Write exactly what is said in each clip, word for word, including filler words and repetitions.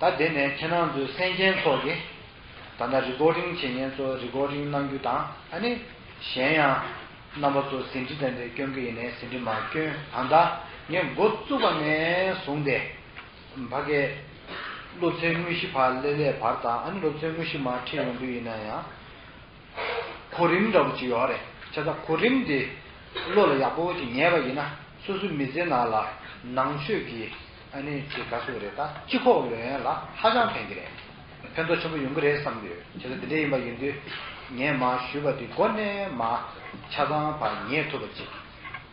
ད་དེ་ནས་ཁྱེད་རང་ཚོའི་གསན་མཁན་ཚོ་གིས་ད་ལྟ་རི་ཀོར་ཌིང་བྱེད་མཁན་ཚོ་རི་ཀོར་ཌིང་གནང་རྒྱུ་དང་། ཨ་ནི་གཞན་ཡང་རྣམ་པ་ཚོ་ཟིན་བྲིས་དེ་འདྲ་སྐྱོན་གྱི་ཡིན་ནའི་ཟིན་བྲིས་མར་སྐྱོན། ད་ལྟ་ངས་འགོ་བཙུགས་པ་ནས་བཟུང་སྟེ་ཕ་གའི་སློབ་ཚན་དངོས་གཞི་ཕར་སླེབས་སླེབས་བར་དང་། ཨ་ནི་སློབ་ཚན་དངོས་གཞི་མར་ཁྲིད་ཡོང་དུས་ཡིན་ན་ཡང་གོ་རིམ་འདྲ་པོ་ཅིག་ཡོད་རེད། བྱས་ཙང་གོ་རིམ་དེ་བློ་ལ་ཡག་པོ་ཅིག་ངེས་པ་ཡིན་ན། སོ་སོའི་མི་ཚེའི་ནང་ལ་ནང་ཆོས་ཀྱི་ཨ་ནི་ཅིག་ག་ཟེར་དགོས་རེད། ད་སྤྱི་ཁོག་ལོན་ཡ་ལ་ཧ་ཅང་ཕན་གྱི་རེད། ཕན་ཐོགས་ཆེན་པོ་ཡོང་གི་རེད་བསམ་གྱི་ཡོད། བྱས་ཙང་དེ་འདྲ་ཡིན་པ་ཡིན་དུས་ངས་མར་ཞུས་པ་དེ་མགོ་ནས་མར་ཆ་ཚང་ཕར་ཉན་ཐུབ་པ་ཅིག་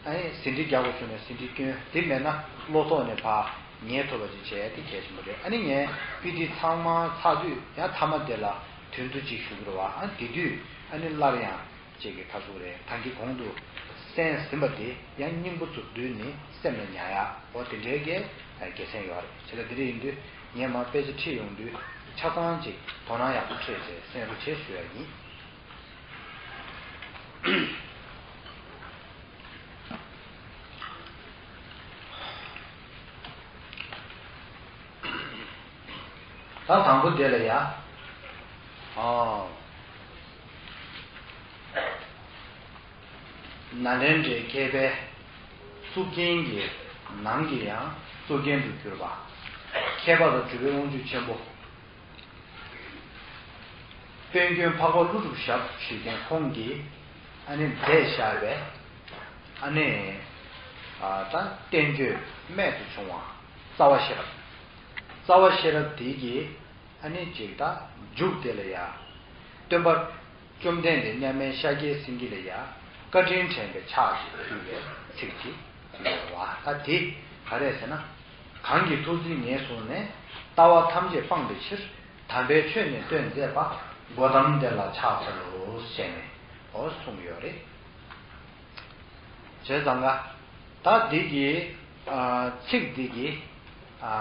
ཨ་ནི་ཟིན་བྲིས་རྒྱག་དགོས་བྱུང་ན་ཟིན་བྲིས་སྐྱོན། དེ་མེད་ན་བློ་ཐོག་ནས་ཕར་ཉན་ཐུབ་པ་ཅིག་བྱས་ཏེ་གལ་ཆེན་པོ་རེད། ཨ་ནི་ངས་པི་ཌི་ཚང་མ་ཚར་དུས་ཡང་མཐའ་མ་དེ་ལ་དོན་བསྡུ་ཅིག་ཞུ་གི་རེད་བ། ཨ་དེ་དུས་ཨ་ནི་སླར་ཡང་ཅིག་གི་ཁ་ཟུག་རེད། ད་གིན་གོང་དུ་གསན་ཟིན་པ་དེ་ཡང་སྙིང་པོ་ཚུར་བསྡུས་ནས་སེམས་ལ་ཉར་ཡ། འོ་དེ་འདྲའི་གི་དགེ་མཚན་ཡོད་རེད། བྱས་ཙང་དེ་འདྲ་ཡིན་དུས་ངས་མར་དཔེ་ཆ་ཁྲིད་ཡོང་དུས་ཆ་ཚང་ཅིག་དོ་སྣང་ཡག་པོ་སྤྲད་བྱས་གསན་རོགས་བྱེད་ཞུ་ཡ་ཡིན། ད་དང་པོ་དེ་ལ་ཡ། ཨོ། ནཱ་ལེནྡྲའི་མཁས་པའི་གཙུག་རྒྱན་གྱི་ནང་གི་ཡང་གཙུག་རྒྱན་དུ་གྱུར་པ། མཁས་པ་དང་གྲུབ་པའི་དབང་ཕྱུག་ཆེན་པོ། དཔལ་མགོན་འཕགས་པ་ཀླུ་སྒྲུབ་ཞབས་ཞུ་མཁན་ཁོང་གིས་ཨ་ནི་མཛད་བཞག་པའི་ཨ་ནི་ཨ་ད་བསྟན་བཅོས་རྨད་དུ་བྱུང་བ་རྩ་བ་ཤེས་རབ། རྩ་བ་ཤེས་རབ་དེ་གི་ཨ་ནི་ཅིག་ད་མཇུག་དེ་ལ་ཡ། སྟོན་པ་བཅོམ་ལྡན་འདས་མཉམ་མེད་ཤཱཀྱའི་སེང་གེ་ལ་ཡ་བཀའ་དྲིན་དྲན་པའི་ཕྱག་ཅིག་ཕུལ་བའི་ཚིག་ཅིག་ཡོད་པ། ད་དེ་ག་རེ་ཟེར་ན། གང་གིས་ཐུགས་བརྩེས་ཉེར་བཟུང་ནས། ལྟ་བ་ཐམས་ཅད་སྤངས་པའི་ཕྱིར། དམ་པའི་ཆོས་ནི་སྟོན་མཛད་པ། གོ་ཏམ་དེ་ལ་ཕྱག་འཚལ་ལོ་ཞེས་ནས་འོ་གསུངས་ཡོད་རེད། བྱས་ཙང་ཀ་ད་འདི་གི་ཨ་ཚིག་འདི་གི་ཨ་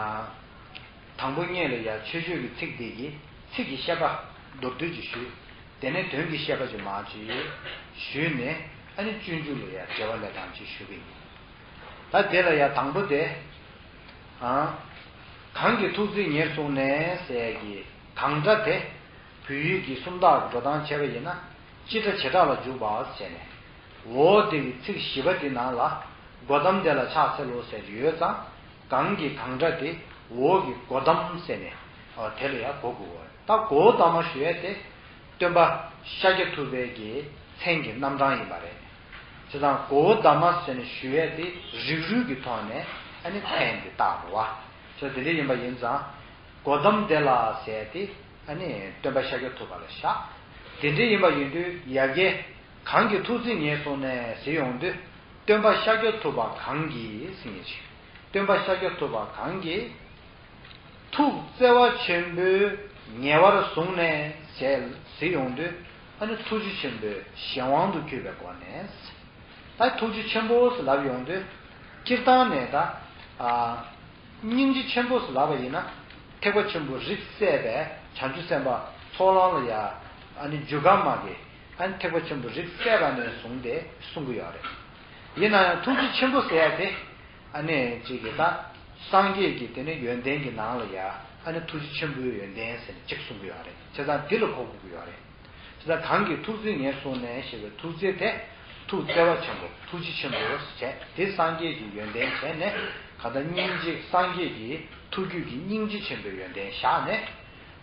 དང་པོ་སྔོན་ལ་ཡ་མཆོད་བརྗོད་ཀྱི་ཚིག་འདི་གི་ཚིག་གི་བཤད་པ་མདོར་བསྡུས་ཀྱིས་ཞུས། དེ་ནས་དོན་གྱི་བཤད་པ་ཅིག་མར་ཅིག་ཞུས་ནས། ཨ་ནི་སྤྱོད་འཇུག་ལ་ཡ་འགྲེལ་པ་ལས་དང་ཅིག་ཞུ་གི་ཡིན། ད་དེ་ལ་ཡ་དང་པོ་དེ། ཨ། གང་གིས་ཐུགས་བརྩེས་ཉེར་བཟུང་ནས་ཟེར་ཡ་གི་གང་སྒྲ་དེ། བོད་ཡིག་གི་སུམ་རྟགས་ཀྱི་འགྲོ་སྟངས་བྱས་པ་ཡིན་ན། སྤྱི་སྒྲ་བྱེ་བྲག་ལ་འཇུག་པ་ཟེར་ནས། འོ་དེ་གི་ཚིག་བཞི་པ་དེ་ནང་ལ། གོ་ཏམ་དེ་ལ་ཕྱག་འཚལ་ལོ་ཟེར་ཡོད་ཙང་། གང་གི་གང་སྒྲ་དེ། འོ་གི་གོ་ཏམ་ཟེར་ནས། འོ་དེ་ལ་ཡ་གོ་དགོས་པ། ད་གོ་ཏམ་ཞུ་ཡ་དེ། སྟོན་པ་ཤཱཀྱ་ཐུབ་པའི་གི་མཚན་གྱི་རྣམ་གྲངས་ཡིན་པ་རེད། བྱས་ཙང་གོ་ཏམ་ཟེར་ནས་ཞུ་ཡ་དེ་རིགས་རུས་ཀྱི་ཐོག་ནས་ཨ་ནི་མཚན་དེ་བཏགས་པ་བ། བྱས་དེ་འདྲ་ཡིན་པ་ཡིན་ཙང་། གོ་ཏམ་དེ་ལ་ཟེར་ཏེ་ཨ་ནི་སྟོན་པ་ཤཱཀྱ་ཐུབ་པ་ལ་བཞག་དེ་འདྲ་ཡིན་པ་ཡིན་དུས་ཡ་གི་གང་གིས་ཐུགས་བརྩེས་ཉེར་བཟུང་ནས་ཟེར་ཡོང་དུས། སྟོན་པ་ཤཱཀྱ་ཐུབ་པ་གང་གིས་ཟེར་ཡིན་ཞིང་། སྟོན་པ་ཤཱཀྱ་ཐུབ་པ་གང་གིས་ཐུགས་བརྩེ་བ་ཆེན་པོས་ཉེ་བར་བཟུང་ནས་ཟེར་ཟེར་ཡོང་དུས། ཨ་ནི་ཐུགས་རྗེ་ཆེན་པོའི་གཞན་དབང་དུ་གྱུར་པའི་སྒོ་ནས། ད་ཐུགས་རྗེ་ཆེན་པོ་ཟེར་ལབ་ཡོང་དུས། སྤྱིར་བཏང་ནས་ད། ཨ། སྙིང་རྗེ་ཆེན་པོ་ཟེར་ལབ་པ་ཡིན་ན། ཐེག་པ་ཆེན་པོ་རིགས་སད་པའི་བྱང་ཆུབ་སེམས་དཔའ་ཚོགས་ལམ་ལ་ཡ། ཨ་ནི་འཇུག་ག་མ་གི། ཨ་ནི་ཐེག་པ་ཆེན་པོ་རིགས་སད་པ་ནས་བཟུང་སྟེ་གསུང་གི་ཡོད་རེད། ཡིན་ན་ཡང་ཐུགས་རྗེ་ཆེན་པོ་ཟེར་ཡ་དེ། ཨ་ནི་གཅིག་གིས་ད། སངས་རྒྱས་ཀྱི་དེ་ནི་ཡོན་ཏན་གྱི་ནང་ལ་ཡ། ཨ་ནི་ཐུགས་རྗེ་ཆེན་པོའི་ཡོན་ཏན་ཟེར་ནས་གཅིག་གསུང་གི་ཡོད་རེད། བྱས་ཙང་འདི་ལ་གོ་དགོས་ཀྱི་ཡོད་རེད། བྱས་ཙང་གང་གིས་ཐུགས་བརྩེས་ཉེར་བཟུང་ནས་ཞེས་པའི་ཐུགས་བརྩེ་དེ། ཐུགས་བརྩེ་བ་ཆེན་པོ་ཐུགས་རྗེ་ཆེན་པོ་ཞེས་བྱས། དེ་སངས་རྒྱས་ཀྱི་ཡོན་ཏན་བྱས་ནས། གང་ལྟར་སྙིང་རྗེ་སངས་རྒྱས་ཀྱི་ཐུགས་རྒྱུད་ཀྱི་སྙིང་རྗེ་ཆེན་པོའི་ཡོན་ཏན་བཞག་ནས།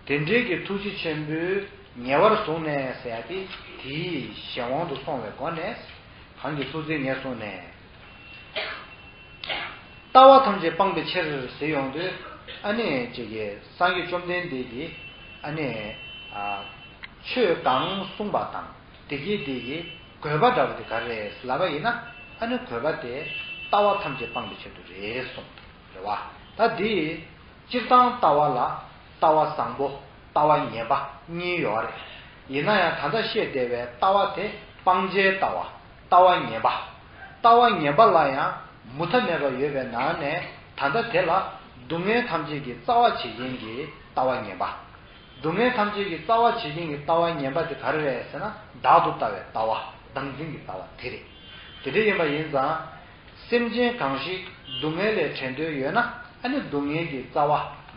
དེ་འདྲའི་གི་ཐུགས་རྗེ་ཆེན་པོས་ཉེ་བར་བཟུང་ནས་ཟེར་ཡ་དེ། དེའི་གཞན་དབང་དུ་སོང་བའི་སྒོ་ནས། གང་གིས་ཐུགས་བརྩེས་ཉེར་བཟུང་ནས། ལྟ་བ་ཐམས་ཅད་སྤངས་པའི་ཕྱིར་ཟེར་ཡོང་དུས། ཨ་ནི་ཅིག་གིས་སངས་རྒྱས་བཅོམ་ལྡན་འདས་ཀྱིས་ཨ་ནི། ཨ། ཆོས་གང་གསུངས་པ་དང་དེ་གའི་དེ་གའི་དགོས་པ་འདྲ་བོ་དེ་ག་རེ་རེད་ལབ་པ་ཡིན་ན། ཨ་ནི་དགོས་པ་དེ་ལྟ་བ་ཐམས་ཅད་སྤངས་པའི་ཆེད་དུ་རེད་གསུངས། རེད་བ། ད་འདི། སྤྱིར་བཏང་ལྟ་བ་ལ་ལྟ་བ་བཟང་པོ། ལྟ་བ་ངན་པ་གཉིས་ཡོད་རེད། ཡིན་ན་ཡང་ད་ལྟ་བཤད་བསྡད་པའི་ལྟ་བ་དེ་སྤང་བྱའི་ལྟ་བ། ལྟ་བ་ངན་པ། ལྟ་བ་ངན་པ་ལ་ཡང་མུ་མཐའ་མེད་པར་ཡོད་པའི་ནང་ནས། ད་ལྟ་དེ་ལ་སྡུག་བསྔལ་ཐམས་ཅད་ཀྱི་རྩ་བ་བྱེད་མཁན་གྱི་ལྟ་བ་ངན་པ། སྡུག་བསྔལ་ཐམས་ཅད་ཀྱི་རྩ་བ་བྱེད་མཁན་གྱི་ལྟ་བ་ངན་པ་དེ་ག་རེ་རེད་ཟེར་ན། བདག་ཏུ་ལྟ་བའི་ལྟ་བ། བདག་འཛིན་གྱི་ལྟ་བ་དེ་རེད། དེ་འདྲ་ཡིན་པ་ཡིན་ཙང་། སེམས་ཅན་གང་ཞིག་སྡུག་བསྔལ་ལས་བྲལ་འདོད་ཡོད་ན། ཨ་ནི་སྡུག་བསྔལ་གྱི་རྩ་བ།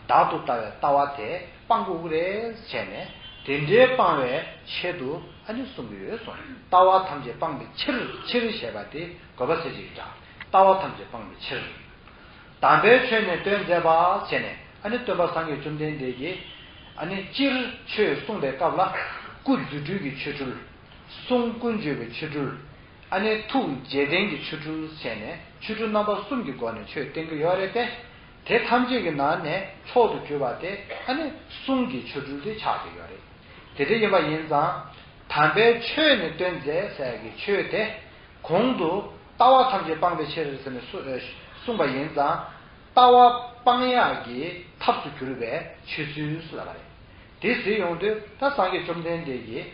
བདག་ཏུ་ལྟ་བའི་ལྟ་བ་དེ་སྤང་དགོས་ཀྱི་རེད་བྱས་ནས། དེ་འདྲའི་སྤང་བའི་ཆེད་དུ་ཨ་ནི་གསུང་གི་ཡོད་གསུངས། ལྟ་བ་ཐམས་ཅད་སྤང་བའི་ཕྱིར། ཕྱིར་ཞེས་པ་དེ་དགོས་པ་ཟེར་ཅིག་འདྲ། ལྟ་བ་ཐམས་ཅད་སྤང་བའི་ཕྱིར། དམ་པའི་ཆོས་ནི་སྟོན་མཛད་པ་བྱས་ནས། ཨ་ནི་སྟོན་པ་སངས་རྒྱས་བཅོམ་ལྡན་འདས་ཀྱིས་ཨ་ནི་སྤྱིར་ཆོས་གསུངས་པའི་སྐབས་ལ། སྐུ་རྫུ་འཕྲུལ་གྱི་ཆོ་འཕྲུལ། གསུང་ཀུན་བརྗོད་པའི་ཆོ་འཕྲུལ། ཨ་ནི་ཐུགས་རྗེས་བསྟན་གྱི་ཆོ་འཕྲུལ་བྱས་ནས་ཆོ་འཕྲུལ་རྣམ་པ་གསུམ་གྱི་སྒོ་ནས་ཆོས་བསྟན་གྱི་ཡོད་རེད་དེ། དེ་ཐམས་ཅད་ཀྱི་ནང་ནས་མཆོག་ཏུ་གྱུར་པ་དེ་ཨ་ནི་གསུང་གི་ཆོ་འཕྲུལ་དེ་ཆགས་ཀྱི་ཡོད་རེད། དེ་འདྲ་ཡིན་པ་ཡིན་ཙང་། དམ་པའི་ཆོས་ནི་སྟོན་མཛད་ཟེར་གྱི་ཆོས་དེ། གོང་དུ་ལྟ་བ་ཐམས་ཅད་སྤང་བའི་ཕྱིར་ཟེར་ནས་གསུ- ཨ་གསུངས་པ་ཡིན་ཙང་། ལྟ་བ་སྤང་ཡག་གི་ཐབས་སུ་གྱུར་པའི་ཆོས་ཚུལ་ལབ་པ་རེད། དེ་ཟེར་ཡོང་དུས་ད་སངས་རྒྱས་བཅོམ་ལྡན་འདས་ཀྱིས་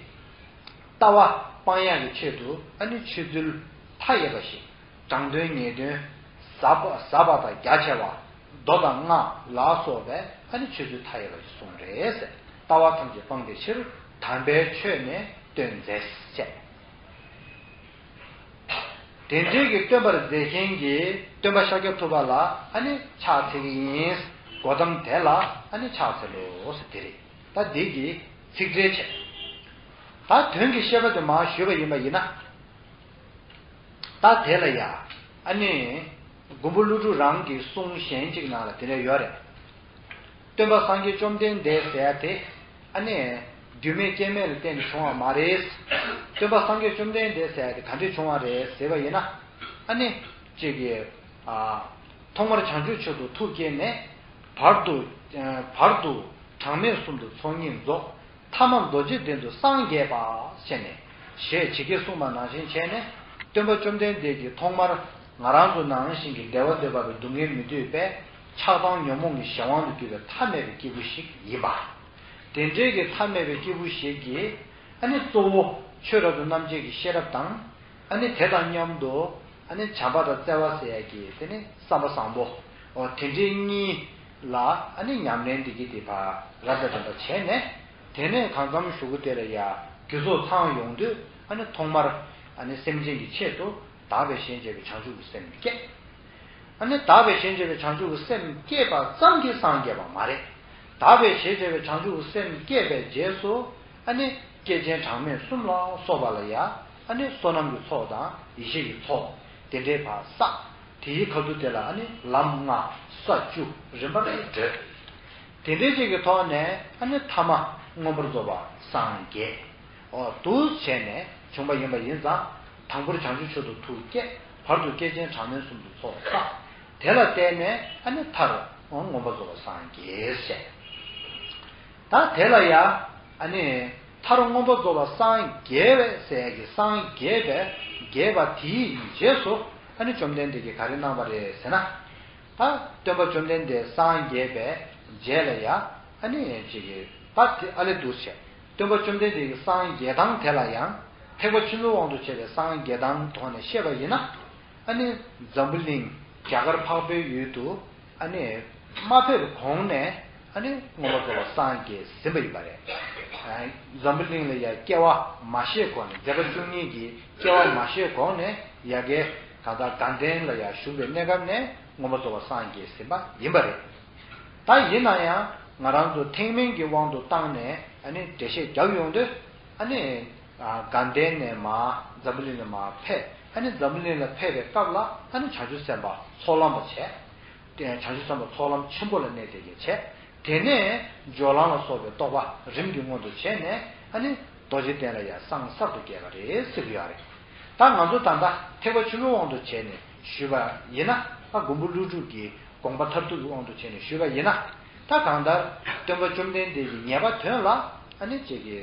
ལྟ་བ་སྤང་ཡག་གི་ཆེད་དུ་ཨ་ནི་ཆོས་ཚུལ་མཐའ་ཡས་པ་ཞིག་དྲང་དོན་ཉེས་དོན་ཟབ་པ་ཟབ་པ་དང་རྒྱ་ཆེ་བ། མདོ་དང་སྔགས་ལ་སོགས་པའི་ཨ་ནི་ཆོས་ཚུལ་མཐའ་ཡས་པ་ཞིག་གསུངས་རེད་ཟེར། ལྟ་བ་ཐམས་ཅད་སྤང་བའི་ཕྱིར། དམ་པའི་ཆོས་ནི་སྟོན་མཛད་ཅེས། དེ་འདྲའི་གི་སྟོན་པར་མཛད་མཁན་གྱི་སྟོན་པ་ཤཱཀྱ་ཐུབ་པ་ལ་ཨ་ནི་ཕྱག་འཚལ་གྱི་ཡིན། གོ་ཏམ་དེ་ལ་ཨ་ནི་ཕྱག་འཚལ་ལོ་ཟེར་དེ་རེད། ད་འདི་གི་ཚིག་འགྲེལ་བྱས། ད་དོན་གྱི་བཤད་པ་དེ་མར་ཞུས་པ་ཡིན་པ་ཡིན་ན། ད་དེ་ལ་ཡ། ཨ་ནི། མགོན་པོ་ཀླུ་སྒྲུབ་རང་གི་གསུང་གཞན་གཅིག་ནང་ལ་དེ་འདྲ་ཡོད་རེད། སྟོན་པ་སངས་རྒྱས་བཅོམ་ལྡན་འདས་ཟེར་ཡ་དེ། ཨ་ནི། རྒྱུ་མེད་རྐྱེན་མེད་ལ་བརྟེན་ནས་བྱུང་བ་མ་རེད། སྟོན་པ་སངས་རྒྱས་བཅོམ་ལྡན་འདས་ཟེར་ཡ་དེ་ག་འདྲས་བྱུང་བ་རེད་ཟེར་བ་ཡིན་ན། ཨ་ནི། གཅིག་གིས། ཨ། ཐོག་མར་བྱང་ཆུབ་མཆོག་ཏུ་ཐུགས་བསྐྱེད་ནས། བར་དུ། བར་དུ་གྲངས་མེད་གསུམ་དུ་ཚོགས་གཉིས་རྫོགས། ཐ་མར་རྡོ་རྗེ་གདན་དུ་སངས་རྒྱས་པ་ཟེར་ནས། ཞེས་ཇི་སྐད་གསུངས་པ་ནང་བཞིན་བྱས་ནས། སྟོན་པ་བཅོམ་ལྡན་འདས་ཀྱིས་ཐོག་མར་ང་རང་ཚོ་ནང་བཞིན་གྱི་བདེ་བ་འདོད་པ་གི་སྡུག་བསྔལ་མི་འདོད་པའི་ཆགས་སྡང་ཉོན་མོངས་ཀྱི་གཞན་དབང་དུ་གྱུར་པའི་ཐ་མལ་པའི་སྐྱེས་བུ་ཞིག་ཡིན་པ། དེ་འདྲའི་གི་ཐ་མལ་པའི་སྐྱེས་བུ་ཞིག་གིས། ཨ་ནི་གཙོ་བོ་ཆོས་རབ་ཏུ་རྣམ་འབྱེད་ཀྱི་ཤེས་རབ་དང་། ཨ་ནི་དེ་དང་མཉམ་དུ། ཨ་ནི་བྱམས་པ་དང་བརྩེ་བ་ཟེར་ཡ་གི་དེ་ནི་བསམ་པ་བཟང་པོ། འོ་དེ་འདྲའི་གཉིས་ལ་ཨ་ནི་ཉམས་ལེན་འདི་གི་དེ་བ་རབ་དང་རིམ་པ་བྱས་ནས། དེ་ནས་གང་འཚམ་གཞུག་གུ་དེ་ལ་ཡ་རྒྱུ་ཚོགས་ཚང་ཡོང་དུས། ཨ་ནི་ཐོག་མར་ཨ་ནི་སེམས་ཅན་གྱི་ཆེད་དུ་དག་པའི་ཞེན་བྱེད་པའི་བྱང་ཆུབ་ཀྱི་སེམས་སྐྱེས། ཨ་ནི་དག་པའི་ཞེན་བྱེད་པའི་བྱང་ཆུབ་ཀྱི་སེམས་སྐྱེས་པ་ཙམ་གྱིས་སངས་རྒྱས་པ་མ་རེད། དག་པའི་ཞེན་བྱེད་པའི་བྱང་ཆུབ་ཀྱི་སེམས་སྐྱེས་པའི་རྗེས་སུ། ཨ་ནི་བསྐལ་ཆེན་གྲངས་མེད་གསུམ་ལ་སོགས་པ་ལ་ཡ། ཨ་ནི་བསོད་ནམས་ཀྱི་ཚོགས་དང་ཡེ་ཤེས་ཀྱི་ཚོགས། དེ་འདྲའི་བར་བསགས། དེའི་ཁ་ཐུག་དེ་ལ་ཨ་ནི་ལམ་ལྔ་ས་བཅུ་རིམ་པར་བགྲོད། དེ་འདྲའི་ཅིག་གི་ཐོག་ནས་ཨ་ནི་ཐ་མ་མངོན་པར་རྫོགས་པ་སངས་རྒྱས། འོ་འདུག་བྱས་ནས་བྱུང་བ་ཡིན་པ་ཡིན་ཙང་། དང་པོར་བྱང་ཆུབ་མཆོག་ཏུ་ཐུགས་བསྐྱེད། བར་དུ་བསྐལ་ཆེན་གྲངས་མེད་གསུམ་དུ་ཚོགས་བསགས། དེ་ལ་བརྟེན་ནས་ཨ་ནི་མཐར་མངོན་པར་རྫོགས་པར་སངས་རྒྱས་ཟེར། ད་དེ་ལ་ཡ། ཨ་ནི། མཐར་མངོན་པར་རྫོགས་པར་སངས་རྒྱས་པའི་ཟེར་གྱི་སངས་རྒྱས་པའི་རྒྱས་པ་དེའི་རྗེས་སུ། ཨ་ནི་བཅོམ་ལྡན་འདས་ཀྱིས་ག་རེ་གནང་བ་རེད་ཟེར་ན། ད་སྟོན་པ་བཅོམ་ལྡན་འདས་སངས་རྒྱས་པའི་རྗེས་ལ་ཡ། ཨ་ནི་ཅིག་གི་ད་དེ་ཨ་ལས་འདུག་ཟེར། སྟོན་པ་བཅོམ་ལྡན་འདས་ཀྱི་སངས་རྒྱས་སྟངས་དེ་ལ་ཡང་། ཐེག་པ་ཆེན་པོའི་དབང་དུ་བྱས་པའི་སངས་རྒྱས་སྟངས་ཐོག་ནས་བཤད་པ་ཡིན་ན། ཨ་ནི་འཛམ་བུ་གླིང་རྒྱ་གར་འཕགས་པའི་ཡུལ་དུ། ཨ་ནི་མ་ཕེབས་གོང་ནས། ཨ་ནི་མངོན་པར་རྫོགས་པར་སངས་རྒྱས་ཟིན་པ་ཡིན་པ་རེད། ཨ། འཛམ་བུ་གླིང་ལ་ཡ་སྐྱེ་བ་མ་བཞེས་གོང་ནས། མཛད་པ་བཅུ་གཉིས་ཀྱི་སྐྱེ་བ་མ་བཞེས་གོང་ནས་ཡ་གི་གང་ལྟར་དགའ་ལྡན་ལ་ཡ་བཞུགས་པའི་གནས་སྐབས་ནས་མངོན་པར་རྫོགས་པར་སངས་རྒྱས་ཟིན་པ་ཡིན་པ་རེད། ད་ཡིན་ན་ཡང་ང་རང་ཚོ་ཐེག་དམན་གྱི་དབང་དུ་བཏང་ནས། ཨ་ནི་འགྲེལ་བཤད་རྒྱབ་ཡོང་དུས། ཨ་ནི། ཨ། དགའ་ལྡན་ནས་མར་འཛམ་བུ་གླིང་ལ་མར་ཕེབས། ཨ་ནི་འཛམ་བུ་གླིང་ལ་ཕེབས་པའི་སྐབས་ལ། ཨ་ནི་བྱང་ཆུབ་སེམས་དཔའ་ཚོགས་ལམ་པ་བྱས། དེ་བྱང་ཆུབ་སེམས་དཔའ་ཚོགས་ལམ་ཆེན་པོ་ལ་གནས་དེ་གས་བྱས། དེ་ནས་སྦྱོར་ལམ་ལ་སོགས་པའི་རྟོགས་པ་རིམ་གྱིས་མངོན་དུ་བྱས་ནས། ཨ་ནི་རྡོ་རྗེ་གདན་ལ་ཡ་གསང་གསར་དུ་བསྐྱེད་པ་རེད་ཟེར་གྱི་ཡོད་རེད། ད་ང་ཚོ་ད་ལྟ་ཐེག་པ་ཆེན་པོའི་དབང་དུ་བྱས་ནས་ཞུས་པ་ཡིན་ན། ད་མགོན་པོ་ཀླུ་སྒྲུབ་ཀྱི་དགོངས་པ་མཐར་ཐུག་གི་དབང་དུ་བྱས་ནས་ཞུས་པ་ཡིན་ན། ད་གང་ལྟར་སྟོན་པ་བཅོམ་ལྡན་འདས་ཀྱི་ངེས་པ་དོན་ལ། ཨ་ནི་ཅིག་གི།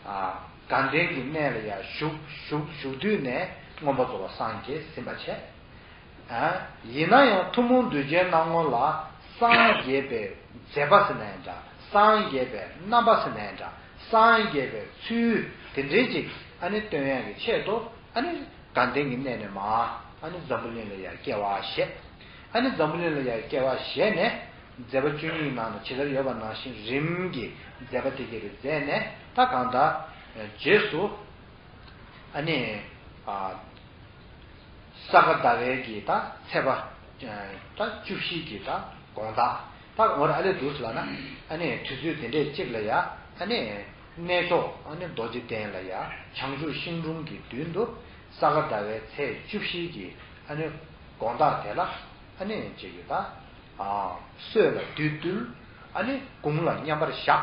ཨ། དགའ་ལྡན་གྱི་གནས་ལ་ཡ་བཞུགས་བཞུགས་བཞུགས་དུས་ནས་མངོན་པར་རྫོགས་པར་སངས་རྒྱས་ཟིན་པ་བྱས། ཨ། ཡིན་ན་ཡང་ཐུན་མོང་གདུལ་བྱའི་སྣང་ངོ་ལ་སངས་རྒྱས་པའི་མཛད་པ་ཟེར་ན་ཡང་འདྲ། སངས་རྒྱས་པའི་རྣམ་པ་ཟེར་ན་ཡང་འདྲ། སངས་རྒྱས་པའི་ཚུལ་དེ་འདྲའི་ཅིག། ཨ་ནི་སྟོན་ཡག་གི་ཆེད་དུ། ཨ་ནི་དགའ་ལྡན་གྱི་གནས་ནས་མར། ཨ་ནི་འཛམ་བུ་གླིང་ལ་ཡ་སྐྱེ་བ་བཞེས། ཨ་ནི་འཛམ་བུ་གླིང་ལ་ཡ་སྐྱེ་བ་བཞེས་ནས། མཛད་པ་བཅུ་གཉིས་ནང་ན་ཇི་ལྟར་ཡོད་པ་ནང་བཞིན་རིམ་གྱིས་མཛད་པ་དེ་གས་དེ་མཛད་ནས། ད་གང་ལྟར་རྗེས་སུ། ཨ་ནི། ཨ། ས་ག་ཟླ་བའི་གི་ད་ཚེས་པ། ད་བཅུ་བཞི་གི་ད་དགོང་དག། ད་ངོ་ར་ཨ་ལེ་འདུག་ཟེར་ལབ་ན། ཨ་ནི་དུས་ཚོད་དེ་འདྲའི་གཅིག་ལ་ཡ། ཨ་ནི་གནས་མཆོག་ཨ་ནི་རྡོ་རྗེ་གདན་ལ་ཡ། བྱང་ཆུབ་ཤིང་དྲུང་གི་མདུན་དུ་ས་ག་ཟླ་བའི་ཚེས་བཅུ་བཞི་གི་ཨ་ནི་དགོང་དག་དེ་ལ། ཨ་ནི་ཅིག་གི་ད་ཨ་སྲོད་ལ་བདུད་བཏུལ། ཨ་ནི་དགུང་ལ་མཉམ་པར་བཞག་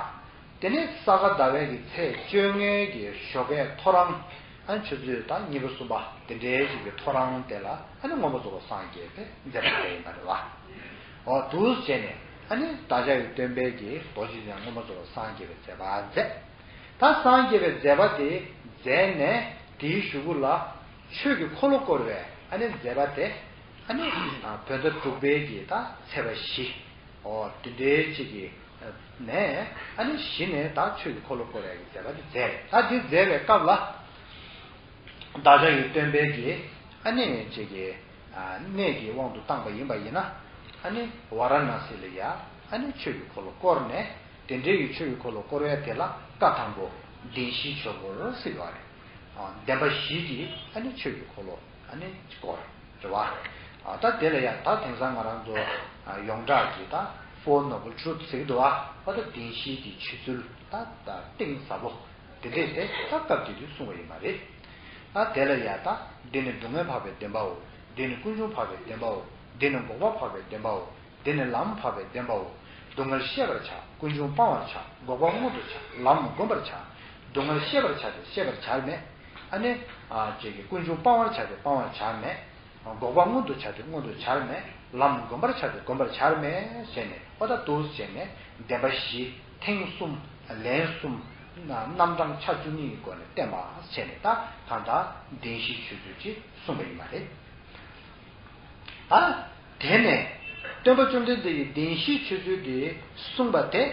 དེ་ནས་ས་ག་ཟླ་བའི་གི་ཚེས་བཅོ་ལྔའི་གི་ཞོགས་ཀའི་ཐོ་རངས། ཨ་ནི་ཆུ་ཚོད་ད་གཉིས་པ་གསུམ་པ་དེ་འདྲའི་ཞིག་གི་ཐོ་རངས་དེ་ལ། ཨ་ནི་མངོན་པར་རྫོགས་པར་སངས་རྒྱས་པའི་མཛད་པ་དེ་ཡིན་པ་རེད་བ། འོ་འདུག་བྱས་ནས། ཨ་ནི་བདག་ཅག་གི་སྟོན་པའི་གི་རྡོ་རྗེ་འཆང་མངོན་པར་རྫོགས་པར་སངས་རྒྱས་པའི་མཛད་པ་མཛད། ད་སངས་རྒྱས་པའི་མཛད་པ་དེ་མཛད་ནས། དེའི་གཞུག་གུ་ལ་ཆོས་ཀྱི་འཁོར་ལོ་བསྐོར་བའི་ཨ་ནི་མཛད་པ་དེ། ཨ་ནི་བོད་ཟླ་དྲུག་པའི་གི་ད་ཚེས་པ་བཞི། འོ་དེ་འདྲའི་ཅིག་གི་ནས། ཨ་ནི་གཞི་ནས་ད་ཆོས་ཀྱི་འཁོར་ལོ་བསྐོར་ཡག་གི་མཛད་པ་དེ་མཛད། ད་དེ་མཛད་པའི་སྐབས་ལ། བདག་ཅག་གི་སྟོན་པའི་གི་ཨ་ནི་ཅིག་གི་ཨ་གནས་ཀྱི་དབང་དུ་བཏང་པ་ཡིན་པ་ཡིན་ན། ཨ་ནི་ཝཱ་ར་ཎཱ་སི་ལ་ཡ། ཨ་ནི་ཆོས་ཀྱི་འཁོར་ལོ་བསྐོར་ནས། དེ་འདྲའི་གི་ཆོས་ཀྱི་འཁོར་ལོ་བསྐོར་བའི་དེ་ལ་བཀའ་དང་པོ་བདེན་བཞིའི་ཆོས་འཁོར་ཟེར་བ་རེད། ཨ་བདེན་པ་བཞི་གི་ཨ་ནི་ཆོས་ཀྱི་འཁོར་ལོ་ཨ་ནི་བསྐོར་རེད་བ། ཨ་ད་དེ་ལ་ཡ་ད་དེང་སང་ང་རང་ཚོ་ཨ་ཡོངས་གྲགས་ཀྱི་ད་Four Noble Truths་ཟེར་གི་འདུག་བ། ཨ་ད་བདེན་བཞིའི་གི་ཆོས་ཚུལ་ད་ད་གཏིང་ཟབ་པོ་དེ་འདྲས་དེ་ད་སྐབས་དེ་དུས་གསུངས་པ་ཡིན་པ་རེད། ཨ་དེ་ལ་ཡ་ད། འདི་ནི་སྡུག་བསྔལ་འཕགས་པའི་བདེན་པའོ། འདི་ནི་ཀུན་འབྱུང་འཕགས་པའི་བདེན་པའོ། འདི་ནི་འགོག་པ་འཕགས་པའི་བདེན་པའོ། འདི་ནི་ལམ་འཕགས་པའི་བདེན་པའོ། སྡུག་བསྔལ་ཤེས་པར་བྱ། ཀུན་འབྱུང་སྤང་བར་བྱ། འགོག་པ་མངོན་དུ་བྱ། ལམ་བསྒོམ་པར་བྱ། སྡུག་བསྔལ་ཤེས་པར་བྱ་སྟེ་ཤེས་པར་བྱར་མེད། ཨ་ནི། ཨ་ཅེས་ཀྱི་ཀུན་འབྱུང་སྤང་བར་བྱ་སྟེ་སྤང་བར་བྱར་མེད། འགོག་པ་མངོན་དུ་བྱ་སྟེ་མངོན་དུ་བྱར་མེད། ལམ་བསྒོམ་པར་བྱ་སྟེ་བསྒོམ་པར་བྱར་མེད་ཟེར་ནས། ཨོ་ད་འདུག་ཟེར་ནས་བདེན་པ་བཞི་ཐེངས་གསུམ་ལན་གསུམ་རྣམ་གྲངས་ཆ་བཅུ་གཉིས་ཀྱི་སྒོ་ནས་བསྟན་པ་ཟེར་ནས། ད་གང་ལྟར་བདེན་བཞིའི་ཆོས་ཚུལ་ཅིག་གསུངས་པ་ཡིན་པ་རེད། ད་དེ་ནས་སྟོན་པ་བཅོམ་ལྡན་འདས་ཀྱིས་བདེན་བཞིའི་ཆོས་ཚུལ་དེ་གསུངས་པ་དེ་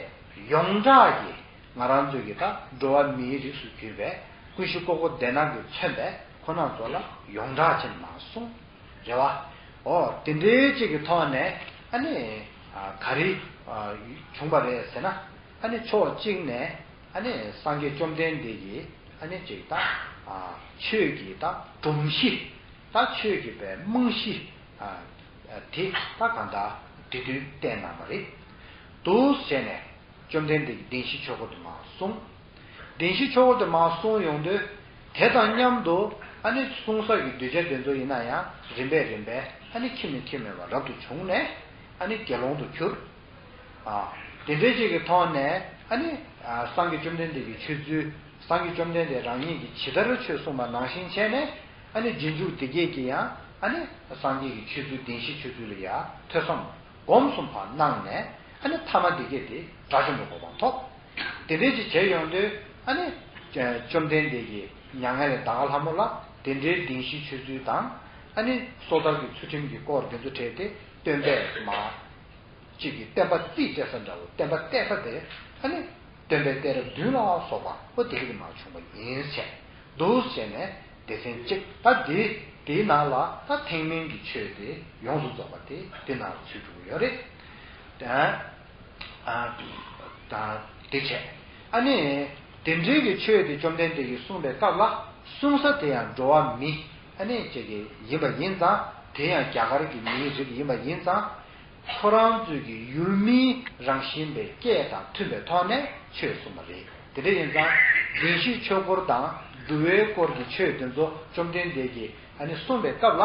ཡོངས་གྲགས་ཀྱི། ང་རང་ཚོའི་གི་ད་འགྲོ་བ་མིའི་རིགས་སུ་གྱུར་པའི་ཀུན་གཞི་ཀོ་ཀོ་དེ་ནང་གི་མཚོན་པའི་ཁོ་ན་ཚོ་ལ་ཡོངས་གྲགས་ཅན་མ་གསུངས་རེད་བ། འོ་དེ་འདྲའི་ཅིག་གི་ཐོག་ནས་ཨ་ནི་ཨ་ག་རེ་ཨ་བྱུང་བ་རེད་ཟེར་ན། ཨ་ནི་ཕྱོགས་གཅིག་ནས་ཨ་ནི་སངས་རྒྱས་བཅོམ་ལྡན་འདས་ཀྱིས་ཨ་ནི་ཅིག་ད་ཨ་ཆོས་ཀྱི་ད་སྒྲོམ་གཞི། ད་ཆོས་ཀྱི་པའི་རྨང་གཞི་ཨ་དེ་ད་གང་ལྟར་དེ་དུས་བསྟན་གནང་བ་རེད། འདུག་བྱས་ནས། བཅོམ་ལྡན་འདས་ཀྱིས་བདེན་བཞིའི་ཆོས་འཁོར་དུ་མར་གསུངས། བདེན་བཞིའི་ཆོས་འཁོར་དུ་མར་གསུངས་ཡོང་དུས། དེ་དང་མཉམ་དུ་ཨ་ནི་གསུང་ས་ཀྱི་གདུལ་བྱ་དེ་ཚོ་ཡིན་ན་ཡང་རིམ་པས་རིམ་པས་ཨ་ནི་ཁྱིམ་ནས་ཁྱིམ་མེད་པར་རབ་ཏུ་བྱུང་ནས་ཨ་ནི་དགེ་སློང་དུ་གྱུར། ཨ་དེ་འདྲའི་ཅིག་གི་ཐོག་ནས་ཨ་ནི་ཨ་སངས་རྒྱས་བཅོམ་ལྡན་འདས་ཀྱི་ཆོས་ཚུལ། སངས་རྒྱས་བཅོམ་ལྡན་འདས་རང་ཉིད་ཀྱིས་ཇི་ལྟར་ཆོས་གསུངས་པ་ནང་བཞིན་བྱས་ནས། ཨ་ནི་རྗེས་འཇུག་སྡེ་བརྒྱད་ཀྱིས་ཡང་ཨ་ནི་སངས་རྒྱས་ཀྱི་ཆོས་ཚུལ་བདེན་བཞིའི་ཆོས་ཚུལ་ལ་ཡང་ཐོས་བསམ་སྒོམ་གསུམ་ཕར་གནང་ནས། ཨ་ནི་ཐ་མ་སྡེ་བརྒྱད་དེ་དགྲ་བཅོམ་པའི་གོ་འཕང་ཐོབ། དེ་འདྲའི་ཅིག་བྱས་ཡོང་དུས་ཨ་ནི་བཅོམ་ལྡན་འདས་ཀྱིས་མྱ་ངན་ལས་འདའ་ཁ་ལྷ་མོ་ལ་དེ་འདྲའི་བདེན་བཞིའི་ཆོས་ཚུལ་དང་། ཨ་ནི་སོ་ཐར་གྱི་ཚུལ་ཁྲིམས་ཀྱི་སྐོར་དེ་ཚོ་བྲིས་ཏེ་སྟོན་པས་མར། གཅིག་གིས་བསྟན་པ་རྩིས་སྤྲད་ས་འདྲ་བོ། བསྟན་པ་གཏད་ས་དེ་ཨ་ནི་སྟོན་པའི་གཏད་རབས་བདུན་ལ་སོགས་པ་ཨོ་དེ་རིགས་མར་བྱུང་བ་ཡིན་ཟེར། འདུག་ཟེར་ནས་སྡེ་ཚན་གཅིག་ད་དེ་དེའི་ནང་ལ་ད་ཐེག་དམན་གྱི་ཆོས་དེ་ཡོངས་སུ་རྫོགས་པ་དེ་དེ་ནང་ལ་ཚུད་འགྲོ་གི་ཡོད་རེད། ཨ་ཨ་ད་དེ་བྱས། ཨ་ནི་དེ་འདྲའི་གི་ཆོས་དེ་བཅོམ་ལྡན་འདས་ཀྱིས་གསུངས་པའི་སྐབས་ལ། གསུང་ས་དེ་ཡང་འགྲོ་བ་མི་ཨ་ནི་ཅིག་གི་ཡིན་པ་ཡིན་ཙང་། དེ་ཡང་རྒྱ་གར་གྱི་མིའི་རིགས་ཡིན་པ་ཡིན་ཙང་། ཁོ་རང་ཚོའི་གི་ཡུལ་མིའི་རང་བཞིན་པའི་སྐད་དང་མཐུན་པའི་ཐོག་ནས་ཆོས་གསུངས་པ་རེད། དེ་འདྲ་ཡིན་ཙང་བདེན་བཞིའི་ཆོས་འཁོར་དང་འདུལ་བའི་སྐོར་གྱི་ཆོས་དེ་ཚོ་བཅོམ་ལྡན་འདས་ཀྱིས་ཨ་ནི་གསུངས་པའི་སྐབས་ལ།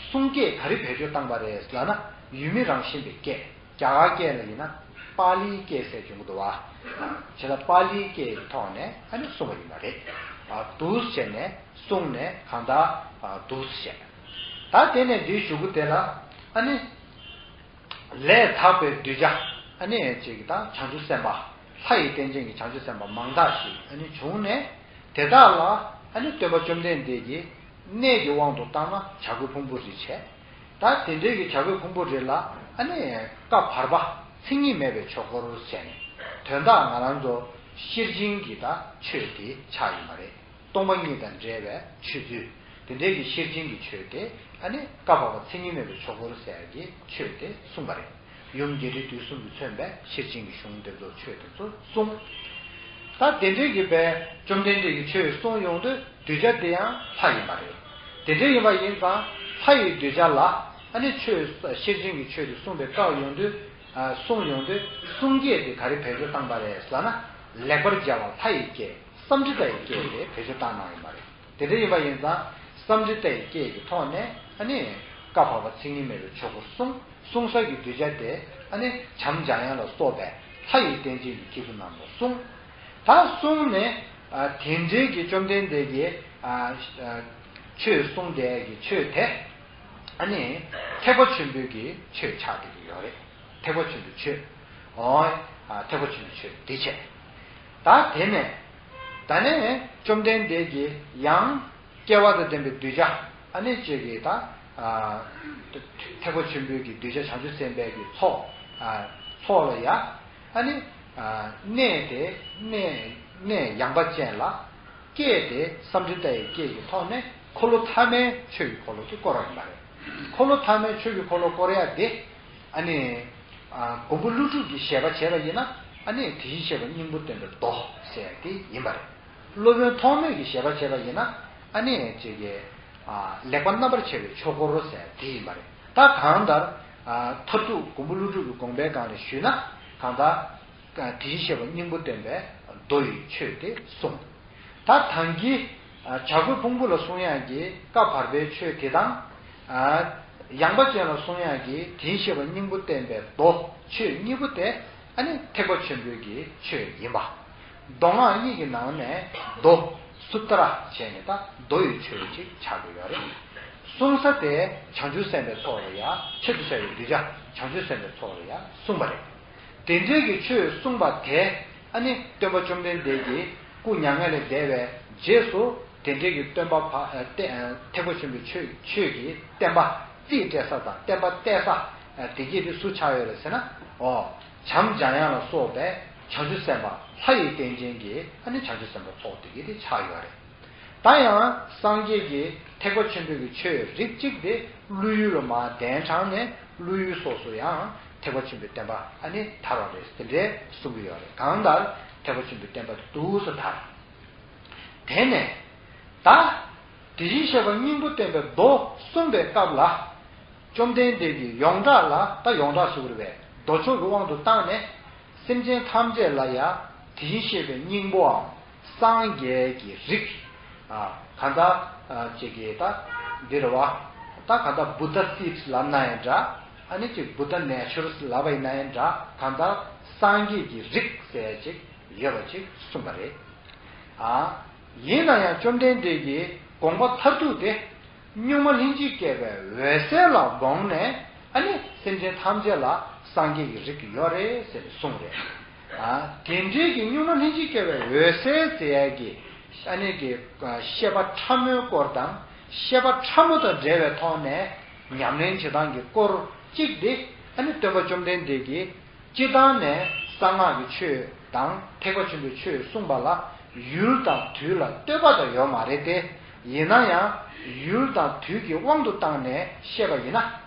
གསུང་སྐད་ག་རེ་བེད་སྤྱོད་བཏང་པ་རེད་ལབ་ན། ཡུལ་མི་རང་བཞིན་པའི་སྐད། རྒྱ་གར་སྐད་ལ་ཡིན་ན་པཱ་ལིའི་སྐད་ཟེར་བྱུང་གི་འདུག་བ། བྱས་ཙང་པཱ་ལིའི་སྐད་ཀྱི་ཐོག་ནས་ཨ་ནི་གསུངས་པ་ཡིན་པ་རེད། ཨ་འདུག་སེ་བྱས་ནས་གསུངས་ནས་གང་ལྟར་ཨ་འདུག་སེ་བྱས། ད་དེ་ནས་འདིའི་གཞུག་གུ་དེ་ལ་ཨ་ནི། ལས་དག་པའི་གདུལ་བྱ་ཨ་ནི་ཅིག་དང་བྱང་ཆུབ་སེམས་དཔའ། ལྷ་ཡི་རྟེན་ཅན་གྱི་བྱང་ཆུབ་སེམས་དཔའ་མང་དག་ཞིག་ཨ་ནི་བྱུང་ནས། དེ་དག་ལ་ཨ་ནི་སྟོན་པ་བཅོམ་ལྡན་འདས་ཀྱིས་གནས་ཀྱི་དབང་དུ་བཏང་ན་བྱ་རྒོད་ཕུང་པོ་རི་བྱས། ད་དེ་འདྲའི་གི་བྱ་རྒོད་ཕུང་པོ་རི་ལ་ཨ་ནི་བཀའ་བར་པ་མཚན་ཉིད་མེད་པའི་ཆོས་འཁོར་ཟེར་ནས། དོན་དག་ང་རང་ཚོ་ཤེར་ཕྱིན་གྱི་ད་ཆོས་དེ་ཆགས་ཡོད་མ་རེད། སྟོང་པ་ཉིད་དང་འབྲེལ་བའི་ཆོས་ཚུལ། དེ་འདྲའི་གི་ཤེར་ཕྱིན་གྱི་ཆོས་དེ་ཨ་ནི་བཀའ་བར་པ་མཚན་ཉིད་མེད་པའི་ཆོས་འཁོར་ཟེར་གྱི་ཆོས་དེ་གསུངས་པ་རེད། ཡུམ་རྒྱས་འབྲིང་བསྡུས་གསུམ་གྱིས་མཚོན་པའི་ཤེར་ཕྱིན་གྱི་གཞུང་དེ་ཚོ་ཆོས་དེ་ཚོ་གསུངས། ད་དེ་འདྲའི་གི་བའི་བཅོམ་ལྡན་འདས་ཀྱི་ཆོས་གསུངས་ཡོང་དུས་གདུལ་བྱ་དེ་ཡང་ལྷ་ཡིན་པ་རེད། དེ་འདྲ་ཡིན་པ་ཡིན་ཙང་ལྷ་ཡི་གདུལ་བྱ་ལ་ཨ་ནི་ཆོས་ཤེར་ཕྱིན་གྱི་ཆོས་དེ་གསུངས་པའི་སྐབས་ཡོང་དུས། གསུངས་ཡོང་དུས་གསུང་སྐད་དེ་ག་རེ་བེད་སྤྱོད་བཏང་པ་རེད་ཟེར་ན། ལེགས་པར་སྦྱར་བ་ལྷ་ཡི་སྐད། སཾ་སྐྲྀ་ཏ་ཡི་སྐད་དེ་བེད་སྤྱོད་བཏང་གནང་ཡོད་པ་རེད། དེ་འདྲ་ཡིན་པ་ཡིན་ཙང་སཾ་སྐྲྀ་ཏ་ཡི་སྐད་ཀྱི་ཐོག་ནས་ཨ་ནི་བཀའ་བར་པ་མཚན་ཉིད་མེད་པའི་ཆོས་འཁོར་གསུངས། གསུང་ས་གི་གདུལ་བྱ་དེ་ཨ་ནི་བྱམས་འཇམ་དབྱངས་ལ་སོགས་པའི་ལྷ་ཡི་རྟེན་ཅན་གྱི་སྐྱེས་བུ་རྣམས་ལ་གསུངས། ད་གསུངས་ནས་ཨ་དེ་འདྲའི་གི་བཅོམ་ལྡན་འདས་ཀྱིས་ཨ་ཨ་ཆོས་གསུངས་དེ་གི་ཆོས་དེ་ཨ་ནི་ཐེག་པ་ཆེན་པོའི་གི་ཆོས་ཆགས་བསྡད་ཀྱི་ཡོད་རེད། ཐེག་པ་ཆེན་པོའི་ཆོས། ཨོ། ཨ་ཐེག་པ་ཆེན་པོའི་ཆོས་འདི་བྱས། ད་དེ་ནས་ད་ནས་བཅོམ་ལྡན་འདས་ཀྱིས་ཡང་སྐལ་བ་དང་ལྡན་པའི་གདུལ་བྱ་ཨ་ནི་གཅིག་གིས་ད་ཨ་ཐེག་པ་ཆེན་པོའི་གི་གདུལ་བྱ་བྱང་ཆུབ་སེམས་དཔའི་གི་ཚོགས་ཨ་ཚོགས་ལ་ཡ་ཨ་ནི་ཨ་གནས་དེ་གནས་གནས་ཡངས་པ་ཅན་ལ། སྐད་དེ་སཾ་སྐྲྀ་ཏ་ཡི་སྐད་ཀྱི་ཐོག་ནས་འཁོར་ལོ་ཐ་མའི་ཆོས་ཀྱི་འཁོར་ལོ་དེ་བསྐོར་བ་ཡིན་པ་རེད། འཁོར་ལོ་ཐ་མའི་ཆོས་ཀྱི་འཁོར་ལོ་བསྐོར་ཡ་དེ་ཨ་ནི་ཨ་མགོན་པོ་ཀླུ་སྒྲུབ་ཀྱི་བཞེད་པ་བྱས་པ་ཡིན་ན་ཨ་ནི་དེ་བཞིན་གཤེགས་པའི་སྙིང་པོ་སྟོན་པའི་མདོ་ཟེར་ཡ་དེ་ཡིན་པ་རེད། སློབ་དཔོན་ཐོགས་མེད་ཀྱི་བཞེད་པ་བྱས་པ་ཡིན་ན་ཨ་ནི་ཅིག་གི་ཨ་ལེགས་པར་རྣམ་པར་ཕྱེ་བའི་ཆོས་འཁོར་ཟེར་ཡ་དེ་ཡིན་པ་རེད། ད་གང་ལྟར་ཨ་མཐར་ཐུག་མགོན་པོ་ཀླུ་སྒྲུབ་ཀྱི་དགོངས་པའི་སྒང་ནས་ཞུས་ན་གང་ལྟར། དེ་བཞིན་གཤེགས་པ་སྙིང་པོ་སྟོན་པའི་མདོ་ཡི་ཆོས་དེ་གསུངས། ད་ཐང་གི་བྱ་རྒོད་ཕུང་པོ་ལ་གསུང་ཡག་གི་བཀའ་བར་པའི་ཆོས་དེ་དང་། ཡངས་པ་ཅན་ལ་གསུང་ཡག་གི་དེ་བཞིན་གཤེགས་པ་སྙིང་པོ་སྟོན་པའི་མདོ་ཆོས་གཉིས་པོ་དེ་ཨ་ནི་ཐེག་པ་ཆེན་པོའི་གི་ཆོས་ཡིན་པ། མདོ་སྔགས་གཉིས་ཀྱི་ནང་ནས་མདོ་སུ་ཏྲ་བྱས་ནས་ད་མདོ་ཡི་ཆོས་ཅིག་ཆགས་ཀྱི་ཡོད་རེད། གསུང་ས་དེ་བྱང་ཆུབ་སེམས་དཔའི་ཚོགས་ལ་ཡང་ཆེད་དུ་བྱ་བའི་གདུལ་བྱ་བྱང་ཆུབ་སེམས་དཔའི་ཚོགས་ལ་ཡང་གསུངས་པ་རེད། དེ་འདྲའི་གི་ཆོས་གསུངས་པ་དེ་ཨ་ནི་སྟོན་པ་བཅོམ་ལྡན་འདས་ཀྱིས་སྐུ་མྱ་ངན་ལས་འདས་པའི་རྗེས་སུ་དེ་འདྲའི་གི་སྟོན་པ་ཕ་ཨ་ཏེ་ཨ་ཐེག་པ་ཆེན་པོའི་ཆོས་ཆོས་ཀྱི་བསྟན་པ་རྩིས་སྤྲད་ས་དང་བསྟན་པ་གཏད་ས་ཨ་དེ་གྱད་དེ་སུ་ཆགས་ཡོད་རེད་ཟེར་ན། ཨོ། བྱམས་འཇམ་དབྱངས་ལ་སོགས་པའི་བྱང་ཆུབ་སེམས་དཔའ་ལྷ་ཡི་རྟེན་ཅན་གྱི་ཨ་ནི་བྱང་ཆུབ་སེམས་དཔའ་ཚོགས་དེ་གྱད་དེ་ཆགས་ཡོད་རེད། ད་ཡང་སངས་རྒྱས་ཀྱི་ཐེག་པ་ཆེན་པོའི་གི་ཆོས་རིགས་གཅིག་དེ་ཀླུ་ཡུལ་ལ་མར་གདན་དྲངས་ནས་ཀླུ་ཡུལ་སོགས་སུ་ཡང་ཐེག་པ་ཆེན་པོའི་བསྟན་པ་ཨ་ནི་དར་བ་རེད་དེ་འདྲའི་གསུང་གི་ཡོད་རེད། གང་ལྟར་ཐེག་པ་ཆེན་པོའི་བསྟན་པ་དེ་འདུག་སེ་དར། དེ་ནས་ད་དེ་བཞིན་གཤེགས་པ་སྙིང་པོ་སྟོན་པའི་མདོ་གསུངས་པའི་སྐབས་ལ། བཅོམ་ལྡན་འདས་ཀྱིས་ཡོངས་གྲགས་ལ་ད་ཡོངས་གྲགས་ཞུ་དགོས་རེད་པས་མདོ་ཕྱོགས་ཀྱི་དབང་དུ་བཏང་ནས། སེམས་ཅན་ཐམས་ཅད་ལ་ཡང་དེ་བཞིན་གཤེགས་པའི་སྙིང་པོའམ་སངས་རྒྱས་ཀྱི་རིགས། ཨ་གང་ལྟར་ཨ་ཅིག་གིས་ད་འདིར་བ་ད་གང་ལྟར་བུདྡྷ་སིདྡྷི་ལབ་ན་ཡང་འདྲ། ཨ་ནི་ཅིག་བུདྡྷ་ནེ་ཅར་ལབ་པ་ཡིན་ན་ཡང་འདྲ། གང་ལྟར་སངས་རྒྱས་ཀྱི་རིགས་ཟེར་ཅིག་ཡོད་པ་ཅིག་གསུངས་པ་རེད། ཨ་ཡིན་ན་ཡང་བཅོམ་ལྡན་འདས་ཀྱི་དགོངས་པ་མཐར་ཐུག་དེ། གཉུག་མ་ལྷན་ཅིག་སྐྱེས་པའི་འོད་གསལ་ལ་དགོངས་ནས་ཨ་ནི་སེམས་ཅན་ཐམས་ཅད་ལ་སངས་རྒྱས་ཀྱི་རིགས་ཡོད་རེད་ཟེར་ནས་གསུངས་རེད། ཨ་དེ་འདྲའི་གི་གཉུག་མ་ལྷན་ཅིག་སྐྱེས་པའི་འོད་གསལ་ཟེར་ཡ་གི་ཨ་ནི་གི་ཤེས་པ་ཕྲ་མོའི་སྐོར་དང་ཤེས་པ་ཕྲ་མོ་དང་འབྲེལ་བའི་ཐོག་ནས་ཉམས་ལེན་བྱེད་སྟངས་ཀྱི་སྐོར་གཅིག་དེ་ཨ་ནི་སྟོན་པ་བཅོམ་ལྡན་འདས་ཀྱིས། སྤྱིར་བཏང་ནས་གསང་སྔགས་ཀྱི་ཆོས་དང་ཐེག་པ་ཆེན་པོའི་ཆོས་གསུངས་པ་ལ་ཡུལ་དང་དུས་ལ་ལྟོས་པ་དང་ཡོད་མ་རེད་དེ། ཡིན་ན་ཡང་ཡུལ་དང་དུས་ཀྱི་དབང་དུ་བཏང་ནས་བཤད་པ་ཡིན་ན།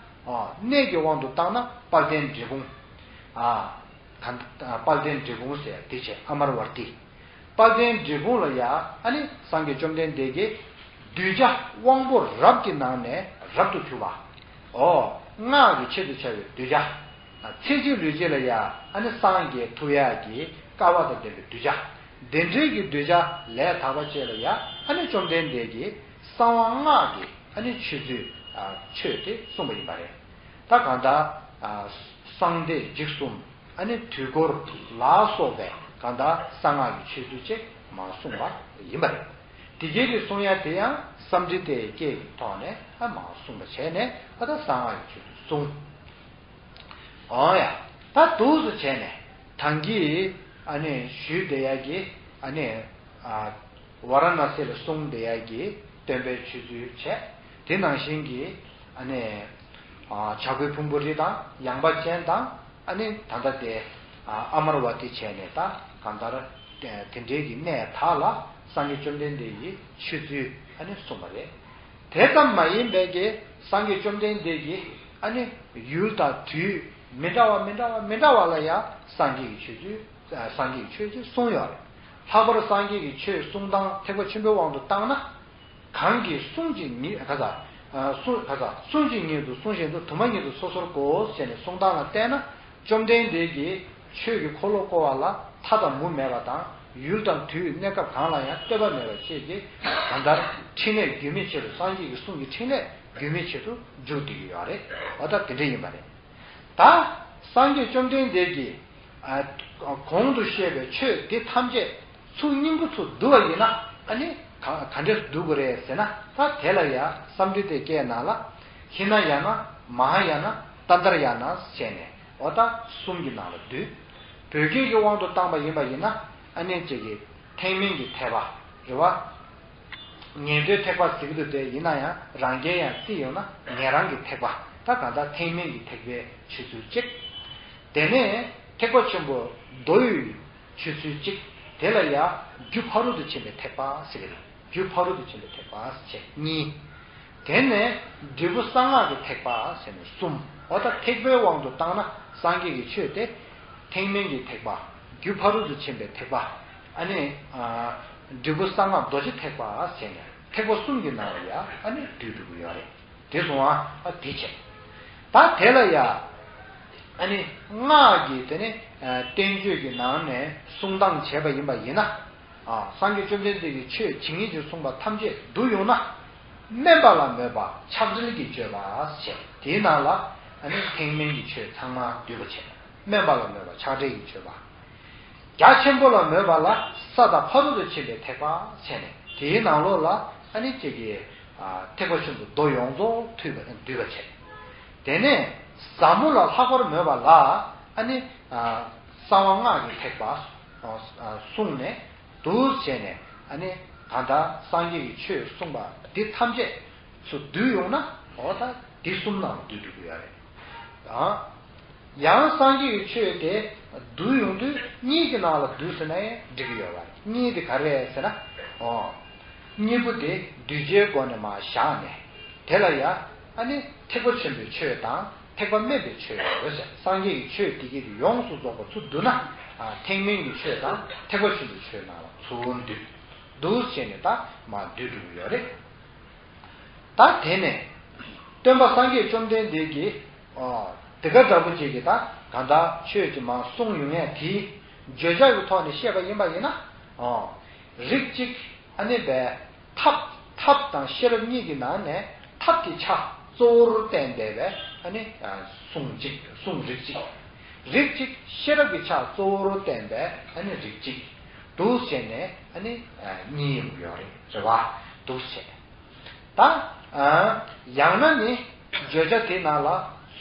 ཨོ། གནས་ཀྱི་དབང་དུ་བཏང་ན་དཔལ་ལྡན་འབྲས་སྤུངས། ཨ། ག་དཔལ་ལྡན་འབྲས་སྤུངས་ཟེར་དེ་བྱས་ཨ་མར་ཝར་ཏི། དཔལ་ལྡན་འབྲས་སྤུངས་ལ་ཡ་ཨ་ནི་སངས་རྒྱས་བཅོམ་ལྡན་འདས་ཀྱིས་གདུལ་བྱ་དབང་པོ་རབ་ཀྱི་ནང་ནས་རབ་ཏུ་གྱུར་པ། ཨོ། སྔགས་ཀྱི་ཆེད་དུ་བྱ་བའི་གདུལ་བྱ། ཚེ་གཅིག་ལུས་གཅིག་ལ་ཡ་ཨ་ནི་སངས་རྒྱས་ཐུབ་ཡག་གི་སྐལ་བ་དང་ལྡན་པའི་གདུལ་བྱ། དེ་འདྲའི་གི་གདུལ་བྱ་ལས་དག་པ་བཅས་ལ་ཡ་ཨ་ནི་བཅོམ་ལྡན་འདས་ཀྱིས་གསང་བ་སྔགས་ཀྱི་ཨ་ནི་ཆོས་ཚུལ་ཆོས་དེ་གསུངས་པ་ཡིན་པ་རེད། ད་གང་ལྟར་གསང་བདེ་འཇིགས་གསུམ། ཨ་ནི་དུས་འཁོར་ལ་སོགས་པའི་གང་ལྟར་གསང་སྔགས་ཀྱི་ཆོས་ཚུལ་ཅིག་མར་གསུངས་པ་ཡིན་པ་རེད། དེ་གའི་གི་གསུང་ཡ་དེ་ཡང་སཾ་སྐྲྀ་ཏའི་སྐད་ཀྱི་ཐོག་ནས་ཨ་མར་གསུངས་པ་བྱས་ནས་ཨ་ད་གསང་སྔགས་ཀྱི་ཆོས་ཚུལ་གསུངས། འོ་ཡ། ད་འདུག་སེ་བྱས་ནས་ཐང་གིས་ཨ་ནི་ཞུས་བསྡད་ཡ་གི་ཨ་ནི་ཨ། ཝཱ་ར་ཎ་སི་ལ་གསུངས་བསྡད་ཡ་གི་སྟོན་པའི་ཆོས་ཚུལ་བྱས། དེ་ནང་བཞིན་གྱི་ཨ་ནི་ཨ་བྱ་རྒོད་ཕུང་པོ་རི་དང་ཡངས་པ་ཅན་དང་ཨ་ནི་ད་ལྟ་དེ་ཨ་ཨ་མར་ཝ་ཏི་བྱས་ནས་ད་གང་ལྟར་དེ་འདྲའི་གི་གནས་དག་ལ་སངས་རྒྱས་བཅོམ་ལྡན་འདས་ཀྱིས་ཆོས་ཚུལ་ཨ་ནི་གསུངས་པ་རེད། དེ་ཙམ་མ་ཡིན་པའི་གི་སངས་རྒྱས་བཅོམ་ལྡན་འདས་ཀྱིས་ཨ་ནི་ཡུལ་དང་དུས་མི་འདྲ་བ་མི་འདྲ་བ་མི་འདྲ་བ་ལ་ཡང་སངས་རྒྱས་ཀྱི་ཆོས་ཚུལ་སངས་རྒྱས་ཀྱི་ཆོས་ཚུལ་གསུངས་ཡོད་རེད། ལྷག་པར་སངས་རྒྱས་ཀྱི་ཆོས་གསུང་སྟངས་ཐེག་པ་ཆེན་པོའི་དབང་དུ་བཏང་ན། གང་གིས་གསུང་གཅིག་ཉིད་ག་ས། གསུང་ག་ས་གསུང་གཅིག་ཉིད་དུ་གསུང་བཞིན་དུ་དུ་མ་ཉིད་དུ་སོ་སོར་གོ་ཞེས་ནས་གསུང་སྟངས་ལ་བལྟས་ན། བཅོམ་ལྡན་འདས་ཀྱིས་ཆོས་ཀྱི་འཁོར་ལོ་བསྐོར་བ་ལ་མཐའ་དང་མུ་མེད་པ་དང་། ཡུལ་དང་དུས་གནས་སྐབས་གང་ལ་ཡང་ལྟོས་པ་མེད་པ་བཅས་ཀྱི་གང་ལྟར་ཕྲིན་ལས་རྒྱུན་མི་འཆད་དུ། སངས་རྒྱས་ཀྱི་གསུང་གི་ཕྲིན་ལས་རྒྱུན་མི་འཆད་དུ་འཇུག་བསྡད་ཀྱི་ཡོད་རེད། འོ་ད་དེ་འདྲ་ཡིན་པ་རེད། ད་སངས་རྒྱས་བཅོམ་ལྡན་འདས་ཀྱིས་ཨ་གོང་དུ་བཤད་པའི་ཆོས་འདི་ཐམས་ཅད་ཚུར་སྙིང་པོ་ཚུར་བསྡུ་བ་ཡིན་ན། ཨ་ནི་ག་ག་འདྲས་བསྡུ་དགོས་རེད་ཟེར་ན། ད་དེ་ལ་ཡ་སཾ་ཊི་ཏེ་ཀའི་ནང་ལ་ཧི་ན་ཡ་ན་མ་ཧཱ་ཡ་ན་ཏནྟྲ་ཡ་ན་བྱས་ནས། འོ་ད་གསུམ་གྱི་ནང་ལ་བསྡུས། བོད་སྐད་ཀྱི་དབང་དུ་བཏང་པ་ཡིན་པ་ཡིན་ན། ཨ་ནི་གཅིག་གི་ཐེག་དམན་གྱི་ཐེག་པ་རེད་བ། ཉན་ཐོས་ཐེག་པ་ཟེར་གྱི་འདུག་སྟེ། ཡིན་ན་ཡང་རང་རྒྱལ་ཡང་བརྩིས་ཡོང་ན་ཉན་རང་གི་ཐེག་པ། ད་གང་ལྟར་ཐེག་དམན་གྱི་ཐེག་པའི་ཆོས་ཚུལ་གཅིག་དེ་ནས་ཐེག་པ་ཆེན་པོ་མདོ་ཡི་ཆོས་ཚུལ་གཅིག་དེ་ལ་ཡ་རྒྱུ་ཕ་རོལ་ཏུ་ཕྱིན་པའི་ཐེག་པ་ཟེར་གྱི་རེད། རྒྱུ་ཕ་རོལ་ཏུ་ཕྱིན་པའི་ཐེག་པ་ཟེར་གཉིས། དེ་ནས་འབྲས་བུ་གསང་སྔགས་ཀྱི་ཐེག་པ་ཟེར་ནས་གསུམ། འོ་ད་ཐེག་པའི་དབང་དུ་བཏང་ན་སངས་རྒྱས་ཀྱི་ཆོས་དེ་ཐེག་དམན་གྱི་ཐེག་པ། རྒྱུ་ཕ་རོལ་ཏུ་ཕྱིན་པའི་ཐེག་པ། ཨ་ནི་ཨ་འབྲས་བུ་གསང་སྔགས་རྡོ་རྗེ་ཐེག་པ་ཟེར་ནས་ཐེག་པ་གསུམ་གྱི་ནང་ལ་ཡ་ཨ་ནི་བསྡུས་འགྲོ་གི་ཡོད་རེད། དེ་སོང་ཨ། ཨ་དེ་བྱས། ད་དེ་ལ་ཡ་ཨ་ནི་སྔགས་ཀྱི་དེ་ནི་ཨ་བསྟན་བཅོས་ཀྱི་ནང་ནས་གསུང་སྟངས་བྱས་པ་ཡིན་པ་ཡིན་ན། ཨ་སངས་རྒྱས་བཅོམ་ལྡན་འདས་ཀྱིས་ཆོས་ཇི་སྙེད་ཅིག་གསུངས་པ་ཐམས་ཅད་བསྡུ་ཡོང་ན། དམན་པ་ལ་མོས་པ་ཆགས་བྲལ་གྱི་སྤྱོད་པ་ཞེས། དེའི་ནང་ལ་ཨ་ནི་ཐེག་དམན་གྱི་ཆོས་ཚང་མ་འདུས་པ་བྱས། དམན་པ་ལ་མོས་པ་ཆགས་བྲལ་གྱི་སྤྱོད་པ། རྒྱ་ཆེན་པོ་ལ་མོས་པ་ལ་ས་དང་ཕ་རོལ་ཏུ་ཕྱིན་པའི་ཐེག་པ་བྱས་ནས། དེའི་ནང་ལོགས་ལ་ཨ་ནི་གཅིག་གི་ཨ་ཐེག་པ་ཆེན་པོ་མདོ་ཡོངས་རྫོགས་འདུས་པ་འདུས་པ་བྱས། དེ་ནས་ཟབ་མོ་ལ་ལྷག་པར་མོས་པ་ལ་ཨ་ནི་ཨ་གསང་བ་སྔགས་ཀྱི་ཐེག་པ་ཨ་གསུངས་ནས། འདུག་བྱས་ནས་ཨ་ནི་གང་ལྟར་སངས་རྒྱས་ཀྱི་ཆོས་གསུངས་པ་འདི་ཐམས་ཅད་ཚུར་བསྡུས་ཡོང་ན། འོ་ད་འདི་གསུམ་ནང་ལ་བསྡུས་འགྲོ་གི་ཡོད་རེད། ཨ་ཡང་སངས་རྒྱས་ཀྱི་ཆོས་དེ་བསྡུས་ཡོང་དུས་གཉིས་ཀྱི་ནང་ལ་བསྡུས་ཟེར་ན་ཡང་འགྲིག་གི་ཡོད་རེད། གཉིས་དེ་ག་རེ་རེད་ཟེར་ན། ཨོ། གཉིས་པོ་དེ་གདུལ་བྱའི་སྒོ་ནས་མར་བཞག་ནས། དེ་ལ་ཡ་ཨ་ནི་ཐེག་པ་ཆེན་པོའི་ཆོས་དང་ཐེག་པ་དམན་པའི་ཆོས་ཡོད་ཟེར། སངས་རྒྱས་ཀྱི་ཆོས་དེ་གས་དེ་ཡོངས་སུ་རྫོགས་པ་ཚུར་བསྡུ་ན། ཨ་ཐེག་དམན་གྱི་ཆོས་དང་ཐེག་པ་ཆེན་པོའི་ཆོས་ནང་ལ་ཚུར་འདུས་འདུག་བྱས་ནས་ད་མར་བསྡུས་འགྲོ་གི་ཡོད་རེད། ད་དེ་ནས་སྟོན་པ་སངས་རྒྱས་བཅོམ་ལྡན་འདས་ཀྱིས། ཨོ། དེ་ག་འདྲ་པོ་ཅིག་གིས་ད་གང་ལྟར་ཆོས་ཀྱི་མར་གསུངས་ཡོང་ཡས་དེའི་བརྗོད་བྱ་གི་ཐོག་ནས་བཤད་པ་ཡིན་པ་ཡིན་ན། ཨོ། རིགས་གཅིག་ཨ་ནི་བས་ཐབས་ཐབས་དང་ཤེས་རབ་གཉིས་ཀྱི་ནང་ནས་ཐབས་ཀྱི་ཆ་གཙོ་བོར་བསྟན་པའི་བས་ཨ་ནི་གསུང་གཅིག་གསུང་རིགས་གཅིག་རིགས་གཅིག་ཤེས་རབ་ཀྱི་ཆ་གཙོ་བོར་བསྟན་པའི་ཨ་ནི་རིགས་གཅིག་འདུག་བྱས་ནས་ཨ་ནི་གཉིས་ཡོང་གི་ཡོད་རེད། རེད་བ། འདུག་བྱས། ད་ཨ་ཡང་ན་ནི་བརྗོད་བྱ་དེ་ནང་ལ་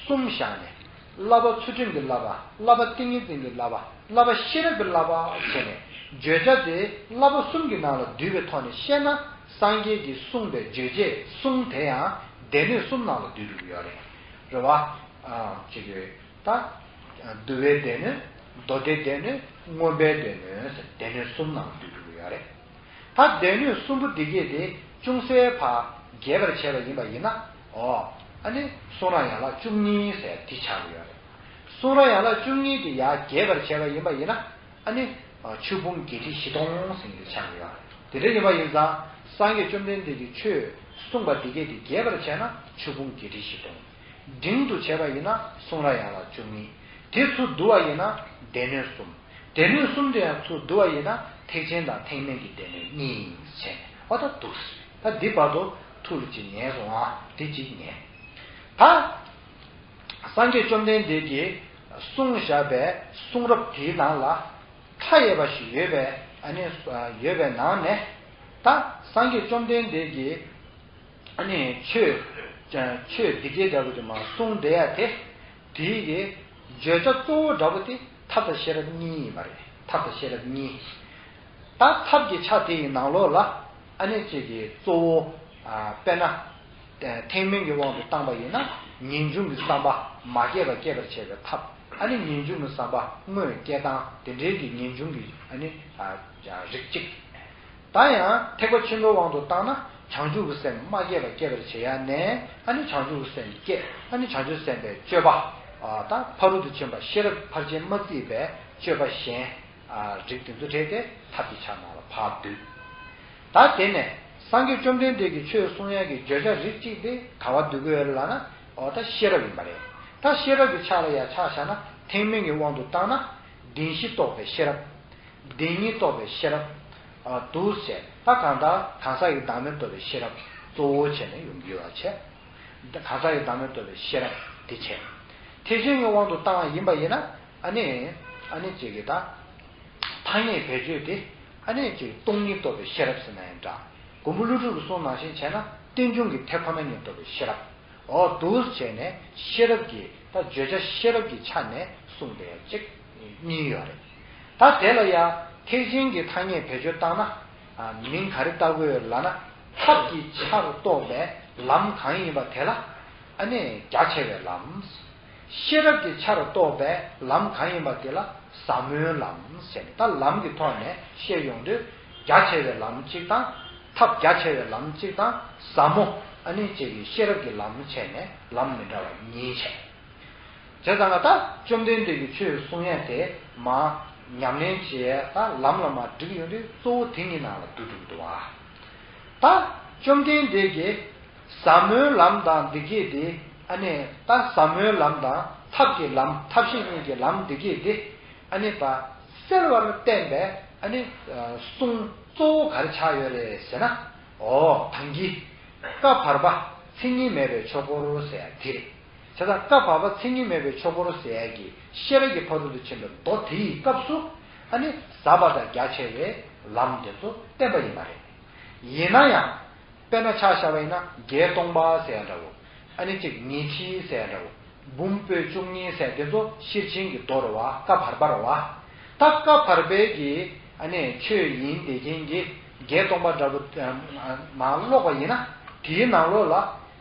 གསུམ་བཞག་ནས། བསླབ་པ་ཚུལ་ཁྲིམས་ཀྱི་བསླབ་པ། བསླབ་པ་ཏིང་ངེ་འཛིན་གྱི་བསླབ་པ། བསླབ་པ་ཤེས་རབ་ཀྱི་བསླབ་པ་བྱས་ནས། བརྗོད་བྱ་དེ་བསླབ་པ་གསུམ་གྱི་ནང་ལ་འདུས་པའི་ཐོག་ནས་བཤད་ན། སངས་རྒྱས་ཀྱིས་གསུངས་པའི་རྗོད་བྱེད་གསུང་དེ་ཡང་སྡེ་སྣོད་གསུམ་ནང་ལ་འདུས་འགྲོ་གི་ཡོད་རེད། རེད་བ། ཨ་ཅིག་གི་ད་བསྡུ་བའི་སྡེ་སྣོད། མདོ་སྡེའི་སྡེ་སྣོད། མངོན་པའི་སྡེ་སྣོད་ཟེར་སྡེ་སྣོད་གསུམ་ནང་ལ་འདུས་འགྲོ་གི་ཡོད་རེད། ད་སྡེ་སྣོད་གསུམ་པོ་འདི་གས་དེ་ཅུང་ཟད་ཕར་རྒྱས་པར་བྱས་པ་ཡིན་པ་ཡིན་ན། ཨོ། ཨ་ནི་གསུང་རབ་ཡན་ལག་བཅུ་གཉིས་ཟེར་དེ་ཆགས་ཀྱི་ཡོད་རེད། གསུང་རབ་ཡན་ལག་བཅུ་གཉིས་དེ་ཡར་རྒྱས་པར་བྱས་པ་ཡིན་པ་ཡིན་ན། ཨ་ནི་ཆོས་ཕུང་བརྒྱད་ཁྲི་བཞི་སྟོང་ཟེར་གྱི་ཆགས་ཀྱི་ཡོད་རེད། དེ་འདྲ་ཡིན་པ་ཡིན་ཙང་སངས་རྒྱས་བཅོམ་ལྡན་འདས་ཀྱིས་ཆོས་གསུངས་པ་འདི་གས་དེ་རྒྱས་པར་བྱས་ན་ཆོས་ཕུང་བརྒྱད་ཁྲི་བཞི་སྟོང་། འབྲིང་དུ་བྱས་པ་ཡིན་ན་གསུང་རབ་ཡན་ལག་བཅུ་གཉིས། དེ་ཚུར་བསྡུ་བ་ཡིན་ན་སྡེ་སྣོད་གསུམ། སྡེ་སྣོད་གསུམ་དེ་ཡང་ཚུར་བསྡུ་བ་ཡིན་ན་ཐེག་ཆེན་དང་ཐེག་དམན་གྱི་སྡེ་སྣོད་གཉིས་བྱས་ནས། འོ་ད་འདུག་ད་འདི་བར་དུ་ཐུགས་ལ་ཅིག་ཉན་སོང་ཨ། འདི་ཅིག་ཉན། ད་སངས་རྒྱས་བཅོམ་ལྡན་འདས་ཀྱིས་གསུངས་བཞག་པའི་གསུང་རབ་དེའི་ནང་ལ་མཐའ་ཡས་པ་ཞིག་ཡོད་པའི། ཨ་ནི་ཡོད་པའི་ནང་ནས། ད་སངས་རྒྱས་བཅོམ་ལྡན་འདས་ཀྱིས་ཨ་ནི་ཆོས་ཆོས་འདི་སྐད་འདྲ་པོ་དེ་མར་གསུངས་བསྡད་ཡ་དེ། དེའི་གི་བརྗོད་བྱ་གཙོ་བོ་འདྲ་པོ་དེ་ཐབས་དང་ཤེས་རབ་གཉིས་ཡིན་པ་རེད། ཐབས་དང་ཤེས་རབ་གཉིས། ད་ཐབས་ཀྱི་ཆ་དེ་ཡི་ནང་ལོགས་ལ་ཨ་ནི་གཅིག་གི་གཙོ་བོ། ཨ་དཔེར་ན། ཐེག་དམན་གྱི་དབང་དུ་བཏང་པ་ཡིན་ན། ངེས་འབྱུང་གི་བསམ་པ་མ་སྐྱེས་པ་སྐྱེད་པར་བྱེད་པའི་ཐབས། ཨ་ནི་ངེས་འབྱུང་གི་བསམ་པ་དངོས་སྐྱེ་སྟངས་དེ་འདྲའི་གི་ངེས་འབྱུང་གི་ཨ་ནི་རིགས་གཅིག་ད་ཡང་ཐེག་པ་ཆེན་པོའི་དབང་དུ་བཏང་ན། བྱང་ཆུབ་ཀྱི་སེམས་མ་སྐྱེས་པ་སྐྱེད་པར་བྱེད་ཡ་ནས། ཨ་ནི་བྱང་ཆུབ་ཀྱི་སེམས་སྐྱེ། ཨ་ནི་བྱང་ཆུབ་སེམས་དཔའི་སྤྱོད་པ། ཨ་ད་ཕ་རོལ་ཏུ་ཕྱིན་པ་ཤེས་རབ་ཕར་ཕྱིན་མ་བརྩིས་པའི་སྤྱོད་པ་གཞན། ཨ་རིགས་དེ་ཚོ་གྲས་དེ་ཐབས་ཀྱི་ཆ་ནང་ལ་ཕར་བསྡུས། ད་དེ་ནས་སངས་རྒྱས་བཅོམ་ལྡན་འདས་ཀྱིས་ཆོས་གསུང་ཡ་གི་བརྗོད་བྱ་རིགས་གཅིག་དེ་ག་བ་བསྡུ་དགོས་ཡོད་རེད་ལབ་ན། འོ་ད་ཤེས་རབ་ཡིན་པ་རེད། ད་ཤེས་རབ་ཀྱི་ཆ་ལ་ཡ་ཆ་བཞག་ན། ཐེག་དམན་གྱི་དབང་དུ་བཏང་ན་བདེན་བཞི་རྟོགས་པའི་ཤེས་རབ། བདེན་གཉིས་རྟོགས་པའི་ཤེས་རབ། ཨ་འདུག་ཟེར། ད་གང་ལྟར་གང་ཟག་གི་བདག་མེད་རྟོགས་པའི་ཤེས་རབ་གཙོ་བོ་བྱས་ནས་ཡོང་གི་ཡོད་པ་བྱས། གང་ཟག་གི་བདག་མེད་རྟོགས་པའི་ཤེས་རབ་དེ་བྱས། ཐེག་ཆེན་གྱི་དབང་དུ་བཏང་བ་ཡིན་པ་ཡིན་ན། ཨ་ནི། ཨ་ནི་ཅིག་གི་ད། ཐ་སྙད་བེད་སྤྱོད་དེ། ཨ་ནི་ཅིག་སྟོང་ཉིད་རྟོགས་པའི་ཤེས་རབ་ཟེར་ན་ཡང་འདྲ། མགོན་པོ་ཀླུ་སྒྲུབ་ཀྱི་གསུང་ནང་བཞིན་བྱས་ན་རྟེན་འབྱུང་གི་དེ་ཁོ་ན་ཉིད་རྟོགས་པའི་ཤེས་རབ། འོ་འདུག་བྱས་ནས་ཤེས་རབ་ཀྱི་ད་བརྗོད་བྱ་ཤེས་རབ་ཀྱི་ཆ་ནས་གསུངས་པའི་གཅིག་གཉིས་ཡོད་རེད། ད་དེ་ལ་ཡང་ཐེག་ཆེན་གྱི་ཐ་སྙད་བེད་སྤྱོད་བཏང་ན། ཨ་མིང་ག་རེ་བཏགས་དགོས་ལབ་ན། ཐབས་ཀྱི་ཆར་གཏོགས་པའི་ལམ་གང་ཡིན་པ་དེ་ལ། ཨ་ནི་རྒྱ་ཆེ་བའི་ལམ། ཤེས་རབ་ཀྱི་ཆར་གཏོགས་པའི་ལམ་གང་ཡིན་པ་དེ་ལ་ཟབ་མོའི་ལམ་ཟེར་ནས། ད་ལམ་གྱི་ཐོག་ནས་བཤད་ཡོང་དུས། རྒྱ་ཆེ་བའི་ལམ་གཅིག་དང་། ཐབས་རྒྱ་ཆེ་བའི་ལམ་གཅིག་དང་། ཟབ་མོ་ཨ་ནི་གཅིག་གི་ཤེས་རབ་ཀྱི་ལམ་བྱས་ནས་ལམ་མི་འདྲ་བ་གཉིས་བྱས། བྱས་ཙང་ང་ད་བཅོམ་ལྡན་འདས་ཀྱིས་ཆོས་གསུང་ཡས་དེ་མར་ཉམས་ལེན་བྱེད་ཡས་ད་ལམ་ལ་མར་བསྒྲིགས་ཡོང་དུས། གཙོ་བོ་དེ་གཉིས་ནང་ལ་འདུ་འགྲོ་གི་འདུག་བ། ད་བཅོམ་ལྡན་འདས་ཀྱིས་ཟབ་མོའི་ལམ་དང་འདི་སྐད་དེ། ཨ་ནི་ད་ཟབ་མོའི་ལམ་དང་ཐབས་ཀྱི་ལམ། ཐབས་ཤེས་གཉིས་ཀྱི་ལམ་འདི་སྐད་དེ། ཨ་ནི་ད་གསལ་བར་བསྟན་པའི་ཨ་ནི་གསུང་གཙོ་བོ་ག་རེ་ཆགས་ཡོད་རེད་ཟེར་ན། འོ་ད་གིན་ཀ་བར་པ་མཚན་ཉིད་མེད་པའི་ཆོས་འཁོར་ཟེར་ཡ་དེ་རེད། བྱས་ཙང་ཀ་བར་པ་མཚན་ཉིད་མེད་པའི་ཆོས་འཁོར་ཟེར་ཡ་གི་ཤེས་རབ་ཀྱི་ཕ་རོལ་ཏུ་ཕྱིན་པའི་མདོ་དེའི་སྐབས་སུ། ཨ་ནི་ཟབ་པ་དང་རྒྱ་ཆེ་བའི་ལམ་དེ་ཚོ་བསྟན་པ་ཡིན་པ་རེད། ཡིན་ན་ཡང་། དཔེར་ན་ཆ་བཞག་པ་ཡིན་ན་བརྒྱད་སྟོང་པ་ཟེར་ཡ་འདྲ་བོ། ཨ་ནི་གཅིག་ཉི་ཁྲི་ཟེར་ཡ་འདྲ་བོ། འབུམ་པོད་བཅུ་གཉིས་ཟེར་ཡ་དེ་ཚོ་ཤེར་ཕྱིན་གྱི་མདོ་རེད་བ། ཀ་བར་པ་རེད་བ། ད་ཀ་བར་པའི་གི་ཨ་ནི་ཆོས་ཡིན་བསྡད་མཁན་གྱི་བརྒྱད་སྟོང་པ་འདྲ་བོ་མར་ཀློག་པ་ཡིན་ན། དེའི་ནང་ལོགས་ལ་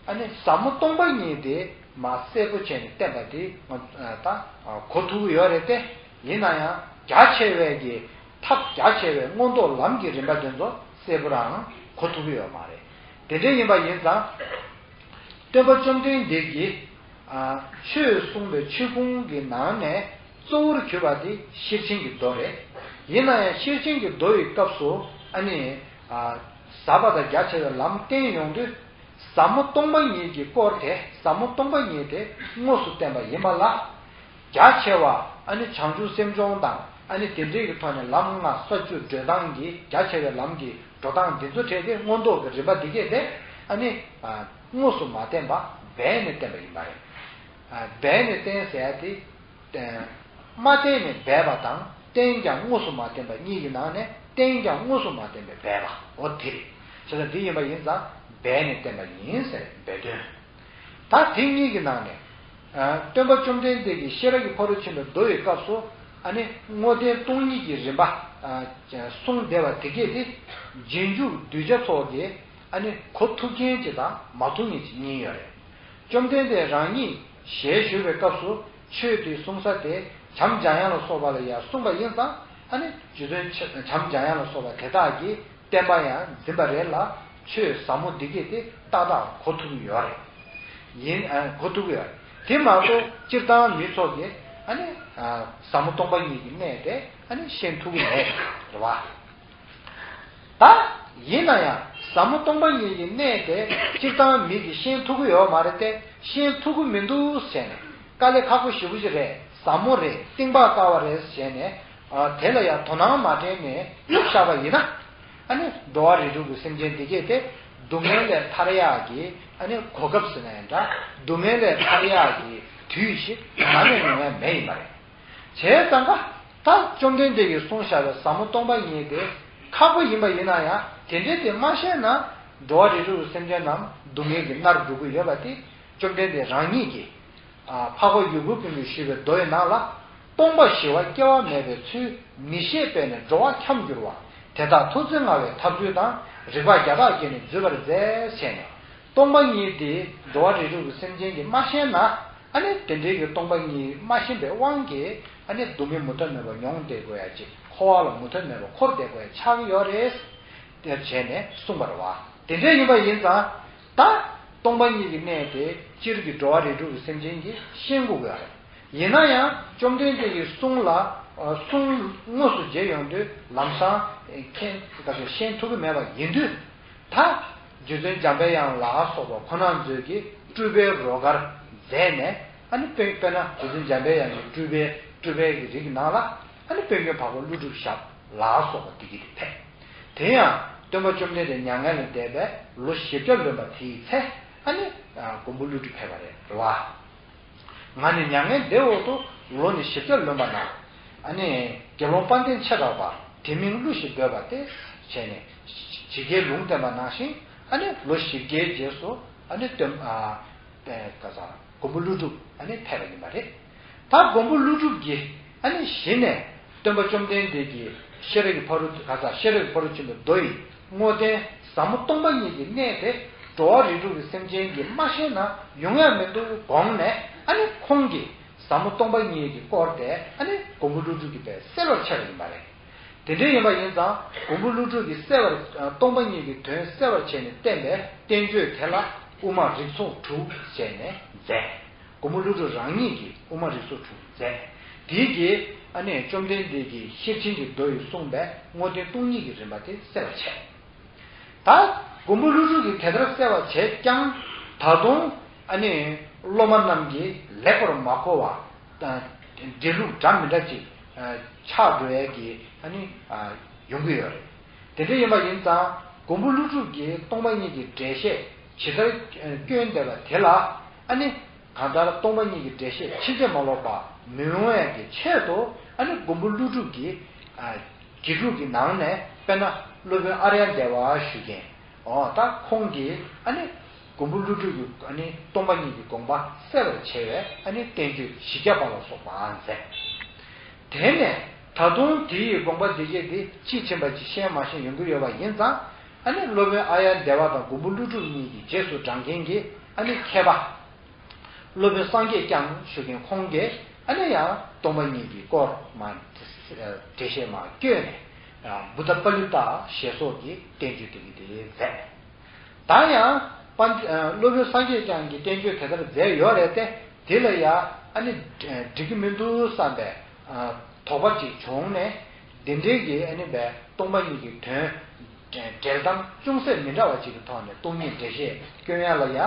ཨ་ནི་ཟབ་མོ་སྟོང་པ་ཉིད་དེ་མར་གསལ་པོ་བྱས་ནས་བསྟན་པ་དེ་ད་གོ་ཐུབ་ཀྱི་ཡོད་རེད་དེ། ཡིན་ན་ཡང་རྒྱ་ཆེ་བའི་གི་ཐབས་རྒྱ་ཆེ་བའི་མངོན་རྟོགས་ལམ་གྱི་རིམ་པ་དེ་ཚོ་གསལ་པོ་རང་གོ་ཐུབ་ཀྱི་ཡོད་མ་རེད། དེ་འདྲ་ཡིན་པ་ཡིན་ཙང་། སྟོན་པ་བཅོམ་ལྡན་འདས་ཀྱིས་ཨ་ཆོས་གསུངས་པའི་ཆོས་ཕུང་གི་ནང་ནས་གཙོ་བོར་གྱུར་པ་དེ་ཤེར་ཕྱིན་གྱི་མདོ་རེད། ཡིན་ན་ཡང་ཤེར་ཕྱིན་གྱི་མདོ་ཡི་སྐབས་སུ་ཨ་ནི་ཨ་ཟབ་པ་དང་རྒྱ་ཆེ་བའི་ལམ་བསྟན་ཡོང་དུས། ཟབ་མོ་སྟོང་པ་ཉིད་ཀྱི་སྐོར་དེ། ཟབ་མོ་སྟོང་པ་ཉིད་དེ་དངོས་སུ་བསྟན་པ་ཡིན་པ་ལ། རྒྱ་ཆེ་བ་ཨ་ནི་བྱང་ཆུབ་སེམས་སྦྱོང་དང་། ཨ་ནི་དེ་འདྲའི་གི་ཐོག་ནས་ལམ་ལྔ་ས་བཅུ་བགྲོད་སྟངས་ཀྱི་རྒྱ་ཆེ་བའི་ལམ་གྱི་འགྲོ་སྟངས་འདི་ཚོ་འཕྲད་དེ། མངོན་རྟོགས་ཀྱི་རིམ་པ་འདི་གས་དེ་ཨ་ནི་ཨ་དངོས་སུ་མ་བསྟན་པ་སྦས་ནས་བསྟན་པ་ཡིན་པ་རེད། ཨ་སྦས་ནས་བསྟན་ཟེར་ཡ་དེ། བསྟན། མ་བསྟན་ནས་སྦས་པ་དང་བསྟན་ཀྱང་དངོས་སུ་མ་བསྟན་པ་གཉིས་ཀྱི་ནང་ནས། བསྟན་ཀྱང་དངོས་སུ་མ་བསྟན་པའི་སྦས་པ། འོ་དེ་རེད། བྱས་ཙང་འདི་ཡིན་པ་ཡིན་ཙང་སྦས་ནས་བསྟན་པ་ཡིན་ཟེར་སྦས་དོན། ད་དེ་གཉིས་ཀྱི་ནང་ནས། ཨ་སྟོན་པ་བཅོམ་ལྡན་འདས་ཀྱིས་ཤེས་རབ་ཀྱི་ཕ་རོལ་ཕྱིན་པའི་མདོ་ཡི་སྐབས་སུ། ཨ་ནི་བསྔོ་རྟེན་སྟོང་ཉིད་ཀྱི་རིམ་པ་ཨ་གསུངས་བསྡད་པ་དེ་གས་དེ། རྗེས་འཇུག་གདུལ་བྱ་ཚོ་གིས་ཨ་ནི་གོ་ཐུབ་མཁན་ཅིག་དང་མ་ཐུབ་མཁན་ཅིག་གཉིས་ཡོད་རེད། བཅོམ་ལྡན་འདས་རང་ཉིད་ཞལ་བཞུགས་པའི་སྐབས་སུ་ཆོས་དེ་གསུང་ས་དེ་བྱམས་འཇམ་དབྱངས་ལ་སོགས་པ་ལ་ཡང་གསུངས་པ་ཡིན་ཙང་། ཨ་ནི་རྗེ་བཙུན་བྱམས་འཇམ་དབྱངས་ལ་སོགས་པ་དེ་དག་གིས་བསྟན་པ་ཡང་འཛིན་པ་རེད་ལ། ཆོས་ཟབ་མོ་འདི་གས་དེ་ཏག་ཏག་གོ་ཐུབ་ཀྱི་ཡོད་རེད། ཡིན་ཨ་གོ་ཐུབ་ཀྱི་ཡོད་རེད། དེ་མ་གཏོགས་སྤྱིར་བཏང་མི་ཚོ་གིས་ཨ་ནི་ཨ་ཟབ་མོ་སྟོང་པ་ཉིད་ཀྱི་གནད་དེ་ཨ་ནི་ཤེས་ཐུབ་ཀྱི་མེད་རེད་བ། ད་ཡིན་ན་ཡང་ཟབ་མོ་སྟོང་པ་ཉིད་ཀྱི་གནད་དེ་སྤྱིར་བཏང་མི་གིས་ཤེས་ཐུབ་ཀྱི་ཡོད་མ་རེད་དེ། ཤེས་ཐུབ་ཀྱི་མི་འདུག་ཟེར་ནས། དཀའ་ལས་ཁག་པོ་ཞེ་པོ་ཅིག་རེད། ཟབ་མོ་རེད། གཏིང་དཔག་དཀའ་བ་རེད་ཟེར་ནས། ཨ་དེ་ལ་ཡང་དོ་སྣང་མ་སྤྲད་ནས་བསྐྱུར་བཞག་པ་ཡིན་ན། ཨ་ནི་འགྲོ་བ་རིགས་དྲུག་གི་སེམས་ཅན་འདི་གས་དེ་སྡུག་བསྔལ་ལས་ཐར་ཡག་གི་ཨ་ནི་གོ་སྐབས་ཟེར་ན་ཡང་འདྲ། སྡུག་བསྔལ་ལས་ཐར་ཡག་གི་དུས་ཤིག་ནམ་ཡང་ཡོང་ཡ་མེད་ཡིན་པ་རེད། བྱས་ཙང་ཀ། ད་བཅོམ་ལྡན་འདས་ཀྱིས་གསུངས་བཞག་པའི་ཟབ་མོ་སྟོང་པ་ཉིད་དེ་ཁག་པོ་ཡིན་པ་ཡིན་ན་ཡང་། དེ་འདྲའི་དེ་མ་ཤེས་ན་འགྲོ་བ་རིགས་དྲུག་གི་སེམས་ཅན་རྣམས་སྡུག་བསྔལ་གྱིས་མནར་འགྲོ་གི་ཡོད་པ་དེ། བཅོམ་ལྡན་འདས་རང་ཉིད་ཀྱིས་ཨ་འཕགས་པ་ཡུམ་བུ་སྤུན་གྱིས་ཞུས་པའི་མདོ་ཡི་ནང་ལ། སྟོང་པ་ཞི་བ་སྐྱེ་བ་མེད་པའི་ཚུལ། མི་ཤེས་པས་ནི་འགྲོ་བ་འཁྱམས་འགྱུར་བ། དེ་དག་ཐུགས་བརྩེ་མངའ་བའི་ཐབས་ཚུལ་དང་། རིགས་པ་བརྒྱ་ཕྲག་བརྒྱས་ནས་འཛུད་པར་མཛད་ཟེར་ནས། སྟོང་པ་ཉིད་དེ་འགྲོ་བ་རིགས་དྲུག་གི་སེམས་ཅན་གྱིས་མ་ཤེས་ན། ཨ་ནི་དེ་འདྲའི་གི་སྟོང་པ་ཉིད་མ་ཤེས་པའི་དབང་གིས་ཨ་ནི་སྡུག་བསྔལ་མུ་མཐའ་མེད་པ་མྱོང་བསྡད་དགོས་ཡ་ཅིག་འཁོར་བ་ལ་མུ་མཐའ་མེད་པ་འཁོར་བསྡད་དགོས་ཡ་ཆགས་ཀྱི་ཡོད་རེད། དེ་བྱས་ནས་གསུངས་པ་རེད་བ། དེ་འདྲ་ཡིན་པ་ཡིན་ཙང་། ད་སྟོང་པ་ཉིད་ཀྱི་གནད་དེ་སྤྱིར་གྱི་འགྲོ་བ་རིགས་དྲུག་གི་སེམས་ཅན་གྱིས་ཤེས་དགོས་ཀྱི་ཡོད་རེད། ཡིན་ན་ཡང་བཅོམ་ལྡན་འདས་ཀྱི་གསུང་ལ་ཨ་གསུང་དངོས་སུ་མཇལ་ཡོང་དུས། ལམ་སང་མཁྱེན་ཤེས་ཐུབ་ཀྱི་མེད་པ་ཡིན་དུས། ད་རྗེ་བཙུན་འཇམ་པའི་དབྱངས་ལ་སོགས་པ་ཁོང་རྣམ་ཚོས་ཀྱིས་སྤྲུལ་པའི་རོལ་གར་མཛད་ནས། ཨ་ནི་དཔེ་དཔེར་ན་རྗེ་བཙུན་འཇམ་པའི་དབྱངས་ཀྱི་སྤྲུལ་པའི་སྤྲུལ་པའི་གི་རིགས་ནང་ལ་ཨ་ནི་དཔལ་མགོན་འཕགས་པ་ཀླུ་སྒྲུབ་ཞབས་ལ་སོགས་པ་འདི་གི་དེ་ཕེབས། དེ་ཡང་སྟོན་པ་བཅོམ་ལྡན་འདས་མྱ་ངན་ལས་འདས་པའི་ལོ་བཞི་བརྒྱ་ལོན་པ་དེའི་ཚེ་ཨ་ནི་མགོན་པོ་ཀླུ་སྒྲུབ་ཕེབས་པ་རེད་བ། ང་ནི་མྱ་ངན་འདས་འོག་ཏུ་ལོ་ནི་བཞི་བརྒྱ་ལོན་པ་ན། ཨ་ནི་དགེ་སློང་དཔལ་ལྡན་ཆེ་དྲགས་པ་དེ་མིང་ཀླུ་ཞེས་འབོད་པ་སྟེ། བྱས་ནས་ཇི་སྐད་ལུང་བསྟན་པ་ནང་བཞིན་ཨ་ནི་ལོ་བཞི་བརྒྱའི་རྗེས་སུ་ཨ་ནི་སྟོན་ཨ་པའི་ག་ས་མགོན་པོ་ཀླུ་སྒྲུབ་ཨ་ནི་ཕེབས་པ་ཡིན་པ་རེད། ད་མགོན་པོ་ཀླུ་སྒྲུབ་ཀྱིས་ཨ་ནི་གཞི་ནས་སྟོན་པ་བཅོམ་ལྡན་འདས་ཀྱི་ཤེས་རབ་ཀྱི་ཕ་རོལ་ག་ས་ཤེས་རབ་ཀྱི་ཕ་རོལ་ཕྱིན་པའི་མདོ་ཡི་དངོས་བསྟན་ཟབ་མོ་སྟོང་པ་ཉིད་ཀྱི་གནད་དེ་འགྲོ་བ་རིགས་དྲུག་གི་སེམས་ཅན་གྱིས་མ་ཤེས་ན་ཡོང་ཡ་མི་འདུག་དགོངས་ནས། ཨ་ནི་ཁོང་གིས་ཟབ་མོ་སྟོང་པ་ཉིད་ཀྱི་སྐོར་དེ་ཨ་ནི་མགོན་པོ་ཀླུ་སྒྲུབ་ཀྱིས་པས་གསལ་བར་བྱས་པ་ཡིན་པ་རེད། དེ་འདྲ་ཡིན་པ་ཡིན་ཙང་མགོན་པོ་ཀླུ་སྒྲུབ་ཀྱིས་གསལ་བར་སྟོང་པ་ཉིད་ཀྱི་དོན་གསལ་བར་བྱས་ནས་བསྟན་པའི་བསྟན་བཅོས་དེ་ལ་དབུ་མ་རིགས་ཚོགས་དྲུག་ཅེས་ནས་མཛད། མགོན་པོ་ཀླུ་སྒྲུབ་རང་ཉིད་ཀྱིས་དབུ་མ་རིགས་ཚོགས་དྲུག་མཛད། དེའི་གིས་ཨ་ནི་བཅོམ་ལྡན་འདས་ཀྱི་ཤེར་ཕྱིན་གྱི་མདོ་ཡིས་གསུངས་པའི་དངོས་བསྟན་སྟོང་ཉིད་ཀྱི་རིམ་པ་དེ་གསལ་བར་བྱས། ད་མགོན་པོ་ཀླུ་སྒྲུབ་ཀྱིས་དེ་ལྟར་གསལ་བར་བྱས་ཀྱང་ད་དུང་ཨ་ནི་སློབ་མ་རྣམས་ཀྱིས་ལེགས་པར་མ་གོ་བ་དང་འགྲེལ་ལུགས་འདྲ་མི་འདྲ་ཅིག་ཆགས་འགྲོ་ཡས་ཀྱི་ཨ་ནི་ཡོང་གི་ཡོད་རེད། དེ་འདྲ་ཡིན་པ་ཡིན་ཙང་མགོན་པོ་ཀླུ་སྒྲུབ་ཀྱིས་སྟོང་པ་ཉིད་ཀྱི་འགྲེལ་བཤད་ཇི་ལྟར་བསྐྱོན་བསྡད་པ་དེ་ལ་ཨ་ནི། གང་ལྟར་སྟོང་པ་ཉིད་ཀྱི་འགྲེལ་བཤད་ཕྱིན་ཅི་མ་ལོག་པ་མི་ཡོང་ཡས་ཀྱི་ཆེད་དུ་ཨ་ནི་མགོན་པོ་ཀླུ་སྒྲུབ་ཀྱིས་དགེ་ཕྲུག་གི་ནང་ནས་དཔེར་ན་སློབ་དཔོན་ཨཱརྱ་དེ་ཝ་ཞུ་མཁན་འོ་ད་ཁོང་གིས་ཨ་ནི་མགོན་པོ་ཀླུ་སྒྲུབ་ཀྱི་ཨ་ནི་སྟོང་པ་ཉིད་ཀྱི་དགོངས་པ་གསལ་བར་བྱེད་པའི་ཨ་ནི་བསྟན་བཅོས་བཞི་བརྒྱ་པ་ལ་སོགས་པ་མཛད། དེ་ནས་ད་དུང་དེའི་དགོངས་པ་འདི་སྐད་དེ་དཔྱིས་ཕྱིན་པ་ཅིག་ཤེས་མ་ཤེས་ཡོང་གི་ཡོད་པ་ཡིན་ཙང་ཨ་ནི་སློབ་དཔོན་ཨཱརྱ་དེ་ཝ་དང་མགོན་པོ་ཀླུ་སྒྲུབ་གཉིས་ཀྱི་རྗེས་སུ་འབྲང་མཁན་གྱི་ཨ་ནི་མཁས་པ། སློབ་དཔོན་སངས་རྒྱས་བསྐྱངས་ཞུ་མཁན་ཁོང་གིས་ཨ་ནི་ཡང་སྟོང་པ་ཉིད་ཀྱི་སྐོར་མ་འགྲེལ་བཤད་མ་བསྐྱོན་ནས་བུདྡྷ་པཱ་ལི་ཏ་ཞེས་སོགས་ཀྱི་བསྟན་བཅོས་དེ་གི་དེ་མཛད། ད་ཡང་པཎ་སློབ་དཔོན་སངས་རྒྱས་བསྐྱངས་ཀྱིས་བསྟན་བཅོས་དེ་ལྟར་མཛད་ཡོད་རེད་དེ། དེ་ལ་ཡང་ཨ་ནི་འགྲིག་གི་མི་འདུག་བསམ་པའི་དོགས་པ་ཅིག་བྱུང་ནས་དེ་འདྲའི་གི་ཨ་ནི་བའི་སྟོང་པ་ཉིད་ཀྱི་དོན། འགྲེལ་སྟངས་ཅུང་ཟད་མི་འདྲ་བ་ཅིག་གི་ཐོག་ནས་སྟོང་ཉིད་འགྲེལ་བཤད་སྐྱོན་ཡ་ལ་ཡ།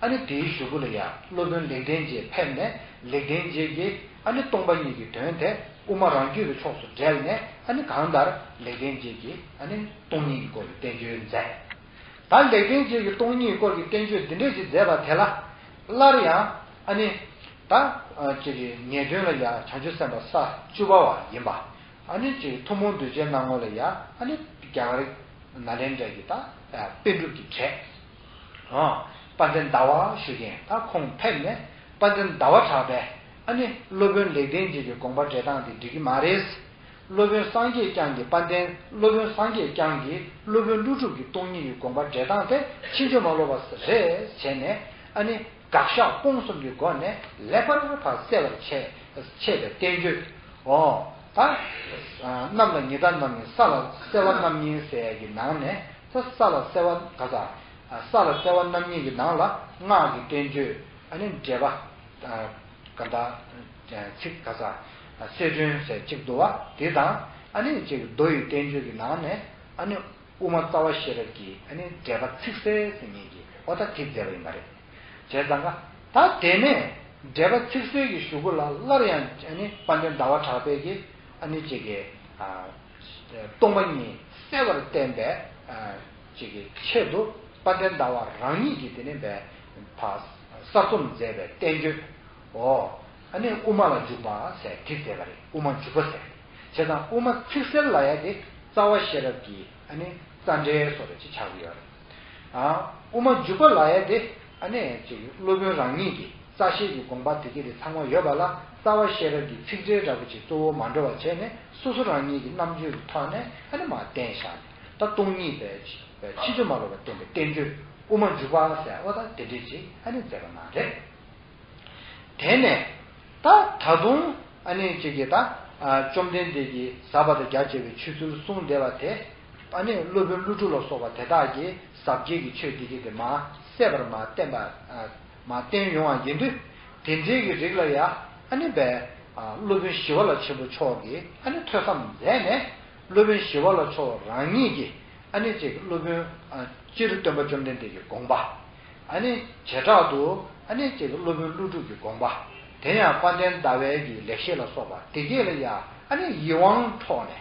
ཨ་ནི་དེའི་གཞུག་གུ་ལ་ཡ་སློབ་དཔོན་ལེགས་ལྡན་འབྱེད་ཕེབས་ནས་ལེགས་ལྡན་འབྱེད་ཀྱིས་ཨ་ནི་སྟོང་པ་ཉིད་ཀྱི་དོན་དེ་དབུ་མ་རང་རྒྱུད་ཀྱི་ཕྱོགས་སུ་འགྲེལ་ནས་ཨ་ནི་གང་ལྟར་ལེགས་ལྡན་འབྱེད་ཀྱིས་ཨ་ནི་སྟོང་ཉིད་ཀྱི་སྐོར་གྱི་བསྟན་བཅོས་མཛད། ད་ལེགས་ལྡན་འབྱེད་ཀྱི་སྟོང་ཉིད་ཀྱི་སྐོར་གྱི་བསྟན་བཅོས་འདི་འདྲས་ཅིག་མཛད་པ་དེ་ལ་སླར་ཡང་ཨ་ནི་ད་ཅིག་གི་ངེས་དོན་ལ་ཡ་བྱང་ཆུབ་སེམས་དཔའ་ས་བཅུ་པ་བ་ཡིན་པ། ཨ་ནི་ཅིག་ཐུན་མོང་གདུལ་བྱའི་སྣང་ངོ་ལ་ཡ་ཨ་ནི་རྒྱ་གར་ནཱ་ལེནྡྲ་གི་ད་པཎ་གྲུབ་ཀྱི་གྲས། ཨ་དཔལ་ལྡན་ཟླ་བ་ཞུ་མཁན་ད་ཁོང་ཕེབས་ནས་དཔལ་ལྡན་ཟླ་བ་གྲགས་པས་ཨ་ནི་སློབ་དཔོན་ལེགས་ལྡན་འབྱེད་ཀྱི་དགོངས་པ་འགྲེལ་སྟངས་དེ་འགྲིག་གི་མ་རེད། སློབ་དཔོན་སངས་རྒྱས་བསྐྱངས་ཀྱིས་དཔལ་ལྡན་སློབ་དཔོན་སངས་རྒྱས་བསྐྱངས་ཀྱིས་སློབ་དཔོན་ཀླུ་སྒྲུབ་ཀྱི་སྟོང་ཉིད་ཀྱི་དགོངས་པ་འགྲེལ་སྟངས་དེ་ཕྱིན་ཅི་མ་ལོག་པ་རེད་བྱས་ནས་ཨ་ནི། དགག་བཞག་སྤོང་གསུམ་གྱི་སྒོ་ནས་ལེགས་པར་ཕར་གསལ་བར་བྱས་བྱས་པའི་བསྟན་བཅོས། འོ། ད་གནམ་ལ་ཉི་ཟླ་རྣམ་གཉིས་ས་ལ་གསལ་བ་རྣམ་གཉིས་ཟེར་ཡ་གི་ནང་ནས་ད་ས་ལ་གསལ་བ་ག་ས་ས་ལ་གསལ་བ་རྣམ་གཉིས་ཀྱི་ནང་ལ་སྔགས་ཀྱི་བསྟན་བཅོས་ཨ་ནི་འགྲེལ་པ་ག་ད་ཚིག་ག་ས་གསལ་སྒྲོན་ཟེར་གཅིག་འདུག་བ་དེ་དང་ཨ་ནི་གཅིག་མདོ་ཡི་བསྟན་བཅོས་ཀྱི་ནང་ནས་ཨ་ནི། དབུ་མ་རྩ་བ་ཤེས་རབ་ཀྱི་ཨ་ནི་འགྲེལ་པ་ཚིག་གསལ་ཟེར་མཁན་གྱི་ཨོ་ད་དེ་མཛད་པ་ཡིན་པ་རེད། བྱས་ཙང་ཀ་ད་དེ་ནས་འགྲེལ་པ་ཚིག་གསལ་གྱི་གཞུག་གུ་ལ་སླར་ཡང་ཨ་ནི་དཔལ་ལྡན་ཟླ་བ་གྲགས་པས་ཀྱི་ཨ་ནི་ཅིག་གི་སྟོང་པ་ཉིད་གསལ་བར་བསྟན་པའི་ཅིག་གི་ཆེད་དུ་དཔལ་ལྡན་ཟླ་བ་རང་ཉིད་ཀྱིས་དེ་ནས་བས་ཕ་གསར་རྩོམ་མཛད་པའི་བསྟན་བཅོས། ཨོ། ཨ་ནི་དབུ་མ་ལ་འཇུག་པ་ཟེར་དེ་མཛད་པ་རེད། དབུ་མ་འཇུག་པ་ཟེར། བྱས་ཙང་དབུ་མ་ཚིག་གསལ་ལབ་ཡ་དེ་རྩ་བ་ཤེས་རབ་ཀྱི་ཨ་ནི་རྩ་འགྲེལ་སོགས་རེ་ཅིག་ཆགས་ཀྱི་ཡོད་རེད། ཨ་དབུ་མ་འཇུག་པ་ལབ་ཡ་དེ་ཨ་ནི་ཅིག་སློབ་དཔོན་རང་ཉིད་ཀྱི་རྩ་ཤེས་ཀྱི་དགོངས་པ་དེ་གི་དེ་ཚང་མ་ཡོད་པ་ལ་རྩ་བ་ཤེས་རབ་ཀྱི་ཚིག་འགྲེལ་འདྲ་པོ་ཅིག་གཙོ་བོ་མ་འགྲོ་བ་བྱས་ནས་སོ་སོ་རང་ཉིད་ཀྱི་རྣམ་དཔྱོད་ཀྱི་ཐོག་ནས་ཨ་ནི་མར་བསྟན་བཞག་ནས་ད་སྟོང་ཉིད་པའི་ཕྱིན་ཅི་མ་ལོག་པ་བསྟན་པའི་བསྟན་བཅོས་དབུ་མ་འཇུག་པ་ཟེར་བ་ད་དེ་འདྲས་ཅིག་ཨ་ནི་མཛད་པ་ན་རེད། དེ་ནས་ད་ད་དུང་ཨ་ནི་གཅིག་གིས་ད་བཅོམ་ལྡན་འདས་ཀྱིས་ཟབ་པ་དང་རྒྱ་ཆེ་བའི་ཆོས་ཚུལ་གསུངས་བསྡད་པ་དེ་ཨ་ནི་སློབ་དཔོན་ཀླུ་སྒྲུབ་ལ་སོགས་པ་དེ་དག་གིས་ཟབ་རྒྱས་ཀྱི་ཆོས་འདི་གས་དེ་མར་གསལ་བར་མར་བསྟན་པ་མར་བསྟན་ཡོང་བ་ཡིན་དུས་དེ་འདྲའི་གི་རིགས་ལ་ཡང་ཨ་ནི་བས་སློབ་དཔོན་ཞི་བ་ལྷ་ཆེན་པོ་མཆོག་གིས་ཨ་ནི་ཐོས་བསམ་མཛད་ནས་སློབ་དཔོན་ཞི་བ་ལྷ་མཆོག་རང་ཉིད་ཀྱིས་ཨ་ནི་ཅིག་སློབ་དཔོན་སྤྱིར་སྟོན་པ་བཅོམ་ལྡན་འདས་ཀྱི་དགོངས་པ། ཨ་ནི་བྱེ་བྲག་ཏུ་ཨ་ནི་ཅིག་སློབ་དཔོན་ཀླུ་སྒྲུབ་ཀྱི་དགོངས་པ། དེ་ཡང་དཔལ་ལྡན་ཟླ་བའི་གི་ལེགས་བཤད་ལ་སོགས་པ་དེ་གས་ལ་ཡང་ཨ་ནི་ཡིད་དབང་འཕྲོག་ནས།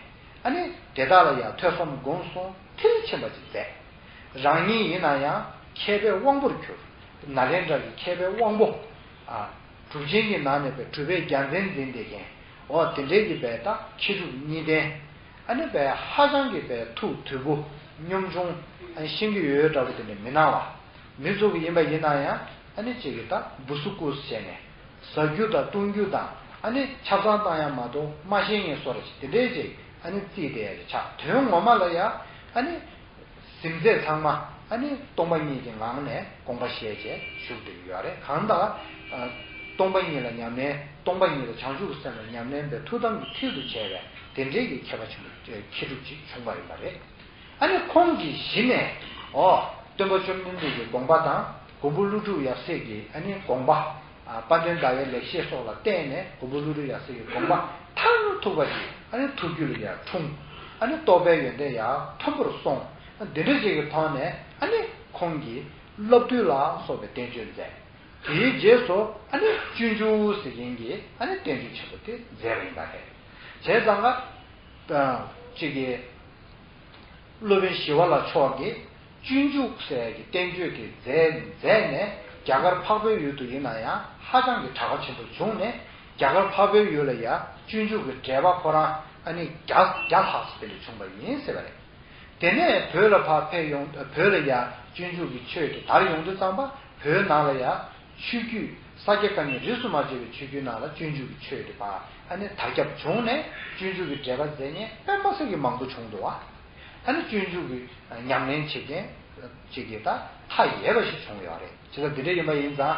ཨ་ནི་དེ་དག་ལ་ཡང་ཐོས་བསམ་སྒོམ་གསུམ་མཐིལ་ཕྱིན་པ་ཅིག་མཛད། རང་ཉིད་ཡིན་ན་ཡང་མཁས་པའི་དབང་པོར་གྱུར། ནཱ་ལེནྡྲ་གི་མཁས་པའི་དབང་པོ། ཨ། གྲུབ་ཆེན་གྱི་ནང་ནས་པའི་གྲུབ་པའི་རྒྱལ་མཚན་འཛིན་བསྡད་མཁན། འོ་དེ་འདྲའི་གི་པའི་ད་མཁས་གྲུབ་གཉིས་ལྡན། ཨ་ནི་པའི་ཧ་ཅང་གི་པའི་ཐུགས་དོད་པོ། གཉོམ་ཆུང་། ཨ། ཤེས་ཀྱི་ཡོད་འདྲ་པོ་དེ་འདྲ་མི་སྣང་བ། མི་ཚོ་གི་ཡིན་པ་ཡིན་ན་ཡང་ཨ་ནི་གཅིག་གི་ད་འབུ་སུ་ཀུ་སུ་བྱས་ནས། ཟ་རྒྱུ་དང་བཏུང་རྒྱུ་དང་ཨ་ནི་ཆབ་གསང་བཏང་ཡ་མ་གཏོགས་མ་ཤེས་མཁན་བཟོ་འདྲ་ཅིག་དེ་འདྲའི་ཅིག་ཨ་ནི་བརྩིས་བསྡད་ཡ་ཅིག་ཆགས། དོན་ངོ་མ་ལ་ཡ་ཨ་ནི་གཟིམ་མཛད་ཚང་མ་ཨ་ནི་སྟོང་པ་ཉིད་ཀྱི་ངང་ནས་དགོངས་པ་བཞེས་བྱས་བཞུགས་བསྡད་ཡོད་རེད། གང་ལྟར་སྟོང་པ་ཉིད་ལ་ཉམས་ལེན། སྟོང་པ་ཉིད་ལ་བྱང་ཆུབ་སེམས་ལ་ཉམས་ལེན་པའི་ཐུགས་དམ་གྱི་མཐིལ་དུ་བྱས་པའི་དེ་འདྲའི་གི་མཁས་པ་ཆེན་པོ་མཁས་གྲུབ་ཅིག་བྱུང་བ་ཡིན་པ་རེད། ཨ་ནི་ཁོང་གི་གཞི་ནས། ཨོ། སྟོན་པ་བཅོམ་ལྡན་འདས་ཀྱི་དགོངས་པ་དང་མགོན་པོ་ཀླུ་སྒྲུབ་ཡབ་སྲས་ཀྱི་ཨ་ནི་དགོངས་པ། ཨ། དཔལ་ལྡན་ཟླ་བའི་ལེགས་བཤད་སོགས་ལ་བརྟེན་ནས་མགོན་པོ་ཀླུ་སྒྲུབ་ཡབ་སྲས་ཀྱི་དགོངས་པ་མཐར་ཐུག་པ་ཞིག་ཨ་ནི་ཐུགས་རྒྱུད་ལ་ཡང་འཁྲུངས། ཨ་ནི་རྟོགས་པའི་ཡོན་ཏན་ཡང་མཐོན་པོར་སོང་། འདི་འདྲ་ཞིག་གི་ཐོག་ནས་ཨ་ནི་ཁོང་གིས་བློ་བཏུལ་ལ་སོགས་པའི་བསྟན་བཅོས་མཛད། དེའི་རྗེས་སུ་ཨ་ནི་སྤྱོད་འཇུག་ཟེར་མཁན་གྱི་ཨ་ནི་བསྟན་བཅོས་ཆེན་པོ་དེ་མཛད་པ་ཡིན་པ་རེད། བྱས་ཙང་ཀ་ཅིག་གིས། སློབ་དཔོན་ཞི་བ་ལྷ་མཆོག་གིས་སྤྱོད་འཇུག་ཟེར་གྱི་བསྟན་བཅོས་དེ་མཛད་མཛད་ནས། རྒྱ་གར་འཕགས་པའི་ཡུལ་དུ་ཡིན་ན་ཡང་ཧ་ཅང་གི་གྲགས་པ་ཆེན་པོ་བྱུང་ནས། རྒྱ་གར་འཕགས་པའི་ཡུལ་ལ་ཡང་སྤྱོད་འཇུག་གི་འགྲེལ་པ་ཁོ་རང་ཨ་ནི་བརྒྱ་བརྒྱ་ལྷག་ཙམ་དེ་འདྲ་བྱུང་བ་ཡིན་ཟེར་བ་རེད། དེ་ནས་བོད་ལ་ཕར་ཕེབས་ཡོང་། བོད་ལ་ཡང་སྤྱོད་འཇུག་གི་ཆོས་དེ་དར་ཡོང་དུས་ཙམ་པ། བོད་ནང་ལ་ཡང་ཆོས་བརྒྱུད་ས་སྐྱ་བཀའ་རྙིང་རིས་སུ་མ་ཆད་པའི་ཆོས་བརྒྱུད་ནང་ལ་སྤྱོད་འཇུག་གི་ཆོས་དེ་ཕར་ཨ་ནི་དར་ཁྱབ་བྱུང་ནས། སྤྱོད་འཇུག་གི་འགྲེལ་པ་མཛད་མཁན་དཔེ་མི་སྲིད་ཀྱི་མང་པོ་བྱུང་འདུག་བ། ཨ་ནི་སྤྱོད་འཇུག་གི་ཉམས་ལེན་བྱེད་མཁན་ཅིག་གི་ད་མཐའ་ཡས་པ་ཞིག་བྱུང་ཡོད་རེད། བྱས་ཙང་འདི་འདྲ་ཡིན་པ་ཡིན་ཙང་།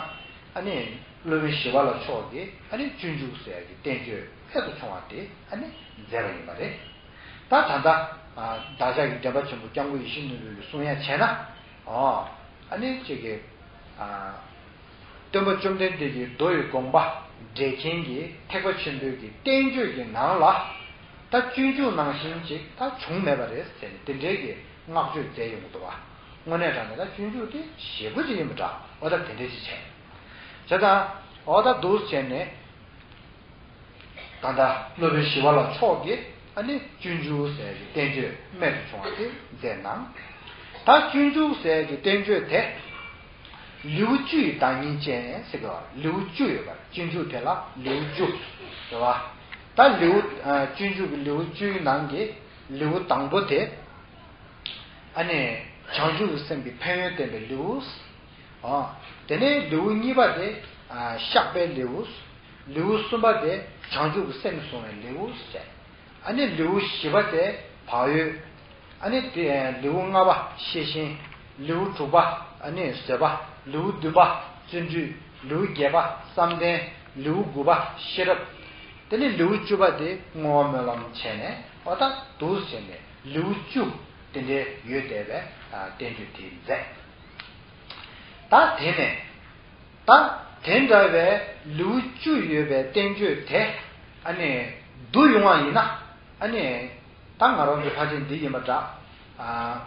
ཨ་ནི་སློབ་དཔོན་ཞི་བ་ལྷ་མཆོག་གིས་ཨ་ནི་སྤྱོད་འཇུག་ཟེར་ཡ་གི་བསྟན་བཅོས་སླད་དུ་བྱུང་བ་དེ་ཨ་ནི་མཛད་པ་ཡིན་པ་རེད། ད་ད་ལྟ་བདག་ཅག་གི་འགྲེལ་པ་ཆེན་པོ་སྐྱབས་མགོན་ཡིད་བཞིན་ནོར་བུ་གིས་གསུང་ཡ་བྱས་ན། ཨོ། ཨ་ནི་ཅིག་གི། ཨ། སྟོན་པ་བཅོམ་ལྡན་འདས་ཀྱི་མདོ་ཡི་དགོངས་པ་འགྲེལ་མཁན་གྱི་ཐེག་པ་ཆེན་པོའི་གི་བསྟན་བཅོས་ཀྱི་ནང་ལ། ད་སྤྱོད་འཇུག་ནང་བཞིན་ཅིག་ད་བྱུང་མེད་པ་རེད་ཟེར་ནས་དེ་འདྲའི་གི་བསྔགས་བརྗོད་མཛད་ཡོང་གི་འདུག་བ། དངོས་གནས་དྲང་གནས་ད་སྤྱོད་འཇུག་དེ་ཞེ་པོ་ཅིག་ཡིན་པ་འདྲ། འོ་ད་དེ་འདྲ་ཅིག་བྱས། བྱས་ཙང་། འོ་ད་འདུག་བྱས་ནས། ད་ལྟ་སློབ་དཔོན་ཞི་བ་ལྷ་མཆོག་གིས་ཨ་ནི་སྤྱོད་འཇུག་ཟེར་གྱི་བསྟན་བཅོས་རྨད་དུ་བྱུང་བ་དེ་མཛད་གནང་། ད་སྤྱོད་འཇུག་ཟེར་གྱི་བསྟན་བཅོས་དེ། ལེའུ་བཅུ་ཡི་བདག་ཉིད་ཅན་ཟེར་གི་བ། ལེའུ་བཅུ་ཡོད་པ། སྤྱོད་འཇུག་དེ་ལ་ལེའུ་བཅུ་ཡོད་པ། ད་ལེའུ། ཨ། སྤྱོད་འཇུག་གི་ལེའུ་བཅུའི་ནང་གི་ལེའུ་དང་པོ་དེ། ཨ་ནི་བྱང་ཆུབ་ཀྱི་སེམས་ཀྱི་ཕན་ཡོན་བསྟན་པའི་ལེའུ། ཨ། དེ་ནས་ལེའུ་གཉིས་པ་དེ། ཨ། བཤགས་པའི་ལེའུ། ལེའུ་གསུམ་པ་དེ་བྱང་ཆུབ་ཀྱི་སེམས་བསྲུང་བའི་ལེའུ་ཟེར། ཨ་ནི་ལེའུ་བཞི་པ་དེ་བག་ཡོད། ཨ་ནི་དེ་ལེའུ་ལྔ་པ་ཤེས་བཞིན། ལེའུ་དྲུག་པ་ཨ་ནི་བཟོད་པ། ལེའུ་བདུན་པ་བརྩོན་འགྲུས། ལེའུ་བརྒྱད་པ་བསམ་གཏན། ལེའུ་དགུ་པ་ཤེས་རབ། དེ་ནས་ལེའུ་བཅུ་པ་དེ་བསྔོ་བ་སྨོན་ལམ་བྱས་ནས། འོ་ད་འདུག་བྱས་ནས་ལེའུ་བཅུ་དེ་འདྲའི་ཡོད་བསྡད་པའི། ཨ། བསྟན་བཅོས་དེ་མཛད། ད་དེ་ནས། ད་དེ་འདྲ་བའི་ལེའུ་བཅུ་ཡོད་པའི་བསྟན་བཅོས་དེ་ཨ་ནི་བསྡུ་ཡོང་བ་ཡིན་ན། ཨ་ནི་ད་ང་རང་ཚོ་ཕལ་ཆེར་འདི་ཡིན་པ་འདྲ། ཨ།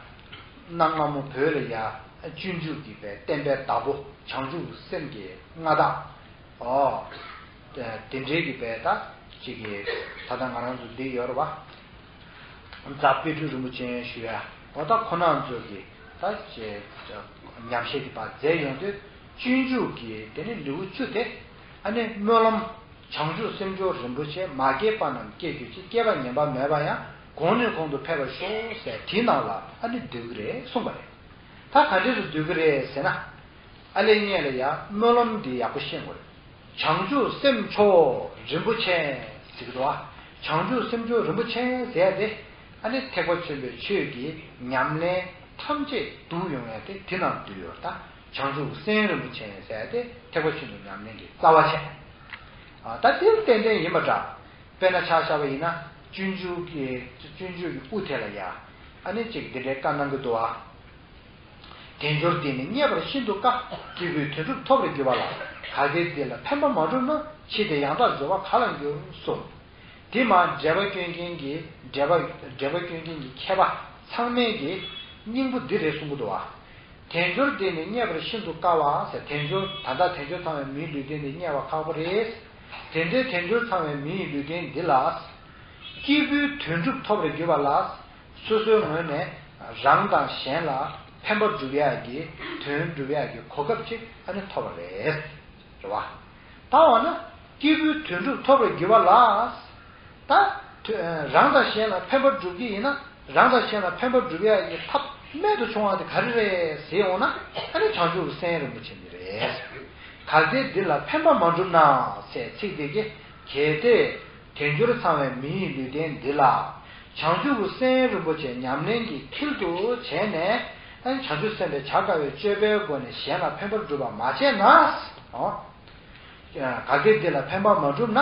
གནའ་སྔ་མོ་བོད་ལ་ཡ་སྤྱོད་འཇུག་གི་པའི་བསྟན་པའི་བདག་པོ་བྱང་ཆུབ་སེམས་ཀྱི་མངའ་བདག། ཨོ། དེ་འདྲའི་གི་པའི་ད་ཅིག་གི། ད་ལྟ་ང་རང་ཚོ་འདི་ཡོད་རེད་བ། རྫ་དཔལ་སྤྲུལ་རིན་པོ་ཆེ་ཞུ་ཡ། འོ་ད་ཁོ་རང་ཚོ་གི་ད་ཅེ་ཉམས་བཞེས་དེ་ཕར་མཛད་ཡོང་དུས། སྤྱོད་འཇུག་གི་དེ་ནི་ལེའུ་བཅུ་དེ་ཨ་ནི་སྨོན་ལམ། བྱང་ཆུབ་སེམས་མཆོག་རིན་པོ་ཆེ། མ་སྐྱེས་པ་རྣམས་སྐྱེ་གྱུར་ཅིག་སྐྱེས་པ་ཉམས་པ་མེད་པ་ཡང་། གོང་ནས་གོང་དུ་འཕེལ་བར་ཤོག་ཟེར་དེའི་ནང་ལ་ཨ་ནི་བསྡུས་ཀྱི་རེད་གསུངས་པ་རེད། ད་ག་འདྲས་སུ་བསྡུས་ཀྱི་རེད་ཟེར་ན། ཨ་ལས་ངེད་ལ་ཡ་སྨོན་ལམ་འདི་ཡག་པོ་ཤེས་དགོས། བྱང་ཆུབ་སེམས་མཆོག་རིན་པོ་ཆེ་ཟེར་གི་འདུག་ཨ། བྱང་ཆུབ་སེམས་མཆོག་རིན་པོ་ཆེ་ཟེར་ཏེ། ཨ་ནི་ཐེག་པ་ཆེན་པོའི་ཆོས་ཀྱི་ཉམས་ལེན་ཐམས་ཅད་བསྡུ་ཡོང་ཡ་དེ་དེ་ནང་བསྡུས་ཡོད། ད་བྱང་ཆུབ་སེམས་རིན་པོ་ཆེ་ཟེར་ཏེ་ཐེག་པ་ཆེན་པོའི་ཉམས་ལེན་གྱི་རྩ་བ་བྱས། ཨ། ད་དེ་ཏན་ཏན་ཡིན་པ་འདྲ། དཔེར་ན་ཆ་བཞག་པ་ཡིན་ན། སྤྱོད་འཇུག་གི། སྤྱོད་འཇུག་གི་དབུ་དེ་ལ་ཡ། ཨ་ནི་ཅིག་འདི་འདྲའི་བཀའ་གནང་གི་འདུག་ཨ། དལ་འབྱོར་འདི་ནི་རྙེད་པར་ཤིན་ཏུ་དཀའ། སྐྱེས་བུའི་དོན་སྒྲུབ་ཐོབ་པར་འགྱུར་བ་ལ། ག་གེ་འདི་ལ་ཕན་པ་མ་བསྒྲུབས་ན། ཕྱིས་དེ་ཡང་དག་འབྱོར་བ་ག་ལ་འགྱུར་གསུངས། དེ་མ་འགྲེལ་པ་སྐྱོན་མཁན་གྱི། འགྲེལ་པ། འགྲེལ་པ་སྐྱོན་མཁན་གྱི་མཁས་པ་ཚང་མས་ཀྱི་སྙིང་པོ་འདི་རེད་གསུང་གི་འདུག་བ། དལ་འབྱོར་འདི་ནི་རྙེད་པར་ཤིན་ཏུ་དཀའ་བ་ཟེར། དལ་འབྱོར་ད་ལྟ་དལ་འབྱོར་ཚང་བའི་མིའི་ལུས་རྟེན་འདི་རྙེད་པ་ཁག་པོ་རེད། དེ་འདྲའི་དལ་འབྱོར་ཚང་བའི་མིའི་ལུས་རྟེན་འདི་ལ། སྐྱེས་བུའི་དོན་གྲུབ་ཐོབ་པར་གྱུར་པ་ལ། སོ་སོའི་ངོས་ནས་རང་དང་གཞན་ལ་ཕན་པ་སྒྲུབ་ཡག་གི་དོན་སྒྲུབ་ཡག་གི་གོ་སྐབས་ཅིག་ཨ་ནི་ཐོབ་པ་རེད། རེད་བ། ད་འོ་ན་སྐྱེས་བུའི་དོན་གྲུབ་ཐོབ་པར་གྱུར་པ་ལ། ད་དོ་རང་དང་གཞན་ལ་ཕན་པ་སྒྲུབ་ཀྱི་ཡིན་ན། རང་དང་གཞན་ལ་ཕན་པ་སྒྲུབ་ཡག་གི་ཐབས་རྨད་དུ་བྱུང་བ་དེ་ག་རེ་རེད་ཟེར་འོང་ན། ཨ་ནི་བྱང་ཆུབ་ཀྱི་སེམས་རིན་པོ་ཆེ་འདི་རེད། གལ་ཏེ་འདི་ལ་ཕན་པ་མ་བསྒྲུབས་ན་ཟེར་ཚིག་དེ་གིས། གལ་ཏེ་དལ་འབྱོར་ཚང་བའི་མིའི་ལུས་རྟེན་འདི་ལ། བྱང་ཆུབ་ཀྱི་སེམས་རིན་པོ་ཆེ་ཉམས་ལེན་གྱི་མཐིལ་དུ་བྱས་ནས། ཨ་ནི་བྱང་ཆུབ་སེམས་དཔའི་བྱ་དཀའ་བའི་སྤྱོད་པའི་སྒོ་ནས་གཞན་ལ་ཕན་པར་སྒྲུབ་པ་མ་བྱས་ན། ཨོ། གལ་ཏེ་འདི་ལ་ཕན་པ་མ་བསྒྲུབས་ན།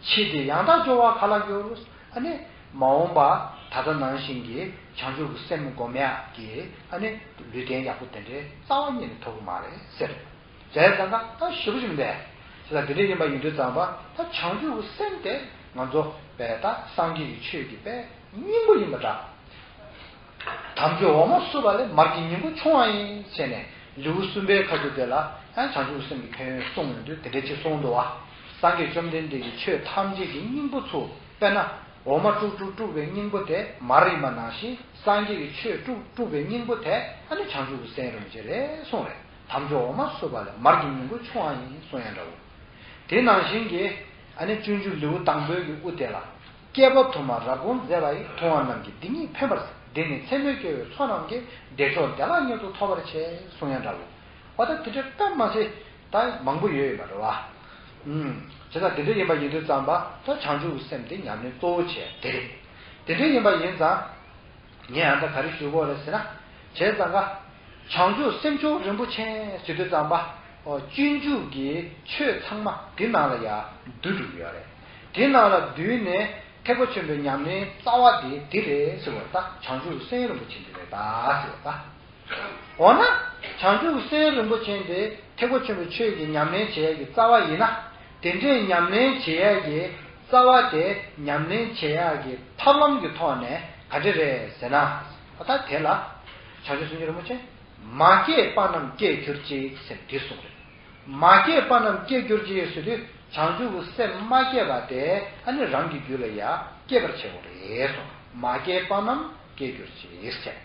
འཆི་སྟེ་ཡང་དག་སྐྱོ་བ་ག་ལ་འགྱུར། ཨ་ནི་མ་འོངས་པ་ད་ལྟ་ནང་བཞིན་གྱི་བྱང་ཆུབ་ཀྱི་སེམས་སྒོམ་ཡག་གི་ཨ་ནི་ལུས་རྟེན་ཡག་པོ་དེ་འདྲའི་རྩ་བ་ཉིད་ནས་ཐོབ་ཀྱི་མ་རེད་ཟེར། བྱས་ཙང་ཀ་ད་ཞེ་པོ་ཞིག་མི་འདུག་གས། དེ་ལ་དེ་འདྲ་ཡིན་པ་ཡིན་དུས་ཙམ་པ། ད་བྱང་ཆུབ་ཀྱི་སེམས་དེ་ང་ཚོ་དཔེ་ད་སངས་རྒྱས་ཀྱི་ཆོས་ཀྱི་དཔེ་སྙིང་པོ་ཡིན་པ་འདྲ། དམ་ཆོས་འོ་མ་བསྲུབས་པ་ལས། མར་གྱི་ཉིང་ཁུ་ཆུང་བ་ཡིན་ཟེར་ནས། ལེའུ་གསུམ་པའི་ཁ་ཐུག་དེ་ལ་ཡང་བྱང་ཆུབ་སེམས་ཀྱི་ཕན་ཡོན་གསུངས་ཡོང་དུས་དེ་འདྲ་ཅིག་གསུངས་འདུག་བ། སངས་རྒྱས་བཅོམ་ལྡན་འདས་ཀྱིས་ཆོས་ཐམས་ཅད་ཀྱི་སྙིང་པོ་ཚུ། དཔེར་ན་འོ་མ་དཀྲུག་དཀྲུག་དཀྲུགས་པའི་སྙིང་པོ་དེ་མར་ཡིན་པ་ནང་བཞིན། སངས་རྒྱས་ཀྱིས་ཆོས་དཀྲུག་དཀྲུགས་པའི་སྙིང་པོ་དེ་ཨ་ནི་བྱང་ཆུབ་ཀྱི་སེམས་རིན་པོ་ཆེ་རེད་གསུངས་རེད། དམ་ཆོས་འོ་མ་བསྲུབས་པ་ལས། མར་གྱི་ཉིང་ཁུ་ཆུང་བ་ཡིན་གསུངས་ཡང་འདྲ་བོ། དེ་ནང་བཞིན་གྱི་ཨ་ནི་སྤྱོད་འཇུག་ལེའུ་དང་པོའི་གི་དབུ་དེ་ལ། བསྐལ་པ་དུ་མར་རབ་དགོངས་མཛད་པ་ཡི། མཐོང་བ་རྣམས་ཀྱིས་འདི་ཉིད་ཕན་པར་གསལ། འདི་ནི་མཚན་མོས་སྐྱེ་བོའི་ཚོགས་རྣམས་ཀྱིས། བདེ་མཆོག་བདེ་བླག་མྱུར་དུ་ཐོབ་པར་བྱེད་གསུངས་ཡང་འདྲ་བོ། འོ་ད་དེ་འདྲ་དཔེ་མ་ཚད་ད་མང་པོ་ཡོད་ཡོད་པ་རེད་བ། ཨུམ། བྱས་ཙང་དེ་འདྲ་ཡིན་པ་ཡིན་དུས་ཙམ་པ། ད་བྱང་ཆུབ་ཀྱི་སེམས་དེ་ཉམས་ལེན་གཙོ་བོ་བྱས་དེ་རེད། དེ་འདྲ་ཡིན་པ་ཡིན་ཙང་། ངས་ཨ་ད་ག་རེ་ཞུ་དགོས་རེད་ཟེར་ན། བྱས་ཙང་ཀ། བྱང་ཆུབ་སེམས་མཆོག་རིན་པོ་ཆེ་ཟེར་དུས་ཙམ་པ། ཨོ། སྤྱོད་འཇུག་གི་ཆོས་ཚང་མ་དེ་ནང་ལ་ཡ་བསྡུས་འགྲོ་གི་ཡོད་རེད། དེ་ནང་ལ་བསྡུས་ནས་ཐེག་པ་ཆེན་པོའི་ཉམས་ལེན་རྩ་བ་དེ་དེ་རེད་ཟེར་བ་ད། བྱང་ཆུབ་སེམས་རིན་པོ་ཆེ་འདི་རེད་ད་ཟེར་བ་ད། འོ་ན། བྱང་ཆུབ་སེམས་རིན་པོ་ཆེ་འདི་ཐེག་པ་ཆེན་པོའི་ཆོས་ཀྱི་ཉམས་ལེན་བྱེད་ཡག་གི་རྩ་བ་ཡིན་ན། དེ་འདྲའི་ཉམས་ལེན་བྱེད་ཡག་གི་རྩ་བ་དེ་ཉམས་ལེན་བྱེད་ཡག་གི་ཐབས་ལམ་གྱི་ཐོག་ནས་ག་འདྲ་རེད་ཟེར་ན། ད་དེ་ལ་བྱང་ཆུབ་སེམས་མཆོག་རིན་པོ་ཆེ། མ་སྐྱེས་པ་རྣམས་སྐྱེ་གྱུར་ཅིག་ཟེར་འདི་གསུངས་རེད། མ་སྐྱེས་པ་རྣམས་སྐྱེ་གྱུར་ཅིག་ཟེར་དུས། བྱང་ཆུབ་ཀྱི་སེམས་མ་སྐྱེས་པ་དེ་ཨ་ནི་རང་གི་རྒྱུད་ལ་ཡ་སྐྱེ་བར་བྱེད་དགོས་རེད་གསུངས། མ་སྐྱེས་པ་རྣམས་སྐྱེ་གྱུར་ཅིག་ཟེར།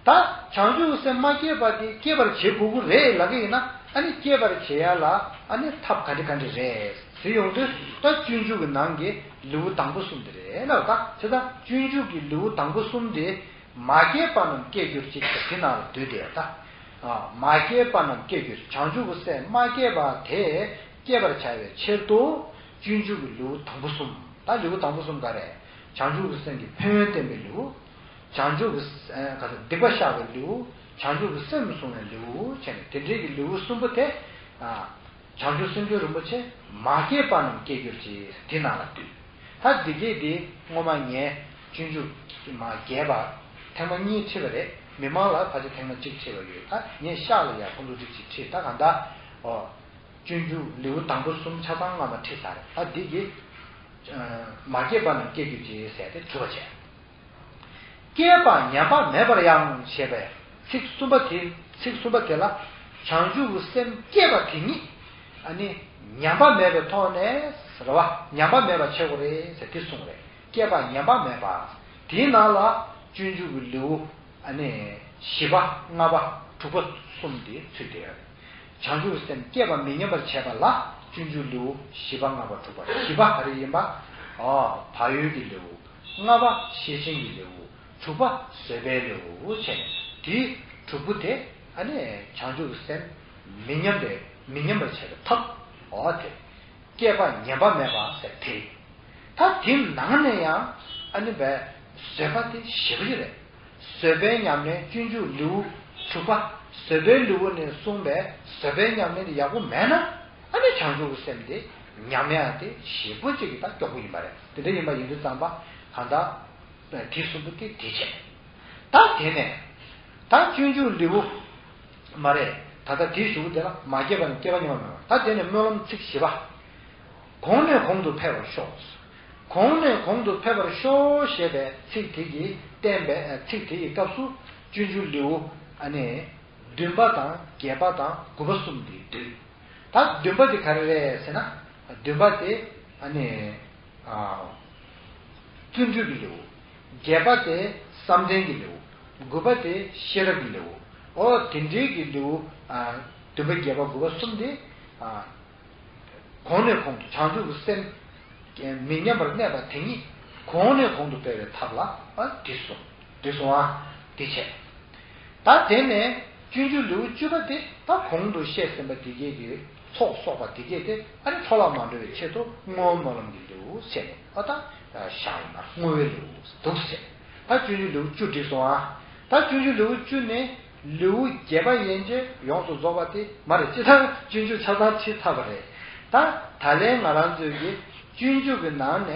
ད་བྱང་ཆུབ་སེམས་མ་སྐྱེས་པ་དེ་སྐྱེ་བར་བྱེད་དགོས་ཀྱི་རེད་ལབ་ཀྱི་ཡིན་ན། ཨ་ནི་སྐྱེ་བར་བྱེད་ཡ་ལ་ཨ་ནི་ཐབས་ག་འདྲ་ག་འདྲ་རེད་ཟེར་ཡོང་དུས། ད་སྤྱོད་འཇུག་གི་ནང་གི་ལེའུ་དང་པོ་གསུམ་དེ་རེད་ལབ། ད་བྱས་ཙང་སྤྱོད་འཇུག་གི་ལེའུ་དང་པོ་གསུམ་དེ། མ་སྐྱེས་པ་རྣམས་སྐྱེ་གྱུར་ཅིག་ཟེར་དེ་ནང་ལ་བསྡུས་ཏེ། ད་མ་སྐྱེས་པ་རྣམས་སྐྱེ་གྱུར། བྱང་ཆུབ་ཀྱི་སེམས་མ་སྐྱེས་པ་དེ་སྐྱེ་བར་བྱ་བའི་ཕྱིར་དུ། སྤྱོད་འཇུག་གི་ལེའུ་དང་པོ་གསུམ། ད་ལེའུ་དང་པོ་གསུམ་ག་རེ། བྱང་ཆུབ་ཀྱི་སེམས་ཀྱི་ཕན་ཡོན་བསྟན་པའི་ལེའུ། བྱང་ཆུབ་ཀྱི་ཨ་ག་ཚོད་སྡིག་པ་བཤགས་པའི་ལེའུ། བྱང་ཆུབ་ཀྱི་སེམས་བསྲུང་བའི་ལེའུ་བྱས་ནས། དེ་འདྲའི་གི་ལེའུ་གསུམ་པོ་དེ། ཨ་བྱང་ཆུབ་སེམས་མཆོག་རིན་པོ་ཆེ་མ་སྐྱེས་པ་རྣམས་སྐྱེ་གྱུར་ཅིག་དེ་ནང་ལ་འདུས། ད་འདི་གས་དེ་སྔོན་མ་ངས་སྤྱོད་འཇུག་མ་རྒྱས་པ་ཐེངས་མ་གཉིས་ཁྲིད་པ་རེད། མི་མང་ལ་ཕལ་ཆེར་ཐེངས་མ་གཅིག་ཁྲིད་པ་ཡོད། ད་ངས་ཤག་ལ་ཡ་ཁོང་ཚོ་འགྲིག་ཅིག་ཁྲིད། ད་གང་ལྟར། ཨོ། སྤྱོད་འཇུག་ལེའུ་དང་པོ་གསུམ་ཆ་ཚང་སྔ་མ་ཁྲིད་ཚར་རེད། ད་འདི་གས། ཨ་མ་སྐྱེས་པ་རྣམས་སྐྱེ་གྱུར་ཅིག་ཟེར་ཏེ་གྲུབ་པ་བྱས། སྐྱེས་པ་ཉམས་པ་མེད་པར་ཡང་ཞེས་པའི་ཚིག་གསུམ་པ་དེ། ཚིག་གསུམ་པ་དེ་ལ། བྱང་ཆུབ་ཀྱི་སེམས་བསྐྱེད་པ་དེ་ཉིད། ཨ་ནི་ཉམས་པ་མེད་པའི་ཐོག་ནས་རེད་བ། ཉམས་པ་མེད་པ་བྱེད་དགོས་རེད་ཟེར་དེ་གསུངས་རེད། སྐྱེས་པ་ཉམས་པ་མེད་པ། དེའི་ནང་ལ་སྤྱོད་འཇུག་གི་ལེའུ། ཨ་ནི་བཞི་པ་ལྔ་པ་དྲུག་པ་གསུམ་དེ་ཚུད་བསྡད་ཡོད་རེད། བྱང་ཆུབ་སེམས་བསྐྱེད་པ་མི་ཉམས་པར་བྱེད་པ་ལ། སྤྱོད་འཇུག་ལེའུ་བཞི་པ་ལྔ་པ་དྲུག་པ། བཞི་པ་ག་རེ་ཡིན་པ། ཨ་བག་ཡོད་ཀྱི་ལེའུ། ལྔ་པ་ཤེར་ཕྱིན་གྱི་ལེའུ། དྲུག་པ་བཟོད་པའི་ལེའུ་བྱས་ནས། དེའི་དྲུག་པོ་དེ་ཨ་ནི་བྱང་ཆུབ་ཀྱི་སེམས་མི་ཉམས་པའི། མི་ཉམས་པར་བྱེད་པའི་ཐབས། འོ་དེ། སྐྱེས་པ་ཉམས་པ་མེད་པ་ཟེར་དེ། ད་དེའི་ནང་ནས་ཡང་ཨ་ནི་བས་བཟོད་པ་དེ་ཞེ་པོ་ཅིག་རེད། བཟོད་པའི་ཉམས་ལེན། སྤྱོད་འཇུག་ལེའུ་དྲུག་པ། བཟོད་པའི་ལེའུ་ནས་གསུངས་པའི་བཟོད་པའི་ཉམས་ལེན་དེ་ཡག་པོ་མེད་ན། ཨ་ནི་བྱང་ཆུབ་ཀྱི་སེམས་དེ་ཉམས་ཡག་དེ་ཞེ་པོ་ཅིག་གི་ད་མགྱོགས་པོ་ཡིན་པ་རེད། དེ་འདྲ་ཡིན་པ་ཡིན་དུས་ཙམ་པ་གང་ལྟར། དེ་གསུམ་པོ་དེ་དེ་བྱས། ད་དེ་ནས་ད་སྤྱོད་འཇུག་ལེའུ། མ་རེད། ད་ལྟ་དེའི་གཞུག་གུ་དེ་ལ་མ་སྐྱེས་པ་ནི་སྐྱེས་པ་ཉམས་པ་མེད་པ། ད་དེ་ནས་སྨོན་ལམ་ཚིག་བཞི་པ། གོང་ནས་གོང་དུ་འཕེལ་བར་ཤོག་གོང་ནས་གོང་དུ་འཕེལ་བར་ཤོག་ཞེས་པའི་ཚིག་དེ་གིས་བསྟན་པའི། ཚིག་དེ་ཡི་སྐབས་སུ་སྤྱོད་འཇུག་ལེའུ། ཨ་ནི། བདུན་པ་དང་བརྒྱད་པ་དང་དགུ་པ་གསུམ་དེ་བདུན། ད་བདུན་པ་དེ་ག་རེ་རེད་ཟེར་ན། བདུན་པ་དེ་ཨ་ནི། ཨ། བརྩོན་འགྲུས་ཀྱི་ལེའུ། བརྒྱད་པ་དེ་བསམ་གཏན་གྱི་ལེའུ། དགུ་པ་དེ་ཤེས་རབ་ཀྱི་ལེའུ། ཨོ་དེ་འདྲའི་གི་ལེའུ། ཨ། བདུན་པ་བརྒྱད་པ་དགུ་པ་གསུམ་དེ། ཨ། གོང་ནས་གོང་དུ་བྱང་ཆུབ་ཀྱི་སེམས། མི་ཉམས་པར་གནས་པ་དེ་ཉིད་གོང་ནས་གོང་དུ་སྤེལ་བའི་ཐབས་ལ། ཨ། འདི་གསུངས། འདི་གསུངས། ཨ། འདི་བྱས། ད་དེ་ནས་སྤྱོད་འཇུག་ལེའུ་བཅུ་པ་དེ་ད་གོང་དུ་བཤད་ཟིན་པ་འདི་གས་ཀྱི་ཚོགས་གསོག་པ་འདི་གས་དེ་ཨ་ནི་འཕྲོ་བརླག་མ་འགྲོ་བའི་ཆེད་དུ་བསྔོ་བ་སྨོན་ལམ་གྱི་ལེའུ་ཟེར་ནས། ཨ། ད་བཞག་ཡིན་ན་བསྔོ་བའི་ལེའུ་འདུག་ཟེར། ད་སྤྱོད་འཇུག་ལེའུ་བཅུ་འགྲིག་སོང་། ཨ། ད་སྤྱོད་འཇུག་ལེའུ་བཅུ་ནས་ལེའུ་བརྒྱད་པ་ཡན་ཆད་ཡོངས་སུ་རྫོགས་པ་དེ་མ་རེད། སྤྱིར་བཏང་སྤྱོད་འཇུག་ཆ་ཚང་ཁྲིད་ཚར་བ་རེད། ད་ད་ལན་ང་རང་ཚོའི་གི་སྤྱོད་འཇུག་གི་ནང་ནས།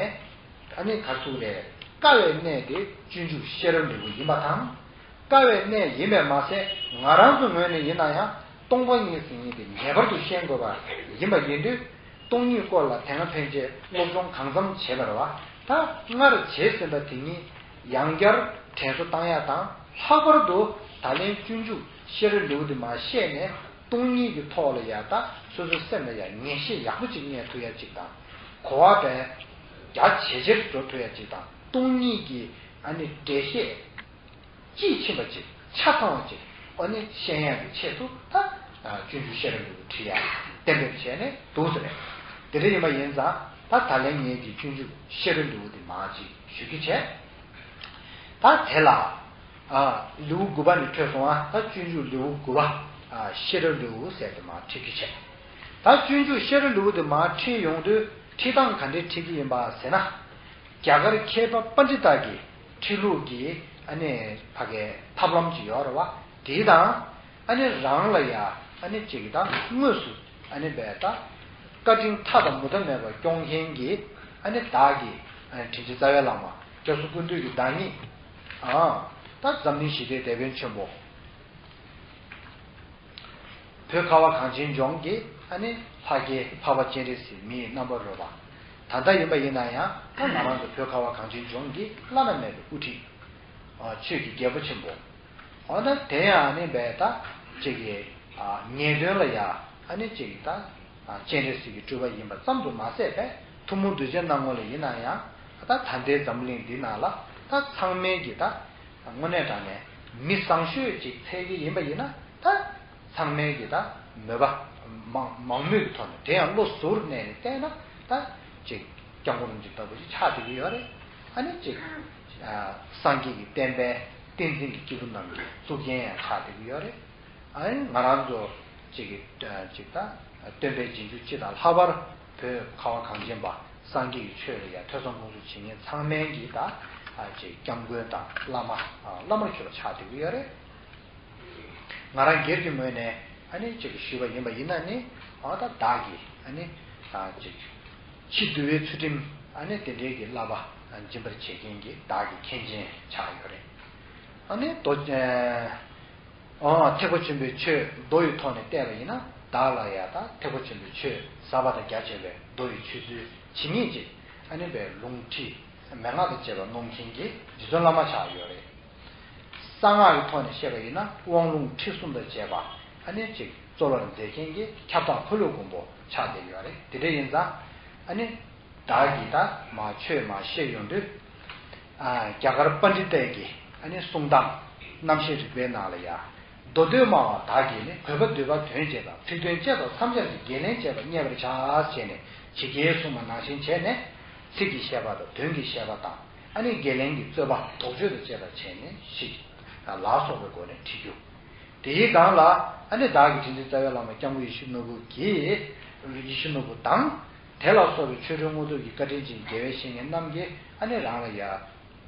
ཨ་ནི་ག་ཚོད་རེད། དཀའ་བའི་གནས་དེ་སྤྱོད་འཇུག་ཤེས་རབ་ལེའུ་ཡིན་པ་དང་། དཀའ་བའི་གནས་ཡིན་པས་མ་ཟད། ང་རང་ཚོའི་ངོས་ནས་ཡིན་ན་ཡང་སྟོང་པ་ཉིད་ཟེར་མཁན་དེ་ངེས་པར་དུ་ཤེས་དགོས་པ་ཡིན་པ་ཡིན་དུས། སྟོང་ཉིད་སྐོར་ལ་དེ་སྔ་ཕན་ཆད་སློབ་སྦྱོང་གང་འཚམ་བྱས་པ་རེད་བ། ད་སྔར་བྱས་ཟིན་པ་དེ་ཉིད་ཡང་བསྐྱར་དྲན་གསོ་བཏང་ཡ་དང་། ལྷག་པར་དུ་ད་ལན་སྤྱོད་འཇུག་ཤེས་རབ་ལེའུ་དེ་མར་བཤད་ནས། སྟོང་ཉིད་ཀྱི་ཐོག་ལ་ཡ་ད་སོ་སོའི་སེམས་ལ་ཡ་ངེས་ཤེས་ཡག་པོ་ཅིག་རྙེད་ཐུབ་ཡ་ཅིག་དང་། གོ་བ་དཔེ་རྒྱ་ཇེ་ཆེར་འགྲོ་ཐུབ་ཡ་ཅིག་དང་། སྟོང་ཉིད་ཀྱི་ཨ་ནི་འགྲེལ་བཤད་དཔྱིས་ཕྱིན་པ་ཅིག་ཆ་ཚང་བ་ཅིག་ཨ་ནི་ཤེས་ཡ་གི་ཆེད་དུ་ད་སྤྱོད་འཇུག་ཤེས་རབ་ལེའུ་ཁྲིད་ཡ་གཏན་འབེབས་བྱས་ནས་འདུག་ཟེར་རེད། དེ་འདྲ་ཡིན་པ་ཡིན་ཙང་། ད་ད་ལན་ངེད་ཀྱིས་སྤྱོད་འཇུག་ཤེས་རབ་ལེའུ་དེ་མར་ཅིག་ཞུ་རྒྱུ་བྱས། ད་དེ་ལ། ཨ། ལེའུ་དགུ་པ་ནས་འཕྲོས་སོང་། ཨ། ད་སྤྱོད་འཇུག་ལེའུ་དགུ་པ། ཨ། ཤེས་རབ་ལེའུ་ཟེར་དེ་མར་ཁྲིད་རྒྱུ་བྱས། ད་སྤྱོད་འཇུག་ཤེས་རབ་ལེའུ་དེ་མར་ཁྲིད་ཡོང་དུས་ཁྲིད་སྟངས་ག་འདྲས་ཁྲིད་ཀྱི་ཡིན་པ་ཟེར་ན། རྒྱ་གར་མཁས་པ་པཎྜི་ཏ་གི་ཁྲིད་ལུགས་ཀྱི་ཨ་ནི་ཕ་གའི་ཐབས་ལམ་ཅིག་ཡོད་རེད་བ། དེ་དང་། ཨ་ནི་རང་ལ་ཡ་ཨ་ནི་ཅིག་ད་དངོས་སུ་ཨ་ནི་བས་ད་བཀའ་དྲིན་མཐའ་དང་མུ་མཐའ་མེད་པར་སྐྱོང་མཁན་གྱི་ཨ་ནི་བདག་གི་ཨ་ནི་དྲིན་ཅན་རྩ་བའི་བླ་མ་སྐྱབས་སུ་ཀུན་འདུས་ཀྱི་བདག་ཉིད། ཨ། ད་འཛམ་གླིང་ཞི་བདེའི་དེད་དཔོན་ཆེན་པོ། བོད་ཁ་བ་གངས་ཅན་ལྗོངས་ཀྱི་ཨ་ནི་ལྷ་རྒྱལ་འཕགས་པ་སྤྱན་རས་གཟིགས་མིའི་རྣམ་པར་རོལ་པ། ད་ལྟ་ཡིན་པ་ཡིན་ན་ཡང་ད་ང་རང་ཚོ་བོད་ཁ་བ་གངས་ཅན་ལྗོངས་ཀྱི་བླ་ན་མེད་པའི་དབུ་ཁྲིད། ཨ། ཆོས་ཀྱི་རྒྱལ་པོ་ཆེན་པོ། འོ་ན་དེ་ཡང་ཨ་ནི་བས་ད་ཅིག་གི། ཨ། ངེས་དོན་ལ་ཡ་ཨ་ནི་ཅིག་ད། ཨ། སྤྱན་རས་གཟིགས་ཀྱི་སྤྲུལ་པ་ཡིན་པ་ཙམ་དུ་མ་ཟད་པས། ཐུན་མོང་གདུལ་བྱའི་སྣང་ངོ་ལ་ཡིན་ན་ཡང་། ད་ད་ལྟའི་འཛམ་གླིང་འདི་ནང་ལ་ད་ཚང་མས་ཀྱི་ད། དངོས་གནས་དྲང་གནས་མི་བཟང་ཤོས་ཅིག་འཚོལ་གྱི་ཡིན་པ་ཡིན་ན། ད་ཚང་མས་ཀྱི་ད་མོས་པ་མང་མང་མོས་ཀྱི་ཐོག་ནས། དེ་ཡང་བློ་གཟུར་གནས་ནས་བལྟས་ན་ད་ཅིག་སྐྱབས་མགོན་རིན་པོ་ཆེ་ལྟ་བུ་ཞིག་ཆགས་བསྡད་ཀྱི་ཡོད་རེད། ཨ་ནི་ཅིག། ཨ། སངས་རྒྱས་ཀྱི་བསྟན་པའི་བསྟན་འཛིན་གྱི་སྐྱེས་བུ་རྣམས་ཀྱི་གཙུག་རྒྱན་ཡང་ཆགས་བསྡད་ཀྱི་ཡོད་རེད། ཨ་ནི་ང་རང་ཚོ་ཅིག་གི། ཨ། ཅིག་ད་སྟོན་པའི་རྗེས་འཇུག་སྤྱི་དང་ལྷག་པར་བོད་ཁ་བ་གངས་ཅན་པ་སངས་རྒྱས་ཀྱི་ཆོས་ལ་ཡང་ཐོས་བསམ་སྒོམ་གསུམ་བྱེད་མཁན་ཚང་མའི་གི་ད། ཨ། ཅིག་སྐྱབས་མགོན་དང་བླ་མ། ཨ། བླ་མར་གྱུར་པ་ཆགས་བསྡད་ཀྱི་ཡོད་རེད། ང་རང་སྒེར་གྱི་ངོས་ནས་ཨ་ནི་ཅིག་ཞུས་པ་ཡིན་པ་ཡིན་ན་ནི། ཨ། ད་བདག་གིས་ཨ་ནི། ཨ། ཅིག་ཕྱི་འདུལ་བའི་ཚུལ་ཁྲིམས་ཨ་ནི་དེ་འདྲའི་གི་བསླབ་པ་སྦྱིན་པར་བྱེད་མཁན་གྱི་བདག་གི་མཁན་ཆེན་ཆགས་ཡོད་རེད། ཨ་ནི་མདོ། ཨ། ཨ། ཐེག་པ་ཆེན་པོའི་ཆོས་མདོ་ཡི་ཐོག་ནས་བལྟས་པ་ཡིན་ན། བདག་ལ་ཡ་ད་ཐེག་པ་ཆེན་པོའི་ཆོས་ཟབ་པ་དང་རྒྱ་ཆེ་བའི་མདོ་ཡི་ཆོས་ཚུལ་ཇི་སྙེད་ཅིག་ཨ་ནི་བའི་ལུང་ཁྲིད་མན་ངག་དང་བཅས་པ་སྣོམ་མཁན་གྱི་རྗེ་བཙུན་བླ་མ་ཆགས་ཡོད་རེད། གསང་སྔགས་ཀྱི་ཐོག་ནས་བཤད་པ་ཡིན་ན་དབང་ལུང་ཁྲིད་གསུམ་དང་བཅས་པ་ཨ་ནི་ཅིག་སྩོལ་བར་མཛད་མཁན་གྱི་ཁྱབ་བདག་འཁོར་ལོའི་མགོན་པོ་ཆགས་བསྡད་ཡོད་རེད། དེ་འདྲ་ཡིན་ཙང་ཨ་ནི། བདག་གིས་ད་མར་ཆོས་མར་བཤད་ཡོང་དུས། ཨ། རྒྱ་གར་པཎྜི་ཏའི་གི་ཨ་ནི་གསུང་སྟངས་རྣམ་བཤད་རིག་པའི་ནང་ལ་ཡ། མདོ་སྟོད་སྨྲ་བ་བདག་གིས་ནི། གུས་པ་འདུས་པ་དོན་བྱེད་པ། ཁྲིད་དོན་བཅས་དང་མཚམས་སྦྱར་གྱི། དགེ་ལེགས་བཅས་པ་རྙེད་པར་བྱ་ཞེས་ནས་ཇི་སྐད་གསུངས་པ་ནང་བཞིན་བྱས་ནས། ཚིག་གི་བཤད་པ་དང་དོན་གྱི་བཤད་པ་དང་། ཨ་ནི་དགེ་ལེགས་ཀྱི་རྩོད་པ་དོགས་གཅོད་དང་བཅས་པ་བྱས་ནས་ཤིག་ལ་སོགས་པའི་སྒོ་ནས་ཁྲིད་རྒྱུ། དེའི་སྒང་ལ་ཨ་ནི་བདག་གི་དྲིན་ཅན་རྩ་བའི་བླ་མ་སྐྱབས་མགོན་ཡིད་བཞིན་ནོར་བུ་གིས། ཡིད་བཞིན་ནོར་བུ་དང་། དེ་ལ་སོགས་པའི་ཆོ་འཕྲུལ་དངོས་གྲུབ་ཀྱི་བཀའ་དྲིན་ཅན་དགེ་བའི་བཤེས་གཉེན་རྣམས་ཀྱིས་ཨ་ནི་རང་ལ་ཡ་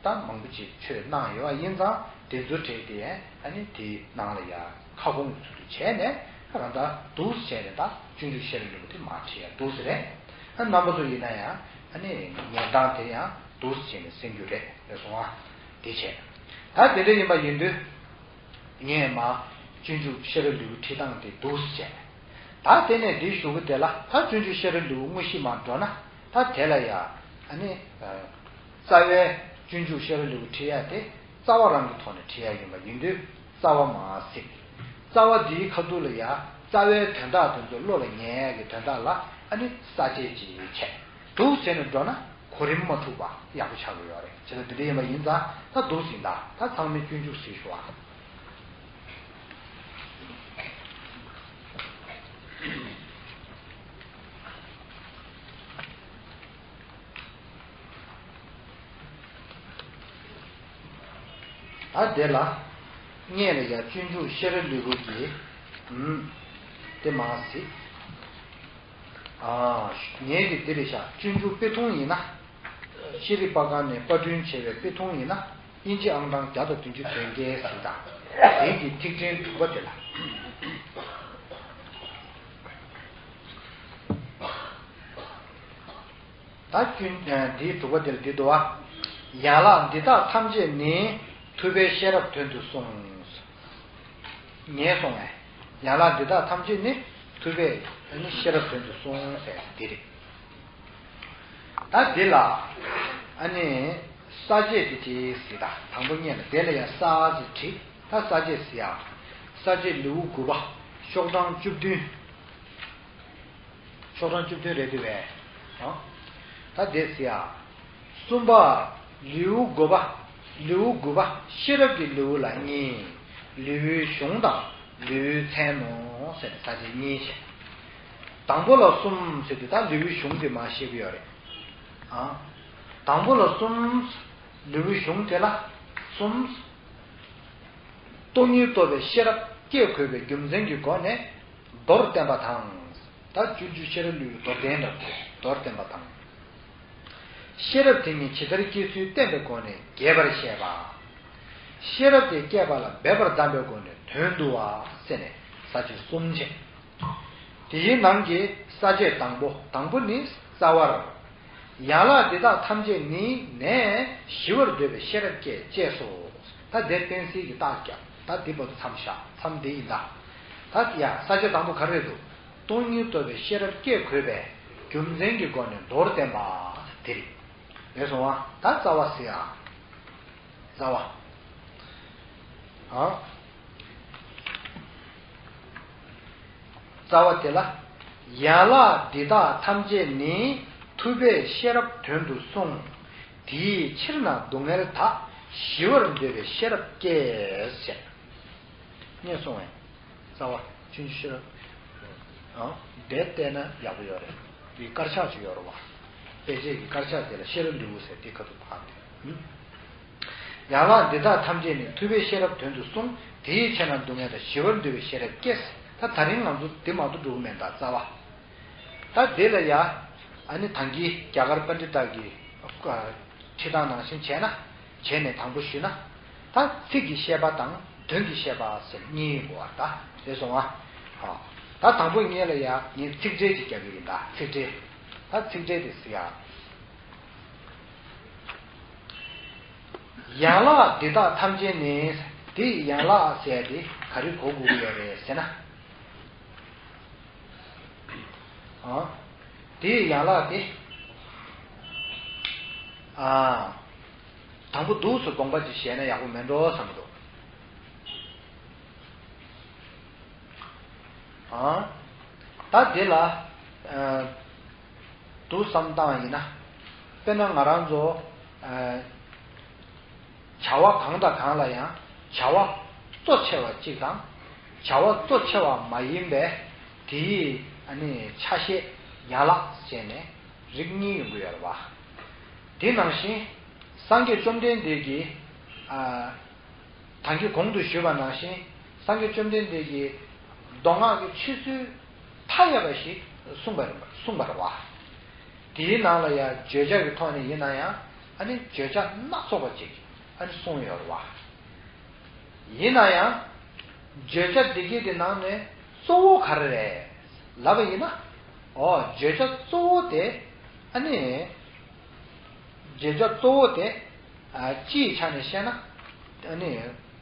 ད་མང་པོ་ཅིག་ཆོས་གནང་ཡོད་པ་ཡིན་ཙང་། དེ་ཚོ་བྲིས་ཏེ་ཨ་ནི་དེའི་ནང་ལ་ཡ་ཁ་སྐོང་གི་ཚུལ་དུ་བྱས་ནས། རང་ད་འདུག་སེ་བྱས་ནས་ད་སྤྱོད་འཇུག་ཤེས་རབ་ལེའུ་དེ་མར་ཁྲིད་ཡ་འདུག་སེ་རེད། ཨ། རྣམ་པ་ཚོ་ཡིན་ན་ཡང་ཨ་ནི་ཉན་སྟངས་དེ་ཡང་འདུག་སེ་བྱས་ནས་གསན་རྒྱུ་རེད། རེད་སོང་ཨ། དེ་བྱས། ད་དེ་འདྲ་ཡིན་པ་ཡིན་དུས། ངས་མར་སྤྱོད་འཇུག་ཤེས་རབ་ལེའུ་ཁྲིད་སྟངས་དེ་འདུག་སེ་བྱས། ད་དེ་ནས་འདི་ཞུ་གི་དེ་ལ། ད་སྤྱོད་འཇུག་ཤེས་རབ་ལེའུ་དངོས་གཞི་མར་འགྲོ་ན། ད་དེ་ལ་ཡ་ཨ་ནི། ཨ། རྩ་བའི་སྤྱོད་འཇུག་ཤེས་རབ་ལེའུ་ཁྲིད་ཡ་དེ་རྩ་བ་རང་གི་ཐོག་ནས་ཁྲིད་ཡ་ཡིན་པ་ཡིན་དུས། རྩ་བ་མར་གཟིགས། རྩ་བ་འདིའི་ཁ་ཐུག་ལ་ཡ་རྩ་བའི་དོན་དག་དེ་ཚོ་བློ་ལ་ངེས་ཡག་གི་དོན་དག་ལ་ཨ་ནི་ས་བཅད་ཅིག་བྱས་འདུག་བྱས་ནས་འགྲོ་ན་གོ་རིམ་མ་འཁྲུགས་པ་ཡག་པོ་ཆགས་ཀྱི་ཡོད་རེད། བྱས་ཙང་དེ་འདྲ་ཡིན་པ་ཡིན་ཙང་ད་འདུག་ཟིན་ད་ད་ཚང་མས་སྤྱོད་འཇུག་ཟིན་ཞུ་བ། ད་དེ་ལ་སྔོན་ལ་ཡ་སྤྱོད་འཇུག་ཤེས་རབ་ལེའུ་གི་ཨུམ་དེ་མ་ཟིག་ཨ་ངས་ཀྱི་དེ་རེད་ཤག་སྤྱོད་འཇུག་དཔེ་ཐུང་ཡིན་ན། ཤེས་རིག་པ་གང་ནས་པར་སྐྲུན་བྱས་པའི་དཔེ་ཐུང་ཡིན་ན། དབྱིན་ཇི་ཨང་གྲངས་བརྒྱ་དང་བདུན་ཅུ་དོན་བརྒྱད་ཟིག་དང་། དེ་གི་ཐིག་ཕྲེང་དྲུག་པ་དེ་ལ། ད་སྐྱོན་འདིའི་དྲུག་པ་དེར་འདི་འདུག་བ། ཡན་ལག་འདི་དག་ཐམས་ཅད་ནི་ཐུབ་པས་ཤེས་རབ་དོན་དུ་གསུངས། ངས་སོང་བས། ཡན་ལག་འདི་དག་ཐམས་ཅད་ནི་ཐུབ་པས་ཤེས་རབ་དོན་དུ་གསུངས་ཟེར་འདི་རེད། ད་འདི་ལ་ཨ་ནི་ས་བཅད་དེ་ཅིག་ཟེར་ད་དང་པོ་ཉིད་ལ་དེ་ལ་ཡང་ས་ཟེར་བྲིས་ད་ས་བཅད་ཟེར་ཡང་ས་བཅད་ལེའུ་དགུ་པ་ཤོག་གྲངས་བཅུ་བདུན། ཤོག་གྲངས་བཅུ་བདུན་རེད་འདུག་བས། ཨ། ད་དེ་ཟེར་ཡ། གསུམ་པ། ལེའུ་དགུ་པ། ལེའུ་དགུ་པ་ཤེས་རབ་ཀྱི་ལེའུ་ལ་གཉིས། ལེའུའི་གཞུང་དང་ལེའུའི་མཚན་ནོ་ཟེར་ནས་ས་བཅད་གཉིས་བཤད། དང་པོ་ལ་གསུམ་ཟེར་དུས་ད་ལེའུའི་གཞུང་དེ་མར་བཤད་ཀྱི་ཡོད་རེད། ཨ། དང་པོ་ལ་གསུམ། ལེའུའི་གཞུང་དེ་ལ་གསུམ། སྟོང་ཉིད་རྟོགས་པའི་ཤེས་རབ་སྐྱེ་དགོས་པའི་རྒྱུ་མཚན་གྱི་སྒོ་ནས། མདོར་བསྟན་པ་དང་། ད་སྤྱོད་འཇུག་ཤེས་རབ་ལེའུའི་མདོར་བསྟན་འདྲ་པོ་མདོར་བསྟན་པ་དང་། ཤེས་རབ་དེ་ཉིད་ཇི་ལྟར་སྐྱེ་ཚུལ་བསྟན་པའི་སྒོ་ནས་རྒྱས་པར་བཤད་པ། ཤེས་རབ་དེ་སྐྱེས་པ་ལ་འབད་པར་གདམས་པའི་སྒོ་ནས་དོན་བསྡུ་བ་ཟེར་ནས་ས་བཅད་གསུམ་བྱས། དེའི་ནང་གི་ས་བཅད་དང་པོ་དང་པོ་ནི་རྩ་བར། ཡན་ལག་འདི་དག་ཐམས་ཅད་ནི་ནས་ཞི་བར་འདོད་པའི་ཤེས་རབ་སྐྱེ་ཅེས་སོ། ད་དེ་བསྟན་སྲིད་ཀྱི་རྟགས་ཀྱང་ད་འདི་བར་དུ་མཚམས་བཞག་མཚམས་འདི་ཡིན་ད། ད་ཡ་ས་བཅད་དང་པོ་ག་རེ་རེད་འདུག་སྟོང་ཉིད་རྟོགས་པའི་ཤེས་རབ་སྐྱེ་དགོས་པའི་རྒྱུ་མཚན་གྱི་སྒོ་ནས་མདོར་བསྟན་པ་དེ་རེད། རེད་སོང་བ་ད་རྩ་བ་ཟེར་ཡ། རྩ་བ། ཨ། རྩ་བ་དེ་ལ། ཡན་ལག་འདི་དག་ཐམས་ཅད་ནི། ཐུབ་པས་ཤེས་རབ་དོན་དུ་གསུངས། དེའི་ཕྱིར་ན་སྡུག་བསྔལ་དག །ཞི་བར་འདོད་པའི་ཤེས་རབ་སྐྱེ། ཞེས། ངས་གསུངས་པས། རྩ་བ། ཕྱིན་ཅི་ཤེས་རབ། ཨང་། དེ་བལྟས་ན་ཡག་པོ་ཡོད་རེད། དེའི་དཀར་ཆག་ཅིག་ཡོད་རེད་བ། དཔེ་ཆའི་གི་དཀར་ཆག་དེ་ལ་ཤེས་རབ་ལེའུ་ཟེར་དེ་ཁ་ཐུག་ཕབ་དེ། ཡན་ལག་འདི་དག་ཐམས་ཅད་ནི། ཐུབ་པས་ཤེས་རབ་དོན་དུ་གསུངས། དེའི་ཕྱིར་ན་སྡུག་བསྔལ་དག །ཞི་བར་འདོད་པའི་ཤེས་རབ་སྐྱེ། ད་ད་རིང་ང་ཚོ་འདི་མ་གཏོགས་འགྲོ་གི་མེད་ད་རྩ་བ། ད་དེ་ལ་ཡ། ཨ་ནི་ད་གིན་རྒྱ་གར་པཎྜི་ཏ་གི་ཁྲིད་སྟངས་ནང་བཞིན་བྱས་ན། བྱས་ནས་དང་པོ་ཞུས་ན། ད་ཚིག་གི་བཤད་པ་དང་དོན་གྱི་བཤད་པ་ཟེར་གཉིས་ཡོད་པ་ད་རེད་སོང་ང་། ཨ། ད་དང་པོ་གཉིས་ལ་ཡ་ངས་ཚིག་འགྲེལ་ཅིག་རྒྱག་གི་ཡིན་ད་ཚིག་འགྲེལ། ད་ཚིག་འགྲེལ་དེ་ཟེར་ཡ། ཡན་ལག་འདི་དག་ཐམས་ཅད་ནི། དེ་ཡན་ལག་ཟེར་དེ་ག་རེ་གོ་དགོས་ཀྱི་ཡོད་རེད་ཟེར་ན། ཨ། དེ་ཡན་ལག་དེ། ཨ། དང་པོ་འདུག་སེ་དགོངས་པ་ཅིག་བཞེས་ན་ཡག་པོ་མེད་འགྲོ་བསམ་གྱི་འདུག་ཨ། ད་དེ་ལ། ཨ། འདུག་བསམ་སྟངས་ཡིན་ན། དཔེར་ན་ང་རང་ཚོ། ཨ། བྱ་བ་གང་དང་གང་ལ་ཡང་བྱ་བ་གཙོ་ཆེ་བ་གཅིག་དང་། བྱ་བ་གཙོ་ཆེ་བ་མ་ཡིན་པའི་དེའི་ཨ་ནི་ཆ་ཤས་ཡན་ལག་བྱས་ནས་རིགས་གཉིས་ཡོང་གི་ཡོད་རེད་བ། དེ་ནང་བཞིན་སངས་རྒྱས་བཅོམ་ལྡན་འདས་ཀྱིས། ཨ། ད་གིན་གོང་དུ་ཞུས་པ་ནང་བཞིན་སངས་རྒྱས་བཅོམ་ལྡན་འདས་ཀྱིས་མདོ་སྔགས་ཀྱི་ཆོས་ཚུལ་མཐའ་ཡས་པ་ཞིག་གསུངས་པ་རེད་གསུངས་པ་རེད་བ། དེའི་ནང་ལ་ཡང་བརྗོད་བྱ་གི་ཐོག་ནས་ཡིན་ན་ཡང་ཨ་ནི་བརྗོད་བྱ་སྣ་ཚོགས་པ་ཅིག་ཨ་ནི་གསུངས་ཡོད་རེད་བ། ཡིན་ན་ཡང་། བརྗོད་བྱ་འདི་གའི་དེ་ནང་ནས་གཙོ་བོ་ག་རེ་རེད། ལབ་པ་ཡིན་ན། ཨོ་བརྗོད་བྱ་གཙོ་བོ་དེ། ཨ་ནི། བརྗོད་བྱ་གཙོ་བོ་དེ། ཨ། སྤྱིའི་ཆ་ནས་བཤད་ན། ཨ་ནི།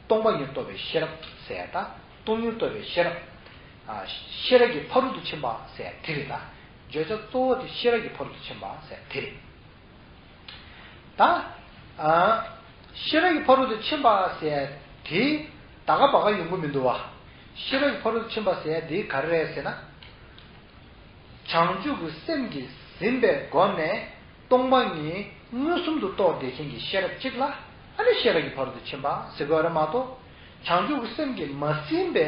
སྟོང་པ་ཉིད་རྟོགས་པའི་ཤེས་རབ་ཟེར་ད། སྟོང་ཉིད་རྟོགས་པའི་ཤེས་རབ། ཨ། ཤེས་རབ་ཀྱི་ཕ་རོལ་ཏུ་ཕྱིན་པ་ཟེར་དེ་རེད་ད། བརྗོད་བྱ་གཙོ་བོ་དེ་ཤེས་རབ་ཀྱི་ཕ་རོལ་ཏུ་ཕྱིན་པ་ཟེར་དེ་རེད། ད། ཨ། ཤེས་རབ་ཀྱི་ཕ་རོལ་ཏུ་ཕྱིན་པ་ཟེར་དེ་ད་ག་བ་ག་ཡོང་གི་མི་འདུག་བ། ཤེས་རབ་ཀྱི་ཕ་རོལ་ཏུ་ཕྱིན་པ་ཟེར་ཡ་འདི་ག་རེ་རེད་ཟེར་ན། བྱང་ཆུབ་ཀྱི་སེམས་ཀྱིས་ཟིན་པའི་སྒོ་ནས་སྟོང་པ་ཉིད་མངོན་སུམ་དུ་རྟོགས་བསྡད་མཁན་གྱི་ཤེས་རབ་གཅིག་ལ་ཨ་ནི་ཤེས་རབ་ཀྱི་ཕ་རོལ་ཏུ་ཕྱིན་པ་ཟེར་དགོས་རེད་མ་གཏོགས། བྱང་ཆུབ་ཀྱི་སེམས་ཀྱིས་མ་ཟིན་པའི་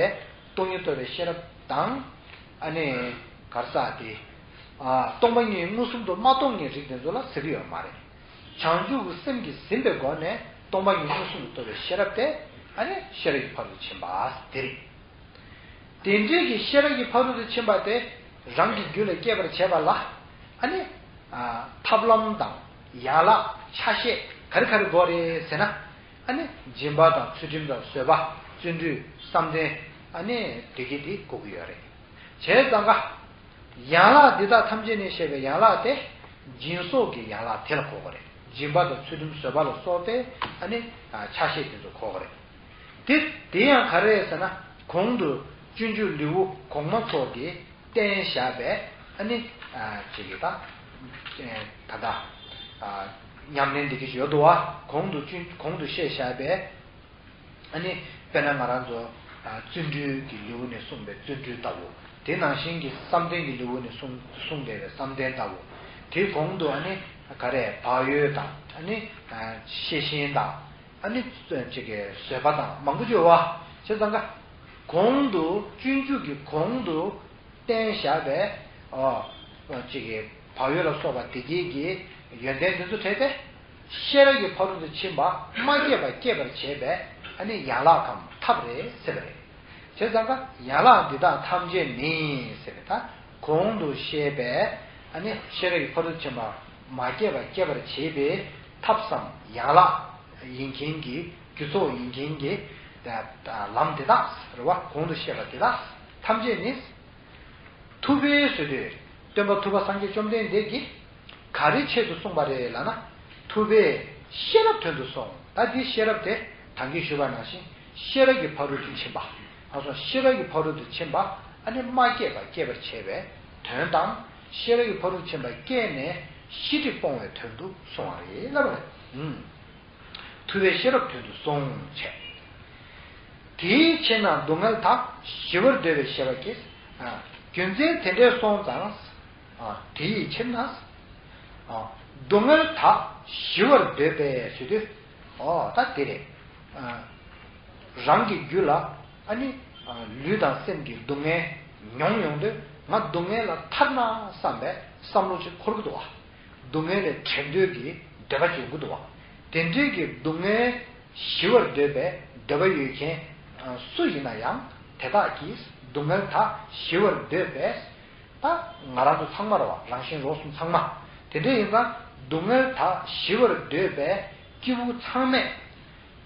སྟོང་ཉིད་རྟོགས་པའི་ཤེས་རབ་དང་། ཨ་ནི་ག་རེ་ཟེར་དེ། ཨ། སྟོང་པ་ཉིད་མངོན་སུམ་དུ་མ་རྟོགས་མཁན་རིགས་དེ་ཚོ་ལ་ཟེར་གྱི་ཡོད་མ་རེད། བྱང་ཆུབ་ཀྱི་སེམས་ཀྱིས་ཟིན་པའི་སྒོ་ནས་སྟོང་པ་ཉིད་མངོན་སུམ་དུ་རྟོགས་པའི་ཤེས་རབ་དེ་ཨ་ནི་ཤེས་རབ་ཀྱི་ཕ་རོལ་ཏུ་ཕྱིན་པ་དེ་རེད། དེ་འདྲའི་གི་ཤེས་རབ་ཀྱི་ཕ་རོལ་ཏུ་ཕྱིན་པ་དེ་རང་གི་རྒྱུད་ལ་སྐྱེད་པར་བྱེད་པ་ལ་ཨ་ནི། ཨ། ཐབས་ལམ་དང་ཡན་ལག་ཆ་ཤས་ག་རེ་ག་རེ་དགོས་རེད་ཟེར་ན། ཨ་ནི་སྦྱིན་པ་དང་ཚུལ་ཁྲིམས་དང་བཟོད་པ་བརྩོན་འགྲུས་བསམ་གཏན་ཨ་ནི་དེ་གི་དེ་དགོས་ཀྱི་ཡོད་རེད། བྱས་ཙང་ཀ་ཡན་ལག་འདི་དག་ཐམས་ཅད་ནི་ཞེས་པའི་ཡན་ལག་དེ་སྦྱིན་སོགས་ཀྱི་ཡན་ལག་དེ་ལ་གོ་དགོས་རེད། སྦྱིན་པ་དང་ཚུལ་ཁྲིམས་བཟོད་པ་ལ་སོགས་པའི་ཨ་ནི་ཆ་ཤས་དེ་ཚོ་གོ་དགོས་རེད། དེ་དེ་ཡང་ག་རེ་རེད་ཟེར་ན། གོང་དུ་སྤྱོད་འཇུག་ལེའུ་གོང་མ་ཚོགས་ཀྱིས་བསྟན་བཞག་པའི་ཨ་ནི་ཅིག་གི་ད་ད་ད་ཉམས་ལེན་འདི་གི་ཡོད་དོ། གོང་དུ་སྤྱོད་གོང་དུ་བཤད་བཞག་པའི། ཨ་ནི་དཔེར་ན་ང་རང་ཚོ་ཨ་བརྩོན་འགྲུས་ཀྱི་ལེའུ་ནས་གསུངས་པའི་བརྩོན་འགྲུས་ལྟ་བུ། དེ་ནང་བཞིན་གྱི་བསམ་གཏན་གྱི་ལེའུ་ནས་གསུངས་གསུངས་བསྡད་པའི་བསམ་གཏན་ལྟ་བུ། དེའི་གོང་དུ་ཨ་ནི་ག་རེ་བག་ཡོད་དང་ཨ་ནི་ཨ་ཤེས་བཞིན་དང་ཨ་ནི་ཅིག་གི་བཟོད་པ་དང་མང་པོ་ཅིག་ཡོད་པ། བྱས་ཙང་ཀ་གོང་དུ་སྤྱོད་འཇུག་གི་གོང་དུ་བསྟན་བཞག་པའི་ཨོ་ཅིག་གི་བག་ཡོད་ལ་སོགས་པ་དེ་གྱད་ཀྱི་ཡོན་ཏན་དེ་ཚོ་བྲལ་ཏེ། ཤེས་རབ་ཀྱི་ཕ་རོལ་ཏུ་ཕྱིན་པ་མ་སྐྱེས་པ་སྐྱེད་པར་བྱེད་པའི་ཨ་ནི་ཡན་ལག་གམ་ཐབས་རེད་ཟེར་བ་རེད། བྱས་ཙང་ཀ་ཡན་ལག་འདི་དག་ཐམས་ཅད་ནི་ཟེར་བའི་ད་གོང་དུ་བཤད་པའི་ཨ་ནི་ཤེས་རབ་ཀྱི་ཕ་རོལ་ཏུ་ཕྱིན་པ་མ་སྐྱེས་པ་སྐྱེད་པར་བྱེད་པའི་ཐབས་སམ་ཡན་ལག་ཡིན་མཁན་གྱི་རྒྱུ་ཚོགས་ཡིན་མཁན་གྱི་ད་ད་ལམ་འདི་དག་རེད་བ། གོང་དུ་བཤད་པ་འདི་དག་ཐམས་ཅད་ནི། ཐུབ་པས་ཟེར་དུས་སྟོན་པ་ཐུབ་པ་སངས་རྒྱས་བཅོམ་ལྡན་འདས་ཀྱིས་ག་རེ་ཆེད་དུ་གསུངས་པ་རེད་ལབ་ན། ཐུབ་པས་ཤེས་རབ་དོན་དུ་གསུངས། ད་འདི་ཤེས་རབ་དེ་ད་གིན་ཞུས་པ་ནང་བཞིན་ཤེས་རབ་ཀྱི་ཕ་རོལ་ཏུ་ཕྱིན་པ། ཨ་སོ་ཤེས་རབ་ཀྱི་ཕ་རོལ་ཏུ་ཕྱིན་པ་ཨ་ནི་མ་སྐྱེས་པ་སྐྱེད་པར་བྱེད་པའི་དོན་དང་། ཤེས་རབ་ཀྱི་ཕ་རོལ་ཏུ་ཕྱིན་པ་སྐྱེས་ནས་ཤེས་སྒྲིབ་སྤོང་བའི་དོན་དུ་གསུངས་པ་རེད་ལབ་པ་རེད། ཨུམ། ཐུབ་པས་ཤེས་རབ་དོན་དུ་གསུངས་བྱས། དེའི་ཕྱིར་ན་སྡུག་བསྔལ་དག་ཞི་བར་འདོད་པའི་ཤེས་པ་སྐྱེས། ཨ། རྒྱུ་མཚན་དེ་འདྲའི་སོང་ཙང་། ཨ། དེའི་ཕྱིར་ན། ཨ། སྡུག་བསྔལ་དག་ཞི་བར་འདོད་པས་ཟེར་དུས། ཨོ་ད་དེ་རེད། ཨ། རང་གི་རྒྱུད་ལ་ཨ་ནི་ཨ་ལུས་དང་སེམས་ཀྱི་སྡུག་བསྔལ་མྱོང་ཡོང་དུས་ང་སྡུག་བསྔལ་ལ་ཐར་ན་བསམ་པའི་བསམ་བློ་ཅིག་འཁོར་གི་འདུག་བ། སྡུག་བསྔལ་ལས་བྲལ་འདོད་ཀྱི་འདོད་པ་ཅིག་ཡོང་གི་འདུག་བ། དེ་འདྲའི་གི་སྡུག་བསྔལ་ཞི་བར་འདོད་པའི་འདོད་པ་ཡོད་མཁན་སུ་ཡིན་ན་ཡང་དེ་དག་གིས་སྡུག་བསྔལ་དག་ཞི་བར་འདོད་པས། ད་ང་རང་ཚོ་ཚང་མ་རེད་བ། རང་གཞན་རོ་གསུམ་ཚང་མ། དེ་འདྲ་ཡིན་ཙང་སྡུག་བསྔལ་དག་ཞི་བར་འདོད་པའི་སྐྱེ་བོ་ཚང་མས་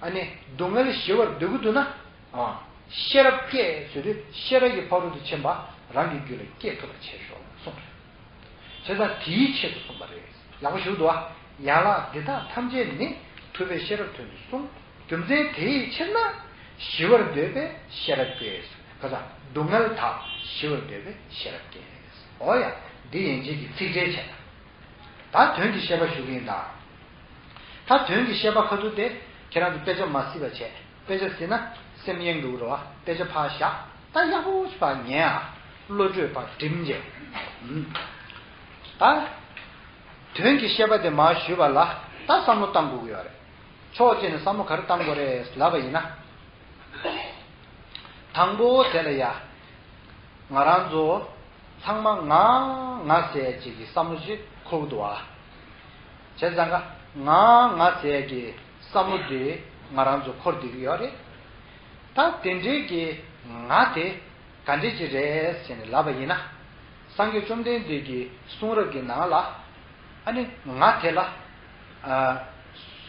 ཨ་ནི་སྡུག་བསྔལ་ཞི་བར་འདོད་ཀྱི་འདུག་ན། ཨ། ཤེས་རབ་སྐྱེས་ཟེར་དུས་ཤེས་རབ་ཀྱི་ཕ་རོལ་ཏུ་ཕྱིན་པ་རང་གི་རྒྱུད་ལ་སྐྱེ་ཐུབ་པར་བྱེད་ཤོག་གསུངས་རེད། བྱས་ཙང་དེའི་ཆེད་དུ་གསུངས་པ་རེད། ཡག་པོ་ཞུ་འདུག་ཨ། ཡན་ལག་འདི་དག་ཐམས་ཅད་ནི་ཐུབ་པས་ཤེས་རབ་དོན་དུ་གསུངས། རྒྱུ་མཚན་དེའི་ཕྱིར་ན་ཞི་བར་འདོད་པས་ཤེས་རབ་སྐྱེས། ག་ས་སྡུག་བསྔལ་དག་ཞི་བར་འདོད་པས་ཤེས་རབ་སྐྱེས། འོ་ཡ། འདི་ཡན་ཆད་ཀྱི་ཚིག་འགྲེལ་བྱས། ད་དོན་གྱི་བཤད་པ་ཞུ་གི་ཡིན་ད། ད་དོན་གྱི་བཤད་པ་ཁ་ཐུག་དེ་ཁྱེད་རང་ཚོ་དཔེ་ཆ་མ་གཟིགས་པ་བྱས། དཔེ་ཆ་གཟིགས་ན་སེམས་གཡེང་འགྲོ་གི་རེད་བ། དཔེ་ཆ་ཕར་བཞག་ད་ཡག་པོ་ཞིག་ཕར་ཉན་ཨ། བློ་གྲོས་ཕར་སྒྲིམ་བྱས། ཨུམ། ད་དོན་གྱི་བཤད་པ་དེ་མར་ཞུས་པ་ལ་ད་བསམ་བློ་བཏང་དགོས་ཀྱི་ཡོད་རེད། ཕྱོགས་གཅིག་ནས་བསམ་བློ་ག་རེ་བཏང་དགོས་རེད་ལབ་པ་ཡིན་ན། དང་པོ་དེ་ལ་ཡ། ང་རང་ཚོ་ཚང་མ་ང་ང་ཟེར་ཡ་ཅིག་གི་བསམ་བློ་ཅིག་འཁོར་གི་འདུག་བ། བྱས་ཙང་ཀ་ང་ང་ཟེར་ཡ་གི་བསམ་བློ་དེ་ང་རང་ཚོ་འཁོར་བསྡད་ཀྱི་ཡོད་རེད། ད་དེ་འདྲའི་གི་ང་དེ་ག་འདྲ་ཅིག་རེད་ཟེར་ནས་ལབ་པ་ཡིན་ན། སངས་རྒྱས་བཅོམ་ལྡན་འདས་ཀྱི་གསུང་རབ་ཀྱི་ནང་ལ་ཨ་ནི་ང་དེ་ལ་ཨ་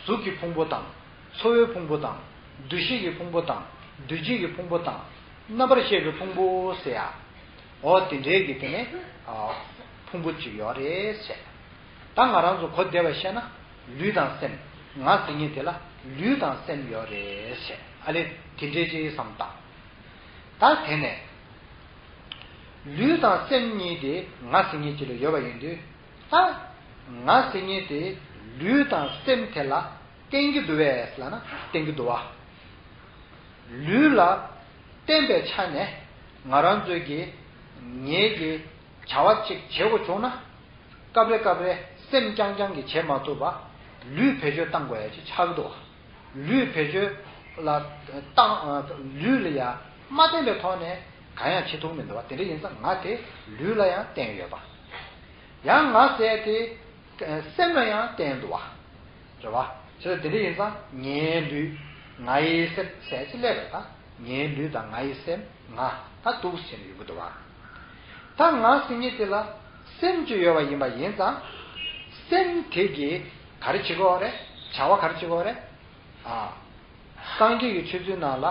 གཟུགས་ཀྱི་ཕུང་པོ་དང་། ཚོར་བའི་ཕུང་པོ་དང་། འདུ་ཤེས་ཀྱི་ཕུང་པོ་དང་། འདུ་བྱེད་ཀྱི་ཕུང་པོ་དང་། རྣམ་པར་ཤེས་པའི་ཕུང་པོ་ཟེར་ཡ། འོ་དེ་འདྲའི་གི་དེ་ནི་ཨ་ཕུང་པོ་གཅིག་ཡོད་རེད་ཟེར། ད་ང་རང་ཚོ་གོ་བདེ་བ་བཤད་ན་ལུས་དང་སེམས། ང་ཟེར་མཁན་དེ་ལ་ལུས་དང་སེམས་ཡོད་རེད་ཟེར། ཨ་ལེ་དེ་འདྲའི་ཅིག་བསམ་བཏང་། ད་དེ་ནས་ལུས་དང་སེམས་གཉིས་དེ་ང་ཟེར་མཁན་གཅིག་ལ་ཡོད་པ་ཡིན་དུས། ད་ང་ཟེར་མཁན་དེ་ལུས་དང་སེམས་དེ་ལ་བརྟེན་གྱི་འདུག་བས་ལབ་ན་བརྟེན་གྱི་འདུག་བ། ལུས་ལ་ བརྟེན་པའི་ཆ་ནས་ང་རང་ཚོའི་གི་ངེད་ཀྱི་བྱ་བ་ཅིག་བྱེད་དགོས་བྱུང་ན། སྐབས་རེ་སྐབས་རེ་སེམས་རྐྱང་རྐྱང་གིས་བྱེད་མ་ཐུབ་པ། ལུས་བེད་སྤྱོད་བཏང་དགོས་ཡ་ཅིག་ཆགས་འདུག་ལུས་བེད་སྤྱོད་ལ་བཏང་། ལུས་ལ་ཡ་མ་བརྟེན་པའི་ཐོག་ནས་གང་ཡང་བྱེད་ཐུབ་མི་འདུག་བ། དེ་འདྲ་ཡིན་ཙང་ང་དེ་ལུས་ལ་ཡང་བརྟེན་ཡོད་པ། ཡང་ང་ཟེར་དེ་སེམས་ལ་ཡང་བརྟེན་འདུག་བ། རེད་བ། བྱས་ཙང་དེ་འདྲ་ཡིན་ཙང་ངའི་ལུས་ངའི་སེམས་ཟེར་ཅིག་སླེབས་པ་དང་། ངའི་ལུས་དང་ངའི་སེམས། ང་ད་འདུག་ཟེར་ནས་ཡོང་གི་འདུག་བ། ད་ང་ཟེར་མཁན་དེ་ལ་སེམས་ཅིག་ཡོད་པ་ཡིན་པ་ཡིན་ཙང་། སེམས་དེ་གིས་ག་རེ་བྱེད་ཀྱི་ཡོད་རེད། བྱ་བ་ག་རེ་བྱེད་ཀྱི་ཡོད་རེད། ཨ། སངས་རྒྱས་ཀྱི་ཆོས་ཚུལ་ནང་ལ་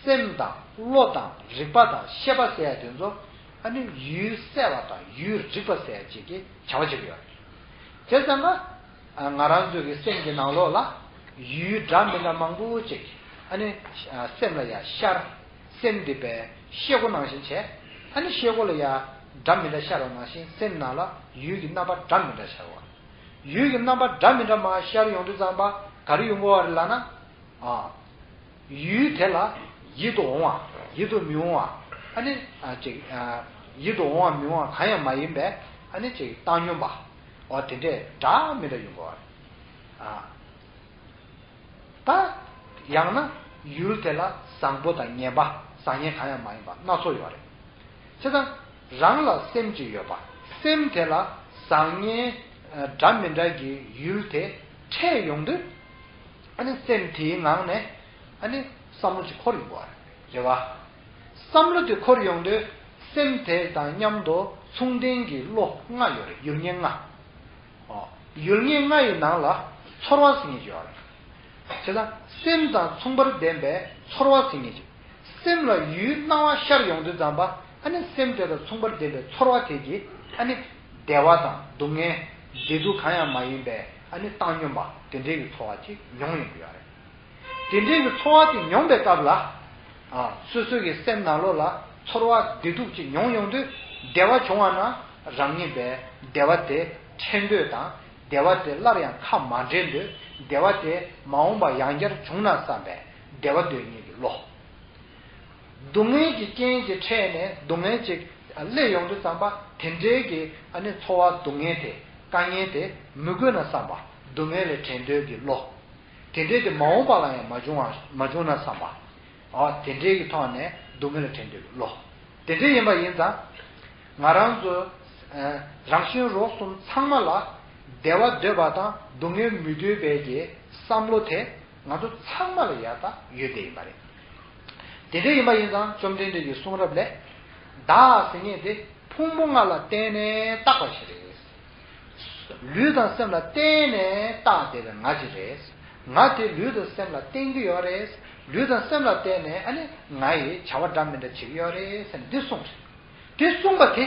སེམས་དང་བློ་དང་རིག་པ་དང་ཤེས་པ་ཟེར་ཡ་དེ་ཚོ། ཨ་ནི་ཡུལ་གསལ་བ་དང་ཡུལ་རིག་པ་ཟེར་ཡ་ཅིག་གི་བྱ་བ་བྱེད་ཀྱི་ཡོད་རེད། བྱས་ཙང་ང་། ང་རང་ཚོའི་གི་སེམས་ཀྱི་ནང་ལོགས་ལ་ཡུལ་འདྲ་མི་འདྲ་མང་པོ་ཅིག་ཨ་ནི་སེམས་ལ་ཡ་ཤར། སེམས་འདི་པའི་ཤེལ་སྒོ་ནང་བཞིན་བྱས། ཨ་ནི་ཤེལ་སྒོ་ལ་ཡ་འདྲ་མི་འདྲ་ཤར་བ་ནང་བཞིན་སེམས་ནང་ལ་ཡུལ་གྱི་རྣམ་པ་འདྲ་མི་འདྲ་ཤར་བ། ཡུལ་གྱི་རྣམ་པ་འདྲ་མི་འདྲ་མར་ཤར་ཡོང་དུས་ཙམ་པ་ག་རེ་ཡོང་གི་ཡོད་རེད་ལབ་ན། ཨ། ཡུལ་དེ་ལ་ཡིད་དུ་འོང་བ་ཡིད་དུ་མི་འོང་བ། ཨ་ནི་ཨ་ཅིག་ཨ། ཡིད་དུ་འོང་བ་མི་འོང་བ་གང་ཡང་མ་ཡིན་པའི་ཨ་ནི་ཅིག་བཏང་སྙོམས་པ། འོ་དེ་འདྲས་འདྲ་མི་འདྲ་ཡོང་གི་ཡོད་རེད། ཨ། ད་ཡང་ན་ཡུལ་དེ་ལ་བཟང་པོ་དང་ངན་པ། བཟང་ངན་གང་ཡང་མ་ཡིན་པ་སྣ་ཚོགས་ཡོད་རེད། བྱས་ཙང་རང་ལ་སེམས་ཅིག་ཡོད་པ། སེམས་དེ་ལ་བཟང་ངན་འདྲ་མི་འདྲ་གི་ཡུལ་དེ་འཕྲད་ཡོང་དུས། ཨ་ནི་སེམས་དེའི་ངང་ནས་ཨ་ནི་བསམ་བློ་ཅིག་འཁོར་ཡོང་གི་རེད་བ། བསམ་བློ་དེ་འཁོར་ཡོང་དུས་སེམས་དེ་དང་མཉམ་དུ་མཚུངས་ལྡན་གྱི་བློ་ལྔ་ཡོད་རེད། ཡུལ་ངེས་ལྔ། ཨོ། ཡུལ་ངེས་ལྔ་ཡི་ནང་ལ་ཚོར་བ་ཟེར་མཁན་ཅིག་ཡོད་རེད། བྱས་ཙང་སེམས་དང་མཚུངས་པར་ལྡན་པའི་ཚོར་བ་ཟེར་མཁན་ཅིག་སེམས་ལ་ཡུལ་སྣང་བ་ཤར་ཡོང་དུས་ཙམ་པ། ཨ་ནི་སེམས་དེ་དང་མཚུངས་པར་ལྡན་པའི་ཚོར་བ་དེ་གིས་ཨ་ནི་བདེ་བ་དང་སྡུག་བསྔལ། བདེ་སྡུག་གང་ཡང་མ་ཡིན་པའི་ཨ་ནི་བཏང་སྙོམས་པ་དེ་འདྲའི་གི་ཚོར་བ་ཅིག་མྱོང་ཡོང་གི་ཡོད་རེད། དེ་འདྲའི་གི་ཚོར་བ་དེ་མྱོང་པའི་སྐབས་ལ། ཨ། སོ་སོའི་གི་སེམས་ནང་ལོགས་ལ་ཚོར་བ་བདེ་སྡུག་ཅིག་མྱོང་ཡོང་དུས། བདེ་བ་བྱུང་བ་ན་རང་ཉིད་པས་བདེ་བ་དེ་འཕྲད་འདོད་དང་། བདེ་བ་དེ་སླར་ཡང་ཁ་མ་འབྲལ་འདོད། བདེ་བ་དེ་མ་འོངས་པ་ཡང་བསྐྱར་བྱུང་ན་བསམ་པའི་བདེ་བ་འདོད་མཁན་གྱི་བློ། སྡུག་བསྔལ་གྱི་རྐྱེན་གྱིས་འཕྲད་ནས་སྡུག་བསྔལ་ཅིག་སླེབས་ཡོང་དུས་ཙམ་པ། དེ་འདྲའི་གི་ཨ་ནི་ཚོར་བ་སྡུག་བསྔལ་དེ། དཀའ་ངལ་དེ་མི་དགོས་ན་བསམ་པ། སྡུག་བསྔལ་ལས་བྲལ་འདོད་ཀྱི་བློ། དེ་འདྲའི་དེ་མ་འོངས་པ་ལ་ཡང་མ་བྱུང་བ། མ་བྱུང་ན་བསམ་པ། འོ། དེ་འདྲའི་གི་ཐོག་ནས་སྡུག་བསྔལ་ལས་བྲལ་འདོད་ཀྱི་བློ། དེ་འདྲ་ཡིན་པ་ཡིན་ཙང་། ང་རང་ཚོ་རང་གཞན་རོགས་གསུམ་ཚང་མ་ལ་བདེ་བ་འདོད་པ་དང་སྡུག་བསྔལ་མི་འདོད་པའི་གི་བསམ་བློ་དེ་ང་ཚོ་ཚང་མ་ལ་ཡ་ད་ཡོད་བསྡད་ཡིན་པ་རེད། དེ་འདྲ་ཡིན་པ་ཡིན་ཙང་བཅོམ་ལྡན་འདས་ཀྱི་གསུང་རབ་ལས། བདག་ཟེར་མཁན་དེ་ཕུང་པོ་ལྔ་ལ་བརྟེན་ནས་བཏགས་པ་ཞིག་རེད། ལུས་དང་སེམས་ལ་བརྟེན་ནས་བཏགས་བསྡད་པའི་ང་ཅིག་རེད། ང་དེ་ལུས་དང་སེམས་ལ་བརྟེན་གྱི་ཡོད་རེད། ལུས་དང་སེམས་ལ་བརྟེན་ནས་ཨ་ནི་ང་ཡི་བྱ་བ་འདྲ་མི་འདྲ་བྱེད་ཀྱི་ཡོད་རེད་ཟེར་ནས་འདི་གསུངས་རེད། དེ་གསུངས་པ་དེ་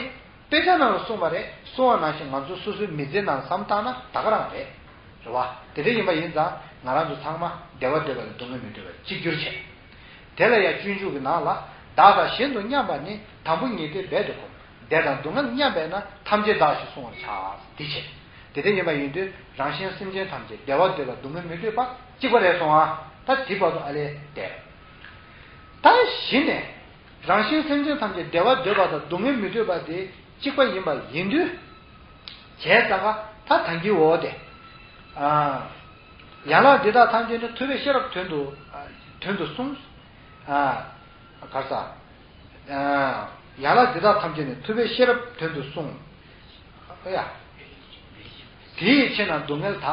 དཔེ་ཆ་ནང་ལ་གསུངས་པ་རེད། གསུངས་པ་ནང་བཞིན་ང་ཚོ་སོ་སོའི་མི་ཚེའི་ནང་བསམ་བཏང་ན་ད་ག་རང་རེད། རེད་བ། དེ་འདྲ་ཡིན་པ་ཡིན་ཙང་ང་རང་ཚོ་ཚང་མ་བདེ་བ་འདོད་པ་དང་སྡུག་བསྔལ་མི་འདོད་པ་གཅིག་གྱུར་བྱས། དེ་ལ་ཡང་སྤྱོད་འཇུག་གི་ནང་ལ། བདག་དང་གཞན་དུ་མཉམ་པ་ནི། དང་པོ་ཉིད་དེ་རྦད་དེ་ཁོམ། བདེ་དང་སྡུག་བསྔལ་མཉམ་པས་ན། ཐམས་ཅད་བདག་ཞེས་གསུང་བར་བྱ། འདི་བྱས། དེ་འདྲ་ཡིན་པ་ཡིན་དུས་རང་གཞན་སེམས་ཅན་ཐམས་ཅད་བདེ་བ་འདོད་པ་སྡུག་བསྔལ་མི་འདོད་པ་གཅིག་པ་རེད་སོང་ཨ། ད་དེ་བར་དུ་ཨ་ལས་བསྡད། ད་གཞི་ནས་རང་གཞན་སེམས་ཅན་ཐམས་ཅད་བདེ་བ་འདོད་པ་དང་སྡུག་བསྔལ་མི་འདོད་པ་དེ་གཅིག་པ་ཡིན་པ་ཡིན་དུས། བྱས་ཙང་ཀ་ད་ཐང་གི་འོ་དེ། ཨ། ཡན་ལག་འདི་དག་ཐམས་ཅད་ནི་ཐུབ་པས་ཤེས་རབ་དོན་དུ། དོན་དུ་གསུངས། ཨ། ག་རེ་ཟ། ཨ། ཡན་ལག་འདི་དག་ཐམས་ཅད་ནི་ཐུབ་པས་ཤེས་རབ་དོན་དུ་གསུངས། ཨ་ཡ། དེ་ཡི་ཕྱིར་ན་སྡུག་བསྔལ་དག་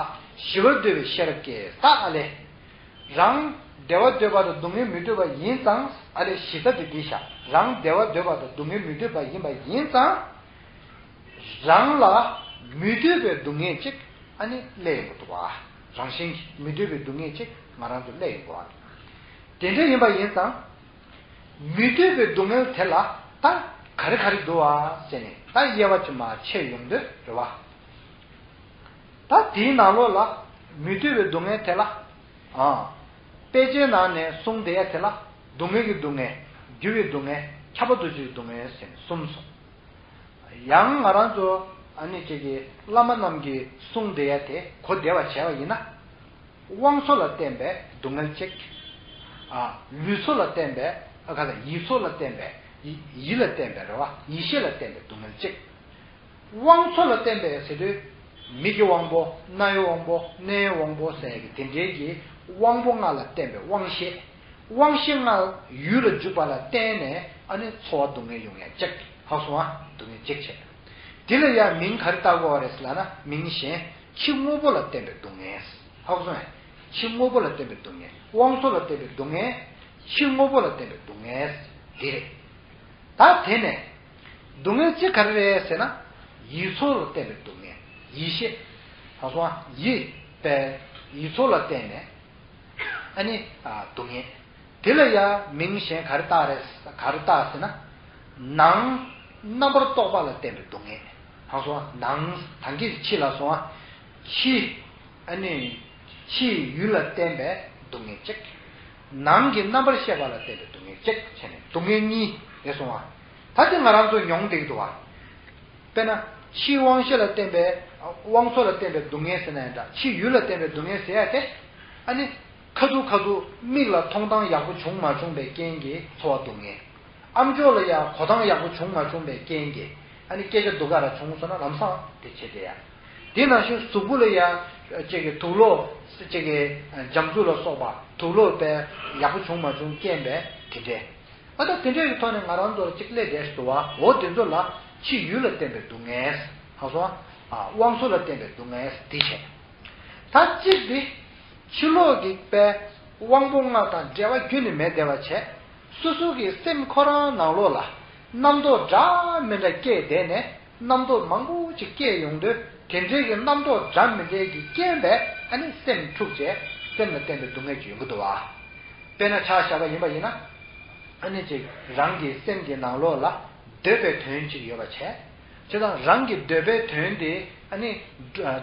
ཞི་བར་འདོད་པའི་ཤེས་རབ་ཀྱིས། ད་ཨ་ལས། རང་བདེ་བ་འདོད་པ་དང་སྡུག་བསྔལ་མི་འདོད་པ་ཡིན་ཙང་། ཨ་ལས་གཞི་རྩ་དེ་འདི་བཞག་རང་བདེ་བ་འདོད་པ་དང་སྡུག་བསྔལ་མི་འདོད་པ་ཡིན་པ་ཡིན་ཙང་། རང་ལ་མི་འདོད་པའི་སྡུག་བསྔལ་ཅིག་ཨ་ནི་སླེབས་ཡོང་གི་འདུག་བ། རང་བཞིན་གྱིས་མི་འདོད་པའི་སྡུག་བསྔལ་ཅིག་ང་རང་ཚོ་སླེབས་ཡོང་གི་འདུག་བ། དེ་འདྲ་ཡིན་པ་ཡིན་ཙང་། མི་འདོད་པའི་སྡུག་བསྔལ་དེ་ལ་ད་ག་རེ་ག་རེ་འདུག་བ་ཟེར་ནས་ད་དབྱེ་བ་ཅིག་མར་ཕྱེ་ཡོང་དུས་རེད་བ། ད་དེའི་ནང་ལོགས་ལ་མི་འདོད་པའི་སྡུག་བསྔལ་དེ་ལ། ཨ། དཔེ་ཆའི་ནང་ནས་གསུངས་བསྡད་ཡ་དེ་ལ་སྡུག་བསྔལ་གྱི་སྡུག་བསྔལ། རྒྱུ་བའི་སྡུག་བསྔལ། ཁྱབ་པ་འདུ་བྱེད་ཀྱི་སྡུག་བསྔལ་ཟེར་ནས་གསུམ་སོང་། ཡང་ང་རང་ཚོ་ཨ་ནི་ཅིག་གི་བླ་མ་རྣམས་ཀྱིས་གསུངས་བསྡད་ཡ་དེ་གོ་བདེ་བ་བྱས་པ་ཡིན་ན། དབང་ཚོར་ལ་བརྟེན་པའི་སྡུག་བསྔལ་གཅིག་ཨ། ལུས་ཚོར་ལ་བརྟེན་པའི་ ཨ་ག་ས་ཡིད་མཚོ་ལ་བརྟེན་པའི་ཡིད་ཡིད་ལ་བརྟེན་པའི་རེད་བ། ཡིད་ཤེས་ལ་བརྟེན་པའི་སྡུག་བསྔལ་གཅིག། དབང་མཚོ་ལ་བརྟེན་པའི་ཟེར་དུས། མིག་གི་དབང་པོ། རྣ་བའི་དབང་པོ། སྣའི་དབང་པོ་ཟེར་ཡ་གི་དེ་འདྲའི་གི་དབང་པོ་ལྔ་ལ་བརྟེན་པའི་དབང་ཤེས། དབང་ཤེས་ལྔ་ཡུལ་ལ་འཇུག་པ་ལ་བརྟེན་ནས་ཨ་ནི་ཚོར་བ་སྡུག་བསྔལ་ཡོང་ཡ་གཅིག། ཧ་གོ་སོང་ཨ། སྡུག་བསྔལ་གཅིག་བྱས། དེ་ལ་ཡང་མིང་ག་རེ་བཏགས་དགོས་པ་རེད་ཟེར་ལབ་ན། མིང་གཞན་ཕྱི་དངོས་པོ་ལ་བརྟེན་པའི་སྡུག་བསྔལ། ཧ་གོ་སོང་ཨ། ཕྱི་དངོས་པོ་ལ་བརྟེན་པའི་སྡུག་བསྔལ། དབང་མཚོ་ལ་བརྟེན་པའི་སྡུག་བསྔལ། ཕྱི་དངོས་པོ་ལ་བརྟེན་པའི་སྡུག་བསྔལ་འདི་རེད། ད་དེ་ནས་སྡུག་བསྔལ་གཅིག་ག་རེ་རེད་ཟེར་ན། ཡིད་མཚོ་ལ་བརྟེན་པའི་སྡུག་བསྔལ། ཡིད་ཤེས། ཧ་གོ་སོང་ཨ། ཡིད་པའི་ཡིད་མཚོ་ལ་བརྟེན་ནས། ཨ་ནི་ཨ་སྡུག་བསྔལ། དེ་ལ་ཡང་མིང་གཞན་ག་རེ་བཏགས་རེད། ག་རེ་བཏགས་ཟེར་ན། ནང་རྣམ་པར་རྟོག་པ་ལ་བརྟེན་པའི་སྡུག་བསྔལ། ཧ་གོ་སོང་ཨ། ནང་ད་གིན་ཕྱི་ལ་སོང་ཨ། ཕྱི། ཨ་ནི་ཕྱིའི་ཡུལ་ལ་བརྟེན་པའི་སྡུག་བསྔལ་གཅིག། ནང་གི་རྣམ་པར་ཤེས་པ་ལ་བརྟེན་པའི་སྡུག་བསྔལ་གཅིག་བྱས་ནས་སྡུག་བསྔལ་གཉིས་རེད་སོང་ཨ། ད་དེ་ང་རང་ཚོ་མྱོང་བསྡད་ཀྱི་འདུག་བ། དཔེར་ན། ཕྱིའི་དབང་ཤེས་ལ་བརྟེན་པའི་དབང་མཚོ་ལ་བརྟེན་པའི་སྡུག་བསྔལ་ཟེར་ན་ཡང་འདྲ། ཕྱིའི་ཡུལ་ལ་བརྟེན་པའི་སྡུག་བསྔལ་ཟེར་ཡ་དེ། ཨ་ནི། ཁ་ཐུག་ཁ་ཐུག་མིག་ལ་མཐོང་སྟངས་ཡག་པོ་བྱུང་མ་བྱུང་པའི་རྐྱེན་གྱིས་ཚོར་བ་སྡུག་བསྔལ། ཨ་མཆོག་ལ་ཡང་གོ་སྟངས་ཡག་པོ་བྱུང་མ་བྱུང་པའི་རྐྱེན་གྱིས་ཨ་ནི་སྐད་ཆ་སྡུག་ག་ར་བྱུང་སོང་ན་ལམ་སང་དེ་བྱེད་དེ་ཡ། དེ་ནང་བཞིན་གཟུགས་པོ་ལ་ཡང་ཅིག་གི་དུག་ལོག་ཅིག་གི་འཇམ་རྩུབ་ལ་སོགས་པ་དུག་ལོག་པའི་ཡག་པོ་བྱུང་མ་བྱུང་རྐྱེན་པས་དེ་འདྲས། ཨ་ད་དེ་འདྲས་ཀྱི་ཐོག་ནས་ང་རང་ཚོར་ཅིག་སླེབས་བསྡད་འདུག་བ། འོ་དེ་ཚོ་ལ་ཕྱི་ཡུལ་ལ་བརྟེན་པའི་སྡུག་བསྔལ། ཧ་གོ་སོང་ཨ། དབང་མཚོ་ལ་བརྟེན་པའི་སྡུག་བསྔལ་དེ་བྱས། ད་གཅིག་དེ། ཕྱི་ལོགས་ཀྱི་པའི་དབང་པོ་ལྔ་དང་འབྲེལ་བ་ཁྱོན་ནས་མེད་བསྡད་པ་བྱས། སོ་སོ་གི་སེམས་ཁོ་རང་ནང་ལོགས་ལ་རྣམ་རྟོག་འདྲ་མི་འདྲ་སྐྱེས་བསྡད་ནས། རྣམ་རྟོག་མང་པོ་ཅིག་སྐྱེས་ཡོང་དུས། དེ་འདྲའི་གི་རྣམ་རྟོག་འདྲ་མི་འདྲའི་གི་རྐྱེན་པས་ཨ་ནི་སེམས་འཁྲུགས་བྱས། སེམས་ལ་བརྟེན་པའི་སྡུག་བསྔལ་ཅིག་ཡོང་གི་འདུག་བ། དཔེར་ན་ཆ་བཞག་པ་ཡིན་པ་ཡིན་ན། ཨ་ནི་ཅིག་རང་གི་སེམས་ཀྱི་ནང་ལོགས་ལ་འདོད་པའི་དོན་ཅིག་ཡོད་པ་བྱས། བྱས་ཙང་རང་གི་འདོད་པའི་དོན་དེ་ཨ་ནི་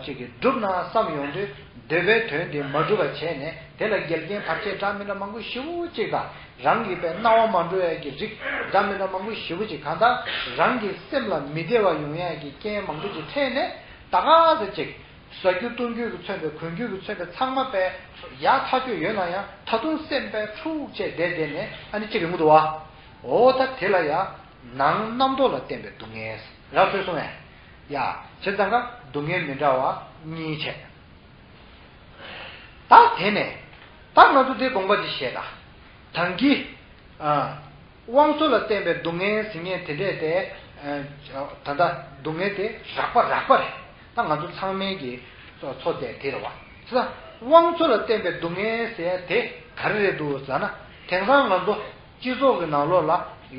ཅིག་གི་འགྲུབ་ན་བསམ་ཡོང་དུས། འདོད་པའི་དོན་དེ་མ་འགྲུབ་པ་བྱས་ནས། དེ་ལ་འགལ་རྐྱེན་བར་ཆད་འདྲ་མི་འདྲ་མང་པོ་ཞེ་པོ་ཅིག་དང་། རང་གི་པའི་སྣང་བ་མ་འགྲོ་ཡ་གི་རིགས་འདྲ་མི་འདྲ་མང་པོ་ཞེ་པོ་ཅིག། གང་ལྟར་རང་གི་སེམས་ལ་མི་བདེ་བ་ཡོང་ཡ་གི་རྐྱེན་མང་པོ་ཅིག་འཕྲད་ནས། ད་ག་ཟེ་ཅིག་ཟ་རྒྱུ་བཏུང་རྒྱུ་གི་མཚོན་པའི་གོན་རྒྱུ་གི་མཚོན་པའི་ཚང་མ་པའི་ཡག་ཐག་ཆོད་ཡོད་ན་ཡང་། ད་དུང་སེམས་པའི་འཁྲུག་བྱས་བསྡད་བསྡད་ནས་ཨ་ནི་ཅིག་ཡོང་གི་འདུག་བ། འོ་ད་དེ་ལ་ཡང་ནང་རྣམ་རྟོག་ལ་བརྟེན་པའི་སྡུག་བསྔལ་རགས་ཚོད་སོང་བས། ཡ། བྱས་ཙང་ཀ་སྡུག་བསྔལ་མི་འདྲ་བ་གཉིས་བྱས། ད་དེ་ནས་ད་ང་ཚོ་དེ་དགོངས་པ་ཅིག་བཞེས་དང་། ད་གིན། ཨ། དབང་མཚོ་ལ་བརྟེན་པའི་སྡུག་བསྔལ་ཟེར་མཁན་དེ་འདྲས་དེ། ཨ། ད་ལྟ་སྡུག་བསྔལ་དེ་རགས་པ་རགས་པ་རེད། ད་ང་ཚོ་ཚང་མའི་གི་ཚོ་ཚོ་དེ་དེ་རེད་བ། ད་དབང་མཚོ་ལ་བརྟེན་པའི་སྡུག་བསྔལ་ཟེར་དེ་ག་རེ་རེད་འདུག་ཟེར་ན། དེང་སང་ང་ཚོ་སྤྱི་ཚོགས་ཀྱི་ནང་ལོགས་ལ་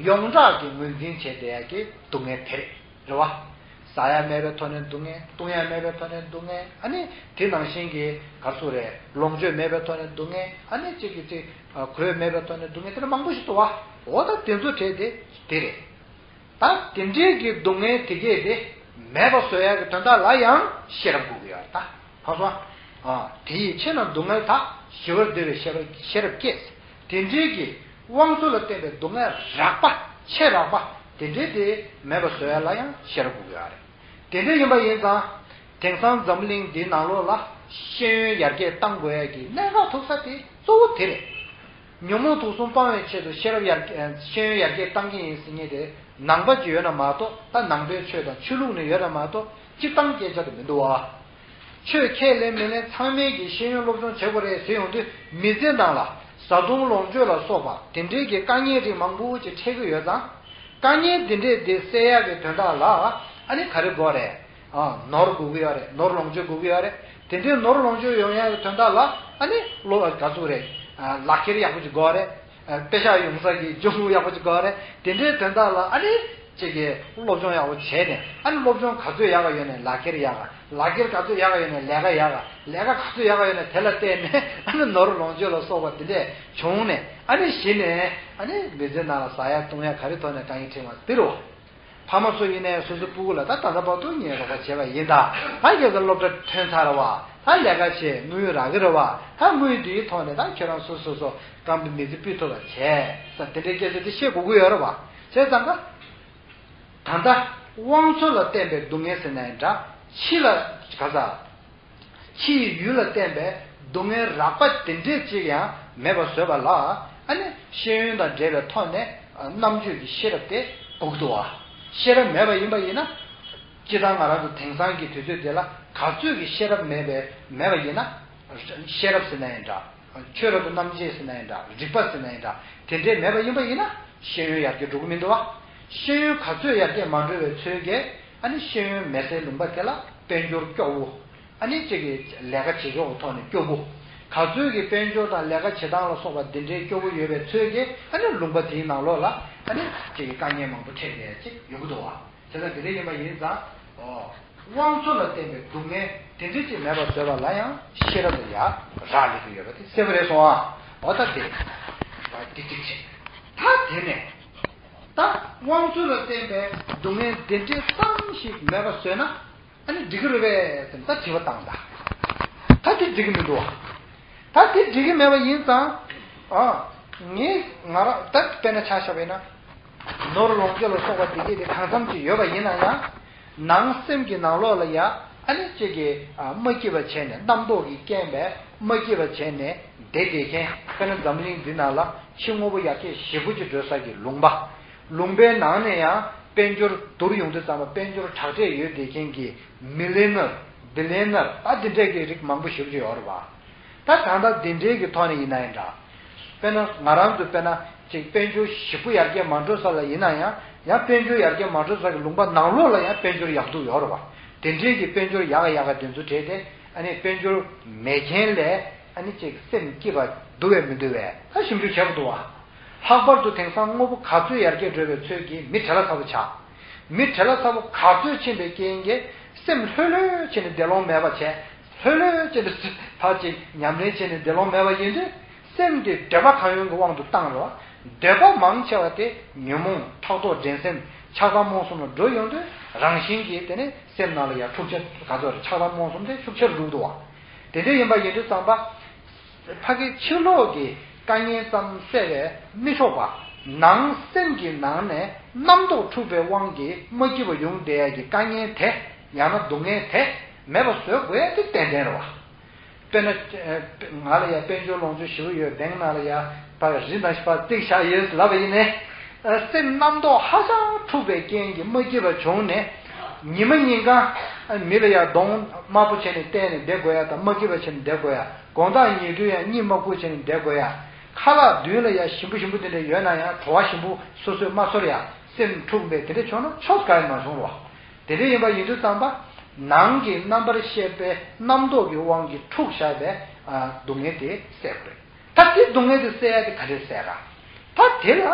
ཡོངས་གྲགས་ཀྱི་ངོས་འཛིན་བྱས་བསྡད་ཡ་གི་སྡུག་བསྔལ་དེ་རེད། རེད་བ། ཟ་ཡ་མེད་པའི་ཐོག་ནས་སྡུག་བསྔལ། བཏུང་ཡ་མེད་པའི་ཐོག་ནས་སྡུག་བསྔལ། ཨ་ནི་དེ་ནང་བཞིན་གྱི་ག་རེ་ཟེར་དགོས་རེད། ལོངས་སྤྱོད་མེད་པའི་ཐོག་ནས་སྡུག་བསྔལ། ཨ་ནི་གཅིག་གིས་གཅིག་གོས་མེད་པའི་ཐོག་ནས་སྡུག་བསྔལ། དེ་འདྲ་མང་པོ་ཞིག་འདུག་བ། འོ་ད་དེ་ཚོ་གྲས་དེ་དེ་རེད། ད་དེ་འདྲའི་གི་སྡུག་བསྔལ་དེ་གས་དེ་མེད་པ་བཟོ་ཡ་གི་དོན་དག་ལ་ཡང་ཤེས་རབ་དགོས་ཀྱི་ཡོད་རེད་ད། ཧ་གོ་སོང་། ཨ། དེ་ཡིས་ཆེས་རྣམས་སྡུག་བསྔལ་དག། ཞི་བར་འདོད་པའི་ཤེས་པ་ཤེས་རབ་སྐྱེས། དེ་འདྲའི་གི་དབང་མཚོ་ལ་བརྟེན་པའི་སྡུག་བསྔལ་རགས་པ། ཆེས་རགས་པ་དེ་འདྲའི་དེ་མེད་པ་བཟོ་ཡ་ལ་ཡང་ཤེས་རབ་དགོས་ཀྱི་ཡོད་རེད། དེ་འདྲ་ཡིན་པ་ཡིན་ཙང་། དེང་སང་འཛམ་གླིང་འདིའི་ནང་ལོགས་ལ་ཤེས་ཡོན་ཡར་རྒྱས་གཏང་དགོས་ཡ་གི་གནད་འགག་ཐུག་ས་དེ་གཙོ་བོ་དེ་རེད། ཉོན་མོངས་དུག་གསུམ་སྤང་བའི་ཆེད་དུ་ཤེས་རབ་ཡར། ཤེས་ཡོན་ཡར་རྒྱས་གཏང་གི་ཡིན་ཟེར་མཁན་དེ་ནང་པ་ཅིག་ཡོད་ན་མ་གཏོགས། ད་ནང་པའི་ཆོས་དང་ཆོས་ལུགས་ནས་ཡོད་ན་མ་གཏོགས། སྤྱིར་བཏང་སྐད་ཆ་དེ་མི་འདུག་བ། ཆོས་ཁས་ལེན་མི་ལེན་ཚང་མས་ཀྱི་ཤེས་ཡོན་སློབ་སྦྱོང་བྱེད་དགོས་རེད་ཟེར་ཡོང་དུས། མི་ཚེ་ནང་ལ་བཟའ་བཏུང་ལོངས་སྤྱོད་ལ་སོགས་པ་དེ་འདྲའི་གི་དཀའ་ངལ་རིགས་མང་པོ་ཅིག་འཕྲད་ཀྱི་ཡོད་ཙང་། དཀའ་ངལ་འདི་འདྲས་འདི་སེལ་ཡག་གི་དོན་དག་ལ་ཨ་ནི་ག་རེ་དགོས་རེད། ཨ། ནོར་དགོས་ཀྱི་ཡོད་རེད། ནོར་ལོངས་སྤྱོད་དགོས་ཀྱི་ཡོད་རེད། དེ་འདྲའི་ནོར་ལོངས་སྤྱོད་ཡོང་ཡག་གི་དོན་དག་ལ་ཨ་ནི་ལོ་ག་ཚོད་རེད། ཨ། ལག་ཁྱེར་ཡག་པོ་ཅིག་དགོས་རེད། ཨ། པེ་ཤག་ཡོང་ས་གི་ལྗོངས་ཡག་པོ་ཅིག་དགོས་རེད། དེ་འདྲའི་དོན་དག་ལ་ཨ་ནི་ཅིག་གི་སློབ་སྦྱོང་ཡག་པོ་བྱས་ནས། ཨ་ནི་སློབ་སྦྱོང་ག་ཚོད་ཡག་ག་ཡོད་ནས་ལག་ཁྱེར་ཡག་ག། ལག་ཁྱེར་ག་ཚོད་ཡག་ག་ཡོད་ནས་ལས་ཀ་ཡག་ག། ལས་ཀ་ག་ཚོད་ཡག་ག་ཡོད་ནས་དེ་ལ་བརྟེན་ནས་ཨ་ནི་ནོར་ལོངས་སྤྱོད་ལ་སོགས་པ་དེ་འདྲས་བྱུང་ནས། ཨ་ནི་གཞི་ནས་ཨ་ནི་མི་ཚེ་ནང་ལ་ཟ་ཡ་བཏུང་ཡ་ག་རེ་ཐོག་ནས་དཀའ་ངལ་འཕྲད་མ་འདི་རུ། ཕ་མ་ཚོ་ཡིན་ནའི་སོ་སོའི་སྤུ་གུ་ལ་ད་ད་ལྟ་བར་དུ་ངས་རོགས་པ་བྱས་པ་ཡིན། ད་ད་ཁྱེད་ཚོ་སློབ་གྲྭ་ཐོན་ཚར་རེད་བ། ད་ལས་ཀ་བྱེད་དངུལ་རག་གི་རེད་བ། ད་དངུལ་འདིའི་ཐོག་ནས་ད་ཁྱོད་རང་སོ་སོ་སོ་སྐམ་པའི་མི་ཚེ་སྤུས་ཐུབ་པ་བྱས་ས། དེ་འདྲའི་སྐད་ཆ་དེ་བཤད་དགོས་ཀྱི་ཡོད་རེད་བ། བྱས་ཙང་ཀ། ད་ལྟ་དབང་མཚོ་ལ་བརྟེན་པའི་སྡུག་བསྔལ་ཟེར་ན་ཡང་འདྲ། ཕྱི་ལ་ག་ས། ཕྱིའི་ཡུལ་ལ་བརྟེན་པའི་སྡུག་བསྔལ་རགས་པ་དེ་འདྲས་ཅིག་ཡང་མེད་པ་བཟོས་པ་ལ། ཨ་ནི་ ཤེས་ཡོན་དང་འབྲེལ་བའི་ཐོག་ནས་རྣམ་དཔྱོད་ཀྱི་ཤེས་རབ་དེ་དགོས་ཀྱི་འདུག་བ། ཤེས་རབ་མེད་པ་ཡིན་པ་ཡིན་ན། སྤྱིར་བཏང་ང་རང་ཚོ་དེང་སང་གི་དུས་ཚོད་འདི་ལ་ག་ཚོད་ཀྱི་ཤེས་རབ་མེད་པའི་མེད་པ་ཡིན་ན། ཤེས་རབ་ཟེར་ན་ཡང་འདྲ། ཆོས་རབ་ཏུ་རྣམ་འབྱེད་ཟེར་ན་ཡང་འདྲ། རིག་པ་ཟེར་ན་ཡང་འདྲ། དེ་འདྲའི་མེད་པ་ཡིན་པ་ཡིན་ན་ཤེས་ཡོན་ཡར་རྒྱས་འགྲོ་གི་མི་འདུག་བ། ཤེས་ཡོན་ག་ཚོད་ཡར་རྒྱས་མ་འགྲོ་བའི་ཚོད་ཀྱིས། ཨ་ནི་ཤེས་ཡོན་མེད་སའི་ལུང་པ་དེ་ལ་དཔལ་འབྱོར་སྐྱོ་བོ། ཨ་ནི་གཅིག་གིས་ལས་ཀ་བྱེད་ཕྱོགས་ཀྱི་ཐོག་ནས་སྐྱོ་བོ། ག་ཚོད་ཀྱི་དཔལ་འབྱོར་དང་ལས་ཀ་བྱེད་སྟངས་ལ་སོགས་པ་འདི་འདྲའི་སྐྱོ་བོ་ཡོད་པའི་ཚོད་ཀྱིས། ཨ་ནི་ལུང་པ་དེའི་ནང་ལོགས་ལ། ཨ་ནི་གཅིག་གིས་དཀའ་ངལ་མང་པོ་འཕྲད་བསྡད་ཅིག་ཡོང་གི་འདུག་བ། དེ་ལྟར་དེ་འདྲ་ཡིན་པ་ཡིན་ཙང་། ཨོ། དབང་ཚུལ་ལ་བརྟེན་པའི་སྡུག་བསྔལ་དེ་འདྲ་ཅིག་མེད་པར་བཟོས་པ་ལ་ཡང་ཤེས་རབ་ལ་ཡང་རག་ལས་ཀྱི་ཡོད་པ་དེ་གསལ་པོ་རེད་སོང་ཨ། འོ་ད་དེ། འདི་གཅིག་བྱས། ད་དེ་ནས། ད་དབང་ཚུལ་ལ་བརྟེན་པའི་སྡུག་བསྔལ་དེ་འདྲ་ཙམ་ཞིག་མེད་པ་བཟོས་ན། ཨ་ནི་འགྲིག་གི་རེད་པས་ཟེར་ད་དྲི་བ་བཏང་ད། ད་དེ་འགྲིག་གི་མི་འདུག་བ། ད་དེ་འགྲིག་གི་མེད་པ་ཡིན་ཙང་། ཨ། ངས་ང་རང་ད་དཔེར་ན་ཆ་བཞག་པ་ཡིན་ན། ནོར་ལོངས་སྤྱོད་ལ་སོགས་པ་དེ་གས་དེ་གང་འཚམ་ཅིག་ཡོད་པ་ཡིན་ན་ཡང་། ནང་སེམས་ཀྱི་ནང་ལོགས་ལ་ཡ། ཨ་ནི་གཅིག་གིས། ཨ། མ་སྐྱིད་པ་བྱས་ནས། རྣམ་རྟོག་གིས་རྐྱེན་པས་མ་སྐྱིད་པ་བྱས་ནས་བསྡད་བསྡད་མཁན། དཔེར་ན་འཛམ་གླིང་འདི་ནང་ལ་ཕྱི་དངོས་པོ་ཡར་རྒྱས་ཞེ་པོ་ཅིག་འགྲོ་ས་ཀྱི་ལུང་པ། ལུང་པའི་ནང་ནས་ཡང་དཔལ་འབྱོར་བསྡུར་ཡོང་དུས་ཙམ་པ་དཔལ་འབྱོར་དྲག་གྲས་ཡོད་བསྡད་མཁན་གྱི་མི་ལེ་ནར། བི་ལེ་ནར། ད་འདི་འདྲས་ཀྱི་རིགས་མང་པོ་ཞེ་པོ་ཅིག་ཡོད་རེད་བ། ད་ད་ལྟ་འདི་འདྲའི་གི་ཐོག་ནས་ཡིན་ན་ཡང་འདྲ། དཔེར་ན་ང་རང་ཚོ་དཔེར་ན་ཅིག་དཔལ་འབྱོར་ཞེ་པོ་ཡར་རྒྱས་མ་འགྲོ་ས་ལ་ཡིན་ན་ཡང་། ཡང་དཔལ་འབྱོར་ཡར་རྒྱས་མ་འགྲོ་ས་གི་ལུང་པ་ནང་ལོགས་ལ་ཡང་དཔལ་འབྱོར་ཡག་སྡུག་ཡོད་རེད་བ། དེ་འདྲའི་གི་དཔལ་འབྱོར་ཡག་ག་ཡག་ག་དེ་ཚོ་བྲལ་ཏེ། ཨ་ནི་དཔལ་འབྱོར་མེད་མཁན་ལས། ཨ་ནི་ཅིག་སེམས་སྐྱིད་པ་འདུག་བས་མི་འདུག་བས་ད་ཞིབ་འཇུག་བྱེད་དགོས་འདུག་བ། ལྷག་པར་དུ་དེང་སང་དངོས་པོ་ག་ཚོད་ཡར་རྒྱས་འགྲོ་བའི་ཚོད་ཀྱིས་མི་བྲེལ་བ་ཚ་པོ་ཆགས། མི་བྲེལ་བ་ཚ་པོ་ག་ཚོད་ཕྱིན་པའི་རྐྱེན་གྱིས་སེམས་ལྷོད་ལྷོད་བྱས་ནས་བདེ་ལོང་མེད་པ་བྱས། ལྷོད་ལྷོད་བྱས་ནས་ཕར་ཅིག་ཉམས་ལེན་བྱས་ནས་བདེ་ལོང་མེད་པ་ཡིན་དུས། སེམས་དེ་འདོད་པ་གང་ཡོང་གི་དབང་དུ་བཏང་རོགས། འདོད་པ་མང་ཆེ་བ་དེ་ཉོན་མོངས་ཕྲག་དོག་འགྲན་སེམས་ཆགས་སྡང་རྨོངས་གསུམ་ལ་འགྲོ་ཡོང་དུས། རང་བཞིན་གྱིས་དེ་ནི་སེམས་ནང་ལ་ཡང་འཁྲུག་ཆ་ག་ཚོད་རེད། ཆགས་སྡང་རྨོངས་གསུམ་དེ་ཤུགས་ཆེར་འགྲོ་གི་འདུག་བ། དེ་འདྲ་ཡིན་པ་ཡིན་དུས་ཙམ་པ། ཕ་གི་ཕྱི་ལོགས་ཀྱི་དཀའ་ངལ་ཙམ་བསལ་བས་མི་ཆོག་པ། ནང་སེམས་ཀྱི་ནང་ནས་རྣམ་རྟོག་འཁྲུགས་པའི་དབང་གིས་མ་སྐྱིད་པ་ཡོང་བསྡད་ཡ་གི་དཀའ་ངལ་དེ། ཡང་ན་སྡུག་བསྔལ་དེ་མེད་པ་བཟོ་དགོས་ཡ་དེ་ཏན་ཏན་རེད་བ། དཔེར་ན། ང་ལ་ཡ་དཔལ་འབྱོར་ལོངས་སྤྱོད་ཞེ་པོ་ཡོད། བེང་ནང་ལ་ཡ་ཕར་རི་དང་ཕར་བརྩིགས་བཞག་ཡོད་ལབ་པ་ཡིན་ནའི། སེམས་རྣམ་རྟོག་ཧ་ཅང་འཁྲུགས་པའི་རྐྱེན་གྱིས་མ་སྐྱིད་པ་བྱུང་ནས། ཉི་མ་ཉིན་གང་མི་ལ་ཡ་གདོང་དམར་པོ་བྱས་ནས་བལྟས་ནས་བསྡད་དགོས་ཡ་དང་། མ་སྐྱིད་པ་བྱས་ནས་བསྡད་དགོས་ཡ། དགོང་དག་ཉལ་དུས་ཡང་གཉིད་མ་ཁུག་བྱས་ནས་བསྡད་དགོས་ཡ། ཁ་ལག་མདུན་ལ་ཡ་ཞིམ་པོ་ཞིམ་པོ་དེ་འདྲ་ཡོད་ན་ཡང་བྲོ་བ་ཞིམ་པོ་སོ་སོས་མ་ཚོར་ཡ། སེམས་འཁྲུགས་པའི་དེ་འདྲ་བྱུང་ན་ཆོག་ག་ཡང་མ་བྱུང་རོགས། དེ་འདྲ་ཡིན་པ་ཡིན་དུས་ཙམ་པ། ནང་གི་རྣམ་པར་ཤེས་པའི་རྣམ་རྟོག་གི་དབང་གིས་འཁྲུགས་བཞག་པའི། ཨ། སྡུག་བསྔལ་དེ་སེལ་དགོས། ད་དེ་སྡུག་བསྔལ་དེ་སེལ་ཡ་དེ་ག་རེ་སེལ་ར། ད་དེ་ལ།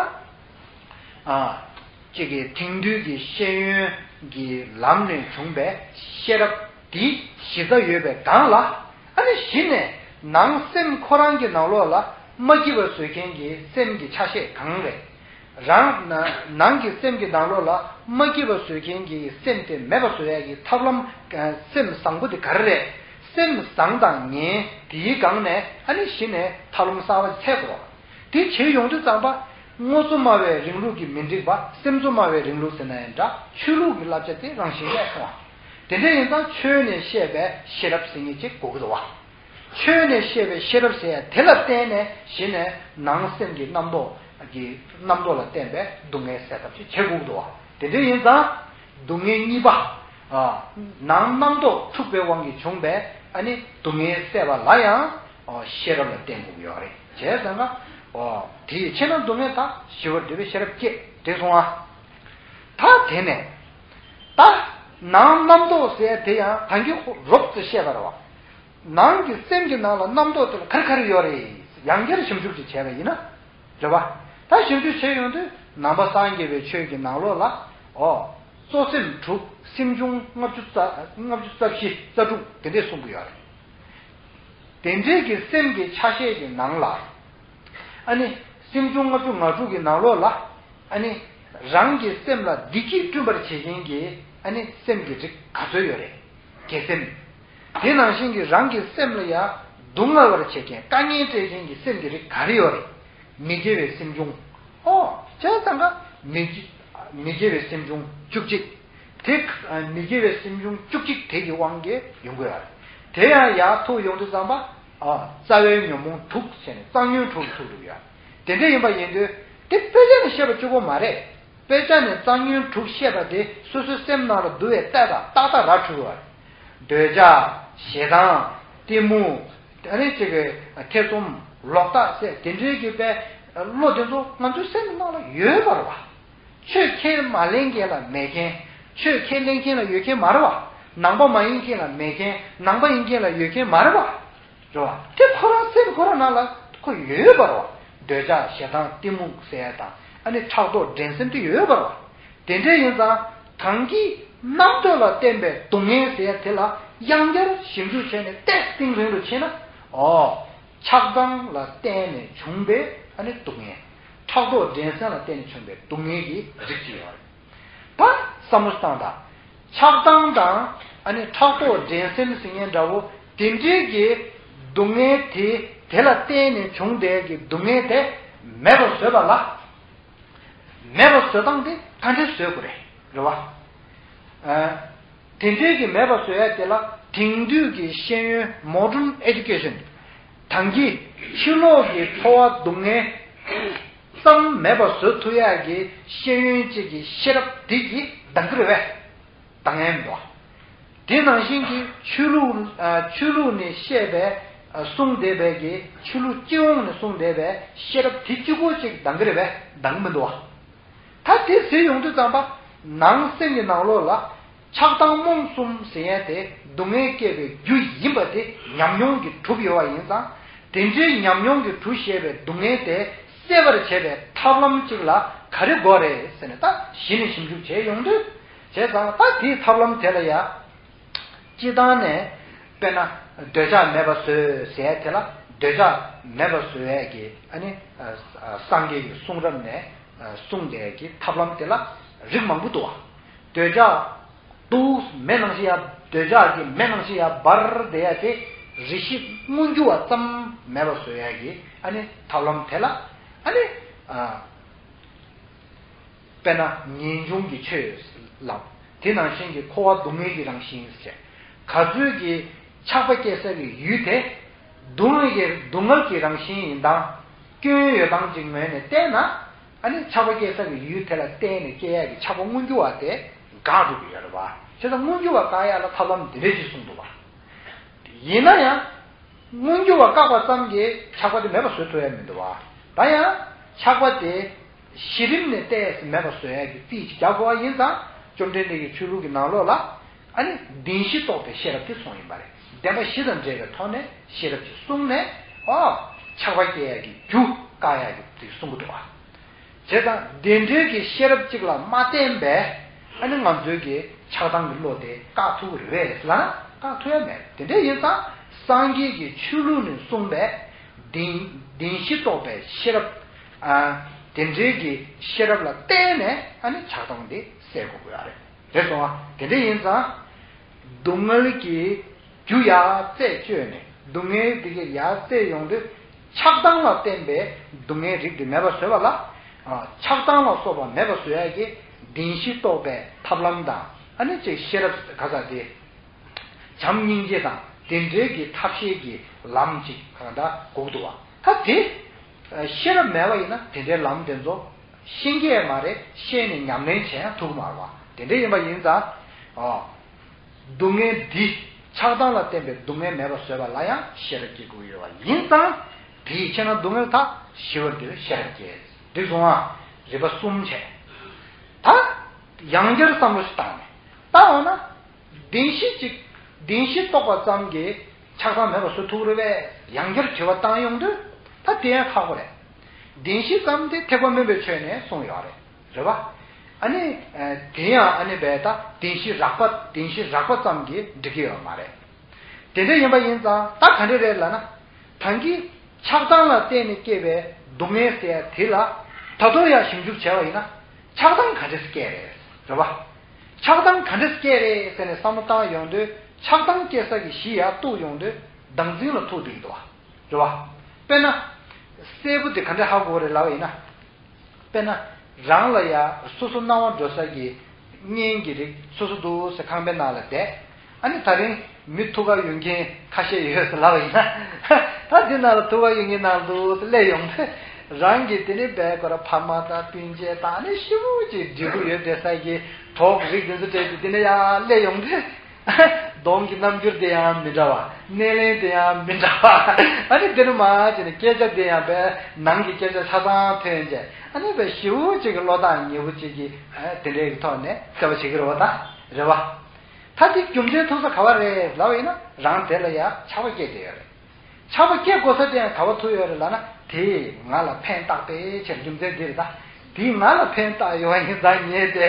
ཨ། གཅིག་གི་དེང་དུས་ཀྱི་ཤེས་ཡོན་གྱི་ལམ་ནས་བྱུང་བའི་ཤེས་རབ་དེ་གཞི་རྩ་ཡོད་པའི་སྒང་ལ། ཨ་ནི་གཞི་ནས་ནང་སེམས་ཁོ་རང་གི་ནང་ལོགས་ལ་མ་སྐྱིད་པ་བཟོ་མཁན་གྱི་སེམས་ཀྱི་ཆ་ཤས་གང་རེད། རང་ན་ནང་གི་སེམས་ཀྱི་ནང་ལོགས་ལ་མ་སྐྱིད་པ་བཟོ་མཁན་གྱི་སེམས་དེ་མེད་པ་བཟོ་ཡ་གི་ཐབས་ལམ། ཨ། སེམས་བཟང་པོ་དེ་ག་རེ་རེད། སེམས་བཟང་དང་ངན་དེའི་སྒང་ནས། ཨ་ནི་གཞི་ནས་ཐབས་ལམ་གསར་པ་འཚོལ་དགོས། དེ་བྱེད་ཡོང་དུས་ཙམ་པ། རྔོ་བཙོ་སྨྲ་བའི་རིང་ལུགས་ཀྱིས་མི་འགྲིག་པ། སེམས་གཙོ་སྨྲ་བའི་རིང་ལུགས་ཟེར་ན་ཡང་འདྲ། ཆོས་ལུགས་ཀྱི་བསླབ་བྱ་དེ་རང་བཞིན་གནས་སོང་བ། དེ་འདྲ་ཡིན་ཙང་ཆོས་ནས་བཤད་པའི་ཤེས་རབ་ཟེར་མཁན་ཅིག་དགོས་ཀྱི་འདུག་བ། ཆོས་ནས་བཤད་པའི་ཤེས་རབ་ཟེར་ཡ་དེ་ལ་བརྟེན་ནས་གཞི་ནས་ནང་སེམས་ཀྱི་རྣམ་རྟོག་གི་རྣམ་རྟོག་ལ་བརྟེན་པའི་སྡུག་བསྔལ་སེལ་ཐབས་ཅིག་བྱེད་དགོས་ཀྱི་འདུག་བ། དེ་འདྲ་ཡིན་ཙང་སྡུག་བསྔལ་གཉིས་པ། ཨ། ནང་རྣམ་རྟོག་འཁྲུགས་པའི་དབང་གིས་བྱུང་བའི། ཨ་ནི་སྡུག་བསྔལ་སེལ་བ་ལ་ཡང་། ཨོ། ཤེས་རབ་ལ་བརྟེན་དགོས་ཀྱི་ཡོད་རེད། བྱས་ཙང་ཀ། ཨོ། དེ་ཡི་ཕྱིར་ན་སྡུག་བསྔལ་དག །ཞི་བར་འདོད་པའི་ཤེས་རབ་བསྐྱེད། དེ་སོང་ཨ། ད་དེ་ནས། ད་ནང་རྣམ་རྟོག་ཟེར་དེ་ཡང་ད་གིན་རོབ་ཙམ་བཤད་པ་རེད་བ། ནང་གི་སེམས་ཀྱི་ནང་ལ་རྣམ་རྟོག་དེ་ལ་ག་རེ་ག་རེ་ཡོད་རེད། ཡང་བསྐྱར་ཞིབ་འཇུག་ཅིག་བྱས་པ་ཡིན་ན། རེད་བ། ད་ཞིབ་འཇུག་བྱས་ཡོང་དུས་ནང་པ་སངས་རྒྱས་པའི་ཆོས་ཀྱི་ནང་ལོགས་ལ། ཨོ། གཙོ་སེམས་དྲུག །སེམས་བྱུང་ལྔ་བཅུ་རྩ། ལྔ་བཅུ་རྩ་བཞི་རྩ་དྲུག་དེ་འདྲས་གསུངས་ཀྱི་ཡོད་རེད། དེ་འདྲས་ཀྱི་སེམས་ཀྱི་ཆ་ཤས་ཀྱི་ནང་ལ། ཨ་ནི། སེམས་བྱུང་ལྔ་བཅུ་ང་དྲུག་གི་ནང་ལོགས་ལ། ཨ་ནི། རང་གི་སེམས་ལ་བདེ་སྐྱིད་བསྐྲུན་པར་བྱེད་མཁན་གྱི། ཨ་ནི། སེམས་ཀྱི་རིགས་ག་ཚོད་ཡོད་རེད། དགེ་སེམས། དེ་ནང་བཞིན་གྱི་རང་གི་སེམས་ལ་ཡང་སྡུག་བསྔལ་བར་བྱེད་མཁན། དཀའ་ངལ་སྤྲད་མཁན་གྱི་སེམས་ཀྱི་རིགས་ག་རེ་ཡོད་རེད། མི་དགེ་བའི་སེམས་བྱུང་། ཨོ། བྱས་ཙང་ཀ། མི། མི་དགེ་བའི་སེམས་བྱུང་བཅུ་གཅིག །དེ། མི་དགེ་བའི་སེམས་བྱུང་བཅུ་གཅིག་དེ་གི་དབང་གིས་ཡོང་གི་ཡོད་རེད། དེ་ཡང་ཡར་ཐུག་ཡོང་དུས་ཙམ་པ། ཨ། རྩ་བའི་ཉོན་མོངས་དྲུག་ཟེར་ནས་རྩ་ཉོན་དྲུག་ལ་ཐུག་འགྲོ་གི་ཡོད་རེད། དེ་འདྲ་ཡིན་པ་ཡིན་དུས་དེ་དཔེ་ཆ་ནས་བཤད་པ་གཅིག་པོ་མ་རེད། དཔེ་ཆ་ནས་རྩ་ཉོན་དྲུག་བཤད་པ་དེ་སོ་སོའི་སེམས་ནང་ལ་འདུ་བའི་ལྟ་དང་རྟག་ལྟ་ར་འཁྲུལ་བ། འདོད་ཆགས་ཞེ་སྡང་གཏི་མུག་ཨ་ནི་ཅིག་གི་ཐེ་ཚོམ་ལོག་ལྟ་ཟེར་དེ་འདྲའི་གི་པའི་བློ་དེ་ཚོ་ང་ཚོའི་སེམས་ནང་ལ་ཡོད་པ་རེད་བ། ཆོས་ཁས་མ་ལེན་མཁན་ལ་མེད་མཁན། ཆོས་ཁས་ལེན་མཁན་ལ་ཡོད་མཁན་མ་རེད་བ། ནང་པ་མ་ཡིན་མཁན་ལ་མེད་མཁན། ནང་པ་ཡིན་མཁན་ལ་ཡོད་མཁན་མ་རེད་བ། རེད་བ། དེ་ཁོ་རང་སེམས་ཁོ་རང་ནང་ལ་ཁོ་ཡོད་པ་རེད་བ། འདོད་ཆགས་ཞེ་སྡང་གཏི་མུག་ཟེར་ཡ་དང་ཨ་ནི་ཕྲག་དོག་འགྲན་སེམས་དེ་ཡོད་པ་རེད་བ། དེ་འདྲ་ཡིན་ཙང་གང་གིས་རྣམ་རྟོག་ལ་བརྟེན་པའི་སྡུག་བསྔལ་ཟེར་ཡ་དེ་ལ་ཡང་བསྐྱར་ཞིབ་འཇུག་བྱས་ནས་ཏོག་ཙམ་རིང་རུ་ཕྱིན་ན། ཨོ། ཆགས་སྡང་ལ་བརྟེན་ནས་བྱུང་བའི་ཨ་ནི་སྡུག་བསྔལ། ཕྲག་དོག་འགྲན་སེམས་ལ་བརྟེན་ནས་བྱུང་བའི་སྡུག་བསྔལ་གྱི་རིགས་ཅིག་ཡོད་རེད། ད་བསམ་བློ་བཏང་དང་། ཆགས་སྡང་དང་ཨ་ནི་ཕྲག་དོག་འགྲན་སེམས་ཟེར་མཁན་འདྲ་བོ་དེ་འདྲའི་གི་སྡུག་བསྔལ་དེ་དེ་ལ་བརྟེན་ནས་བྱུང་བསྡད་ཀྱི་སྡུག་བསྔལ་དེ་མེད་པར་བཟོས་པ་ལ། མེད་པར་བཟོ་སྟངས་དེ་ག་འདྲས་བཟོ་དགོས་རེད། རེད་བ། ཨ། དེ་འདྲའི་གི་མེད་པར་བཟོ་ཡ་དེ་ལ་དེང་དུས་ཀྱི་ཤེས་ཡོན་modern education། ད་གིན་ཕྱི་ལོགས་ཀྱི་འཚོ་བ་སྡུག་བསྔལ་ཙམ་མེད་པར་བཟོ་ཐུབ་ཡག་གི་ཤེས་ཡོན་གཅིག་གི་ཤེས་རབ་དེ་གིས་འདང་གི་རེད་པས། འདང་ཡ་མི་འདུག་དེ་ནང་བཞིན་གྱི་ཆོས་ལུགས་ཨ། ཆོས་ལུགས་ནས་བཤད་པའི་ཨ། གསུངས་བསྡད་པའི་གི་ཆོས་ལུགས་སྤྱི་ཡོངས་ནས་གསུངས་བསྡད་པའི་ཤེས་རབ་དེ་གཅིག་པོ་གཅིག་འདང་གི་རེད་པས། འདང་གི་མི་འདུག་ད་དེ་ཟེར་ཡོང་དུས་ཙམ་པ་ནང་སེམས་ཀྱི་ནང་ལོགས་ལ་ཆགས་སྡང་རྨོངས་གསུམ་ཟེར་ཡ་དེ་སྡུག་བསྔལ་སྐྱེ་བའི་རྒྱུ་ཡིན་པ་དེ་ཉམས་མྱོང་གིས་གྲུབ་ཡོད་པ་ཡིན་ཙང་། དེ་འདྲའི་ཉམས་མྱོང་གིས་གྲུབ་བཞག་པའི་སྡུག་བསྔལ་དེ་སེལ་བར་བྱེད་པའི་ཐབས་ལམ་གཅིག་ལ་ག་རེ་དགོས་རེད་ཟེར་ནས་ད་གཞི་ནས་ཞིབ་འཇུག་བྱས་ཡོང་དུས། བྱས་ཙང་ད་དེའི་ཐབས་ལམ་དེ་ལ་ཡ། སྤྱི་བཏང་ནས་དཔེར་ན་འདོད་ཆགས་མེད་པ་བཟོས་ཟེར་དེ་ལ་འདོད་ཆགས་མེད་པ་བཟོ་ཡས་ཀྱི་ཨ་ནི་སངས་རྒྱས་ཀྱི་གསུང་རབ་ནས་གསུངས་བསྡད་ཀྱི་ཐབས་ལམ་དེ་ལ་རིགས་མང་པོ་འདུག་བ། འདོད་ཆགས་འདུག་མེད་ནང་བཞིན་ཡ། འདོད་ཆགས་ཀྱི་མེད་ནང་བཞིན་ཡ་འབར་བསྡད་ཡ་དེ་རེ་ཞིག་མངོན་གྱུར་བ་ཙམ་མེད་པ་བཟོ་ཡ་གི་ཨ་ནི་ཐབས་ལམ་དེ་ལ་ཨ་ནི། དཔེར་ན་ངེས་འབྱུང་གི་ཆོས་ལ། དེ་ནང་བཞིན་གྱི་འཁོར་བ་སྡུག་བསྔལ་གྱི་རང་བཞིན་ཟེར། ག་ཚོད་ཀྱི་ཆགས་པ་སྐྱེ་ས་གི་ཡུལ་དེ། སྡུག་བསྔལ་གྱི་སྡུག་བསྔལ་གྱི་རང་བཞིན་ཡིན་དང་། སྐྱོན་ཡོད་སྟངས་ཀྱི་ངོས་ནས་བལྟས་ན། ཨ་ནི་ཆགས་པ་སྐྱེ་ས་གི་ཡུལ་དེ་ལ་བརྟེན་ནས་སྐྱེ་ཡ་གི་ཆགས་པ་མངོན་གྱུར་བ་དེ་འགག་འགྲོ་གི་ཡོད་རེད་བ། བྱས་ཙང་མངོན་གྱུར་བ་བཀག་ཡ་ལ་ཐབས་ལམ་འདི་འདྲས་ཅིག་གསུངས་འདུག་བ། ཡིན་ན་ཡང་། མངོན་གྱུར་བ་བཀག་པ་ཙམ་གྱིས་ཆགས་པ་དེ་མེད་པ་བཟོ་ཐུབ་ཡ་མི་འདུག་བ། ད་ཡང་ཆགས་པ་དེ་གཞི་རིམ་ནས་ཏོག་ཙམ་མེད་པ་བཟོ་ཡ་གི་རྩིས་ཅིག་རྒྱག་དགོས་པ་ཡིན་ཙང་། བཅོམ་ལྡན་འདས་ཀྱི་ཆོས་ལུགས་ཀྱི་ནང་ལོགས་ལ་ཨ་ནི་བདེན་བཞི་རྟོགས་པའི་ཤེས་རབ་དེ་གསུངས་ཡིན་པ་རེད། བདེན་པ་བཞི་དང་འབྲེལ་བའི་ཐོག་ནས་ཤེས་རབ་ཅིག་གསུངས་ནས། ཨོ། ཆགས་པ་སྐྱེ་ཡ་གི་རྒྱུ་བཀག་ཡ་གི་རྩིས་གསུང་གི་འདུག་བ། བྱས་ཙང་དེ་འདྲའི་གི་ཤེས་རབ་ཅིག་ལ་མ་བརྟེན་པས་ཨ་ནི་ང་ཚོའི་གི་ཆགས་སྡང་གི་བློ་དེ་བཀག་ཐུབ་ཀྱི་རེད་པས་ལབ་ན་བཀག་ཐུབ་ཡ་མེད། དེ་འདྲ་ཡིན་ཙང་སངས་རྒྱས་ཀྱི་ཆོས་ལུགས་ནས་གསུངས་པའི་བདེན་བདེན་བཞི་རྟོགས་པའི་ཤེས་རབ། ཨ། དེ་འདྲའི་གི་ཤེས་རབ་ལ་བརྟེན་ནས་ཨ་ནི་ཆགས་སྡང་དེ་སེལ་དགོས་ཀྱི་ཡོད་རེད། རེད་སོང་ཨ། དེ་འདྲ་ཡིན་ཙང་། སྡུག་བསྔལ་གྱི་རྒྱུ་ཡར་རྩད་གཅོད་ནས་སྡུག་བསྔལ་དེ་གའི་ཡར་རྩད་ཡོང་དུས་ཆགས་སྡང་ལ་བརྟེན་པའི་སྡུག་བསྔལ་རིགས་དེ་མེད་པར་བཟོས་པ་ལ། ཨ། ཆགས་སྡང་ལ་སོགས་པ་མེད་པར་བཟོ་ཡ་གི་བདེན་བཞི་རྟོགས་པའི་ཐབས་ལམ་དང་ཨ་ནི་ཅིག་ཤེས་རབ་ག་ས་དེ། བྱམས་སྙིང་རྗེ་དང་དེ་འདྲའི་གི་ཐབས་ཤེས་ཀྱི་ལམ་ཅིག་གང་ལྟར་དགོས་འདུག་བ། ད་དེ། ཤེས་རབ་མེད་པ་ཡིན་ན་དེ་འདྲའི་ལམ་དེ་ཚོ་ཤེས་ཀྱི་མ་རེད། ཤེས་ནས་ཉམས་ལེན་བྱེད་ཡང་ཐུབ་ཀྱི་མ་རེད་བ། དེ་འདྲ་ཡིན་པ་ཡིན་ཙང་། ཨོ། སྡུག་བསྔལ་འདི་ཆགས་སྡང་ལ་བརྟེན་པའི་སྡུག་བསྔལ་མེད་པར་བཟོས་པ་ལ་ཡང་ཤེས་རབ་སྐྱེ་དགོས་ཡོད་པ་ཡིན་ཙང་། དེ་ཡི་ཕྱིར་ན་སྡུག་བསྔལ་དག་ཞི་བར་འགྱུར་བའི་ཤེས་རབ་སྐྱེ། འགྲིག་སོང་ཨ། རིམ་པ་གསུམ་བྱས། ད་ཡང་བསྐྱར་བསམ་བློ་ཞིག་བཏང་ནས་ད་འོ་ན། བདེན་བཞི་གཅིག་བདེན་བཞི་རྟོགས་པ་ཙམ་གྱིས་ཆགས་སྡང་མེད་པར་བཟོ་ཐུབ་རེད་པས་ཡང་བསྐྱར་དྲི་བ་བཏང་ཡོང་དུས་ད་དེ་ཡང་ཁག་པོ་རེད། བདེན་བཞི་ཙམ་དེ་ཐེག་པ་དམན་པའི་ཆོས་ནས་གསུངས་ཡོད་རེད། རེད་བ། ཨ་ནི། དེ་ཡང་ཨ་ནི་བས་ད་བདེན་བཞི་རགས་པ་བདེན་བཞི་རགས་པ་ཙམ་གྱིས་འགྲིག་གི་ཡོད་མ་རེད། དེ་འདྲ་ཡིན་པ་ཡིན་ཙང་ད་ག་འདྲ་རེད་ལབ་ན། ད་གིན་ཆགས་སྡང་ལ་བརྟེན་ནས་སྐྱེས་པའི་སྡུག་བསྔལ་ཟེར་ཡ་དེ་ལ་ད་དུང་ཡང་ཞིབ་འཇུག་བྱས་པ་ཡིན་ན། ཆགས་སྡང་ག་འདྲས་སྐྱེས་རེད། རེད་བ། ཆགས་སྡང་ག་འདྲས་སྐྱེས་རེད་ཟེར་ནས་བསམ་བློ་བཏང་ཡོང་དུས་ཆགས་སྡང་སྐྱེ་ས་ཀྱི་གཞི་ཡར་གཏུག་ཡོང་དུས་བདག་འཛིན་ལ་ཐུག་བསྡད་ཀྱི་འདུག་བ། རེད་བ། དཔེར་ན། སྲས་པོ་དེ་ག་འདྲས་ཧ་གོ་རེད་ལབ་པ་ཡིན་ན། དཔེར་ན། རང་ལ་ཡ་སོ་སོ་སྣང་བ་འགྲོ་ས་ཀྱི་གཉེན་གྱི་རིགས་སོ་སོ་འདུག་ཟེར་ཁང་པའི་ནང་ལ་བསྡད། ཨ་ནི་ད་རིང་མི་ཐུག་ག་ཡོང་མཁན་ཁ་ཤས་ཡོད་ཟེར་ལབ་པ་ཡིན་ན། ད་འདི་ནང་ལ་ཐུག་ག་ཡོང་མཁན་ནང་ལ་འདུག་ཟེར་སླེབས་ཡོང་དུས། རང་གི་དེ་ནི་བས་ཁོ་ར་ཕ་མ་དང་སྤུན་མཆེད་དང་ནི་ཤི་བོ་ཅིག་འབྲས་བུ་ཡོད་པའི་ས་གི་གྲོགས་རིགས་དེ་ཚོ་སྤྲད་དེ་དེ་ནི་ཡང་སླེབས་ཡོང་དུས། གདོང་གི་རྣམ་འགྱུར་དེ་ཡང་མི་འདྲ་བ། སྣེ་ལེན་དེ་ཡང་མི་འདྲ་བ། ཨ་ནི་དེ་ནི་མ་བྱས་ནས་སྐད་ཆ་དེ་ཡང་བས་ནང་གི་སྐད་ཆ་ཆ་ཚང་ཐོན་བྱས། ཨ་ནི་བས་ཤི་བོ་ཅིག་གི་བློ་ཐག་ཉེ་བོ་ཅིག་གི་དེ་འདྲའི་གི་ཐོག་ནས་བརྩེ་བ་བྱེད་ཀྱི་རེད་བ་ད། རེད་བ། ད་དེ་རྒྱུ་མཚན་ཐུག་ས་ག་བ་རེད་ལབ་ཡིན་ན། རང་དེ་ལ་ཡང་ཆགས་པ་སྐྱེས་བསྡད་ཡོད་རེད། ཆགས་པ་སྐྱེ་དགོས་ས་དེ་ཡང་ག་བ་ཐུག་ཡོད་རེད་ལབ་ན། དེས་ང་ལ་ཕན་བཏགས་པའི་ཕྱིར། རྒྱུ་མཚན་འདི་རེད་ད། དེས་ང་ལ་ཕན་བཏགས་ཡོད་པ་ཡིན་ཙང་ངས་དེ་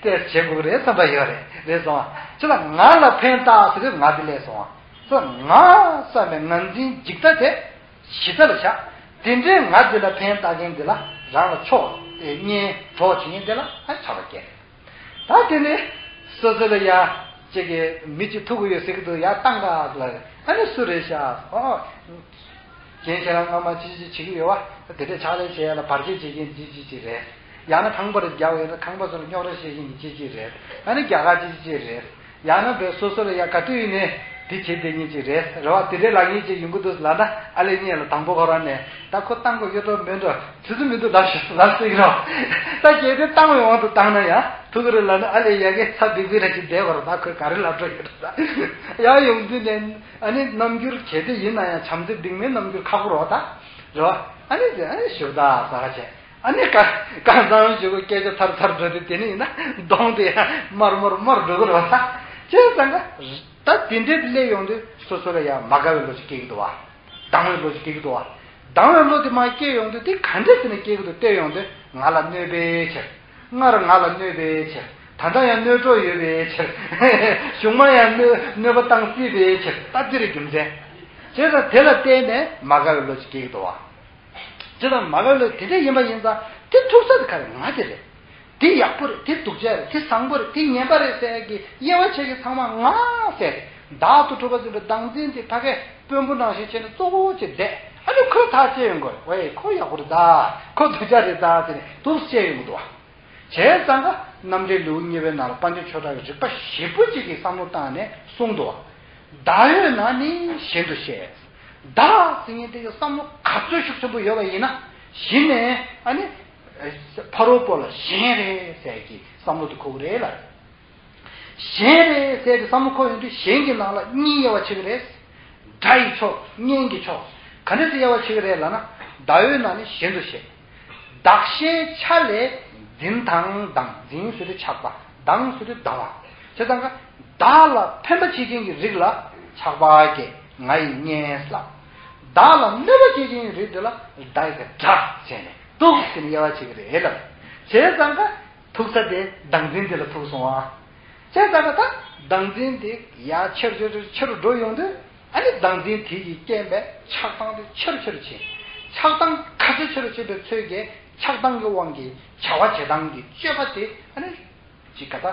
དེ་བྱེད་དགོས་རེད་བསམ་པ་ཡོད་རེད། རེད་སོང་ཨ། ཅི་ལ་ང་ལ་ཕན་བཏགས་ཟེར་དུས་ང་དེ་སླེབས་སོང་ཨ། ཙི་ང་བསམ་པའི་ངར་འཛིན་འཇིག་ལྟ་དེ་གཞི་རྩ་ལ་བཞག་དེ་འདྲའི་ང་དེ་ལ་ཕན་བཏགས་མཁན་དེ་ལ། རང་ལ་ཕྱོགས་གཉེན་གྲོགས་བྱེད་མཁན་དེ་ལ་ཨ་ཆགས་པ་སྐྱེ། ད་དེ་ནས་སོ་སོ་ལ་ཡ་ཅིག་གི་མི་གཅིག་ཐུག་གི་ཡོད་ཟེར་གི་འདུག་ཡ་བཏང་ག་ལ། ཨ་ནི་སུ་རེད་ཤག་ཨོ། རྒན་ཁྱེད་རང་སྔ་མ་ཅི་ཅི་བྱེད་ཀྱི་ཡོད་བ། དེ་འདྲའི་ཕྱག་ལས་བྱེད་ཡ་ལ་བར་ཆད་བྱེད་མཁན་ཅི་ཅི་ཅི་རེད། ཡང་ན་ཁང་པ་རེ་རྒྱག་ཡོད་ན་ཁང་པ་སོ་ལ་རྙོག་དྲ་བཤད་མཁན་ཅི་ཅི་རེད། ཨ་ནི་རྒྱ་གར་ཅི་ཅི་ཅི་རེད། ཡང་ན་བས་སོ་སོ་ལ་ཡ་ག་དུས་ཡིན་ནའི་འདི་བྱེད་བསྡད་མཁན་ཅིག་རེད། རེད་བ། དེ་འདྲའི་ལབ་མཁན་ཅིག་ཡོང་གི་འདུག་ལབ་ན། ཨ་ལེ་གཉིས་ལ་དང་པོ་ཁོ་རང་ནས་ད་ཁོ་བཏང་དགོས་ཡོད་འགྲོ་མེད་འགྲོ། ཚུད་ཚུད་མི་འདུག་ལབ་ཤོག་ལབ་སྲིད་ཀྱི་རེད། ད་གལ་ཏེ་བཏང་བའི་དབང་དུ་བཏང་ན་ཡང་ཐུག་གི་རེད་ལབ་ན། ཨ་ལེ་ཡ་གི་ཚ་འབིག་འབིག་ར་ཅིག་བསྡད་པ་རེད། ད་ཁོས་ག་རེ་ལབ་འགྲོ་ཡོད་རེད། ད་ཡང་ཡོང་དུས་ནས་ཨ་ནི་རྣམ་འགྱུར་གལ་ཏེ་ཡིན་ན་ཡང་བྱམས་བརྩེ་གདིང་མའི་རྣམ་འགྱུར་ཁག་པོ་རེད་བ་ད། རེད་བ། ཨ་ནི་དེ་ཨ་ནི་ཞུ་ད་ཟ་ག་བྱས། ཨ་ནི་ག་གང་ཚང་ཞུ་གི་སྐད་ཆ་ཚར་ཚར་འགྲོ་དུས་དེ་ནི་ཡིན་ན་གདོང་དེ་ཡང་དམར་དམར་དམར་འགྲོ་གི་རེད་བ་ད། བྱས་ཙང་ག་ད་དེ་འདྲའི་སླེབས་ཡོང་དུས་སོ་སོ་ལ་ཡང་མ་དགའ་བའི་བློ་ཞིག་སྐྱེ་གི་འདུག་བ། སྡང་བའི་བློ་ཞིག་སྐྱེ་གི་འདུག་བ། སྡང་བའི་བློ་དེ་མར་སྐྱེ་ཡོང་དུས་དེ་ག་འདྲ་ཟེར་ནས་སྐྱེ་གི་འདུག་བལྟས་ཡོང་དུས། ང་ལ་གནོད་པའི་ཕྱིར། སྔར་ང་ལ་གནོད་པའི་ཕྱིར། ད་ལྟ་ཡང་གནོད་གྲོགས་ཡོད་པའི་ཕྱིར། གཞུག་མ་ཡང་གནོད་གནོད་པ་བཏང་སྲིད་པའི་ཕྱིར། ད་འདི་རེད་རྒྱུ་མཚན། བྱས་ཙང་དེ་ལ་བརྟེན་ནས་མ་དགའ་བའི་བློ་ཞིག་སྐྱེ་གི་འདུག་བ། ཅི་ལྟར་མ་དགའ་བའི་བློ་དེ་འདྲ་ཡིན་པ་ཡིན་ཙང་དེ་ཐུག་ས་དེ་ག་རེ། ང་དེ་རེད། དེ་ཡག་པོ་རེད། དེ་སྡུག་ཅག་རེད། དེ་བཟང་པོ་རེད། དེ་ངན་པ་རེད་ཟེར་གྱི་དབྱེ་བ་ཕྱེ་གི་ཚང་མ་ང་ཟེར་རེད། བདག་ཏུ་གྲུབ་པ་འཛིན་པའི་བདག་འཛིན་དེ་ཕ་གས་དཔོན་པོ་ནང་བཞིན་བྱས་ནས་གཙོ་བོ་ཅིག་བསྡད། ཨ་ནི་ཁོས་ཐག་བཅད་ཡོང་དགོས་རེད། ཝེ་ཁོ་ཡག་པོ་རེད་ད། ཁོ་སྡུག་ཅག་རེད་ད་ཟེར་ནས་འདུག་བཤད་ཡོང་གི་འདུག་བ། བྱས་ཙང་ག་རྣམ་འགྲེལ་ལེའུ་གཉིས་པའི་ནང་ལ་དཔལ་ལྡན་ཆོས་གྲགས་ཀྱིས་རིགས་པ་ཞིབ་པོ་གཅིག་གི་བསམ་བློ་བཏང་ནས་གསུངས་འདུག་བ། བདག་ཡོད་ན་ནི་གཞན་དུ་བཤད། བདག་ཟེར་མཁན་དེ་གི་བསམ་བློ་ག་ཚོད་ཤུགས་ཆེན་པོ་ཡོད་པ་ཡིན་ན་གཞི་ནས་ཨ་ནི་ཕ་རོལ་པོ་ལ་གཞན་རེད་ཟེར་གྱི་བསམ་བློ་དེ་འཁོར་གི་རེད་ལ། གཞན་རེད་ཟེར་ཏེ་བསམ་བློ་འཁོར་ཡོང་དུས་གཞན་གྱི་ནང་ལ་གཉིས་དབྱེ་བ་ཕྱེ་གི་རེད། དགྲ་ཡི་ཕྱོགས། གཉེན་གྱི་ཕྱོགས། ག་འདྲ་སེ་དབྱེ་བ་ཕྱེ་གི་རེད་ལབ་ན། བདག་ཡོད་ན་ནི་གཞན་དུ་བཤད། བདག་གཞན་ཆ་ལས་འཛིན་དང་དང་། འཛིན་ཟེར་དུས་ཆགས་པ། དང་ཟེར་དུས་སྡང་བ། བྱས་ཙང་ག་བདག་ལ་ཕན་པ་བྱེད་མཁན་གྱི་རིགས་ལ་ཆགས་པ་སྐྱེ། ང་ཡི་གཉེན་ལབ། བདག་ལ་གནོད་པ་བྱེད་མཁན་གྱི་རིགས་དེ་ལ་བདག་གི་དགྲ་བྱས་ནས་སྡུག་ཟེར་ནས་དབྱེ་བ་ཕྱེ་གི་རེད་ལབ། བྱས་ཙང་ག་ཐུག་ས་དེ་བདག་འཛིན་དེ་ལ་ཐུག་སོང་བ། བྱས་ཙང་ག་ད་བདག་འཛིན་དེ་ཡར་ཆེ་རུ་ཆེ་རུ་ཆེ་རུ་འགྲོ་ཡོང་དུས། ཨ་ནི་བདག་འཛིན་དེ་ཡི་རྐྱེན་པས་ཆགས་སྡང་དེ་ཆེ་རུ་ཆེ་རུ་ཕྱིན། ཆགས་སྡང་ག་ཚོད་ཆེ་རུ་ཕྱིན་པའི་ཚོད་ཀྱིས་ཆགས་སྡང་གི་དབང་གིས་བྱ་བ་བྱེད་སྟངས་ཀྱི་སྤྱོད་པ་དེ་ཨ་ནི་ཅིག་ག་ད་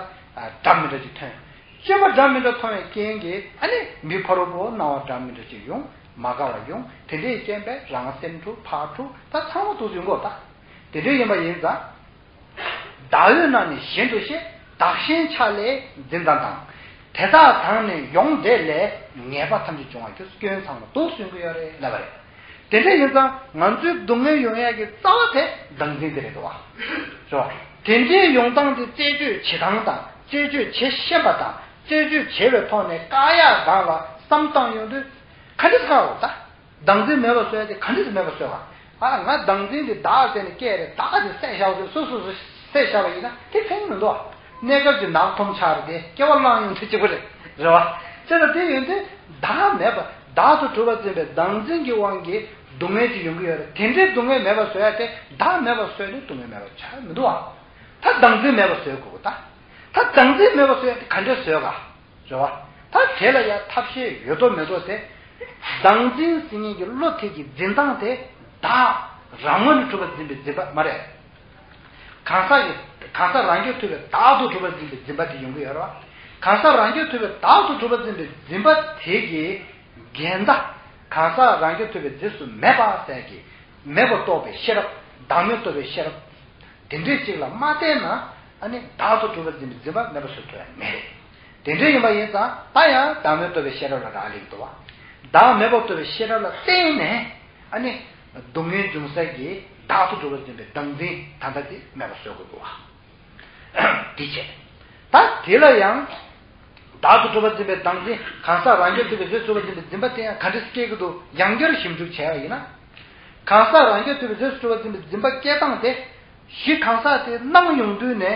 འདྲ་མི་འདྲ་ཅིག་ཐོན། སྤྱོད་པ་འདྲ་མི་འདྲ་མཐོང་བའི་རྐྱེན་གྱིས་ཨ་ནི་མི་ཕ་རོལ་པོ་སྣང་བ་འདྲ་མི་འདྲ་ཅིག་ཡོང་། མ་དགའ་བ་ཡོང་། དེ་འདྲའི་རྐྱེན་པས་རང་སེམས་འཁྲུག་ཕར་འཁྲུག་ད་ཚང་མ་འདུག་ཡོང་གོ་ད། དེ་འདྲ་ཡིན་པ་ཡིན་ཙང་། བདག་ཡོད་ན་ནི་གཞན་དུ་བཤད། བདག་གཞན་ཆ་ལས་འཛིན་དང་དང་། དེ་དག་དང་ནི་ཡོངས་འདྲེས་ལས། ངེས་པ་ཐམས་ཅད་འབྱུང་བར་འགྱུར། སྐྱོན་ཚང་མ་འདུག་གསུང་གི་ཡོད་རེད་ལབ་པ་རེད། དེ་འདྲ་ཡིན་ཙང་ང་ཚོའི་སྡུག་བསྔལ་ཡོང་ཡག་གི་རྩ་བ་དེ་བདག་འཛིན་དེ་རེད་དོ། རེད་བ། དེ་འདྲའི་ཡོང་སྟངས་དེ་རྩད་གཅོད་བྱེད་སྟངས་དང་། རྩད་གཅོད་བྱེད་ཤེས་པ་དང་། རྩད་གཅོད་བྱེད་པའི་ཐོག་ནས་བཀག་ཡག་སྒང་ལ་བསམ་བཏང་ཡོང་དུས་ག་འདྲ་ཟེར་བཀག་འོ་ད། བདག་འཛིན་མེད་པར་བཟོ་ཡ་དེ་ག་འདྲ་ཟེར་མེད་པར་བཟོ་བ། ཨ་ང་བདག་འཛིན་དེ་བདག་ཟེར་ནས་སྐད་རེད། བདག་དེ་བསད་བཞག་ཟེར་སོ་སོ་སོ་བསད་བཞག་པ་ཡིན་ན་དེ་ཕན་གྱི་མི་འདུག་ནད་སྐབས་ཀྱི་ནག་འཐོམ་ཆགས་རེད་དེ་སྐྱེ་བ་བླངས་ཡོང་དུས་གཅིག་པ་རེད། རེད་བ། བྱས་ཙང་དེ་ཡོང་དུས་བདག་མེད་པ། བདག་ཏུ་གྲུབ་པར་འཛིན་པའི་བདག་འཛིན་གྱི་དབང་གིས་སྡུག་བསྔལ་ཅིག་ཡོང་གི་ཡོད་རེད། དེ་འདྲའི་སྡུག་བསྔལ་མེད་པར་བཟོ་ཡ་དེ་བདག་མེད་པར་བཟོས་ནས་སྡུག་བསྔལ་མེད་པར་ཆགས་མི་འདུག་བ། ད་བདག་འཛིན་མེད་པར་བཟོས་དགོས་ད། ད་བདག་འཛིན་མེད་པར་བཟོ་ཡ་དེ་ག་འདྲས་བཟོས་ག་རེད་བ། ད་དེ་ལ་ཡང་ཐབས་ཤེས་ཡོད་དོ་མེད་དོ་དེ། བདག་འཛིན་ཟེར་མཁན་གྱི་བློ་དེ་གི་འཛིན་སྟངས་དེ་བདག་རང་ངོས་ནས་གྲུབ་པར་འཛིན་པའི་འཛིན་པ་མ་རེད། གང་ཟག་གི་གང་ཟག་རང་རྒྱུད་ཐུབ་པའི་བདག་ཏུ་གྲུབ་པར་འཛིན་པའི་འཛིན་པ་དེ་ཡོང་གི་ཡོད་རེད་བ། གང་ཟག་རང་རྒྱུད་ཐུབ་པའི་བདག་ཏུ་གྲུབ་པར་འཛིན་པའི་འཛིན་པ་དེ་གི་འགལ་ཟླ། གང་ཟག་རང་རྒྱུད་ཐུབ་པའི་རྗེས་སུ་མེད་པ་ཟེར་གྱི་མེད་པར་རྟོགས་པའི་ཤེས་རབ། བདག་མེད་རྟོགས་པའི་ཤེས་རབ། དེ་འདྲའི་ཅིག་ལ་མ་བརྟེན་ན་ཨ་ནི་བདག་ཏུ་གྲུབ་པར་འཛིན་པའི་འཛིན་པ་མེད་པ་བཟོ་ཐུབ་ཡ་མེད། དེ་འདྲ་ཡིན་པ་ཡིན་ཙང་ད་ཡང་བདག་མེད་རྟོགས་པའི་ཤེས་རབ་ལ་རག་ལས་ཀྱི་འདུག་བ། བདག་མེད་པར་རྟོགས་པའི་ཤེས་རབ་ལ་བརྟེན་ནས་ཨ་ནི་སྡུག་བསྔལ་འབྱུང་ས་ཀྱི་ བདག་ཏུ་གྲུབ་པར་འཛིན་པའི་བདག་འཛིན་ད་ལྟ་དེ་མེད་པ་བཟོ་དགོས་པ། འདི་བྱས། ད་དེ་ལ་ཡང་། བདག་ཏུ་གྲུབ་པར་འཛིན་པའི་བདག་འཛིན་གང་ཟག་རང་རྐྱ་ཐུབ་པའི་རྗེས་སུ་གྲུབ་པར་འཛིན་པའི་འཛིན་པ་དེ་ཡང་ག་འདྲ་སྐྱེ་གི་འདུག་ཡང་བསྐྱར་ཞིབ་འཇུག་བྱས་པ་ཡིན་ན། གང་ཟག་རང་རྐྱ་ཐུབ་པའི་རྗེས་སུ་གྲུབ་པར་འཛིན་པའི་འཛིན་པ་སྐྱེ་སྟངས་དེ། གཞི་གང་ཟག་དེ་སྣང་ཡོང་དུས་ནས་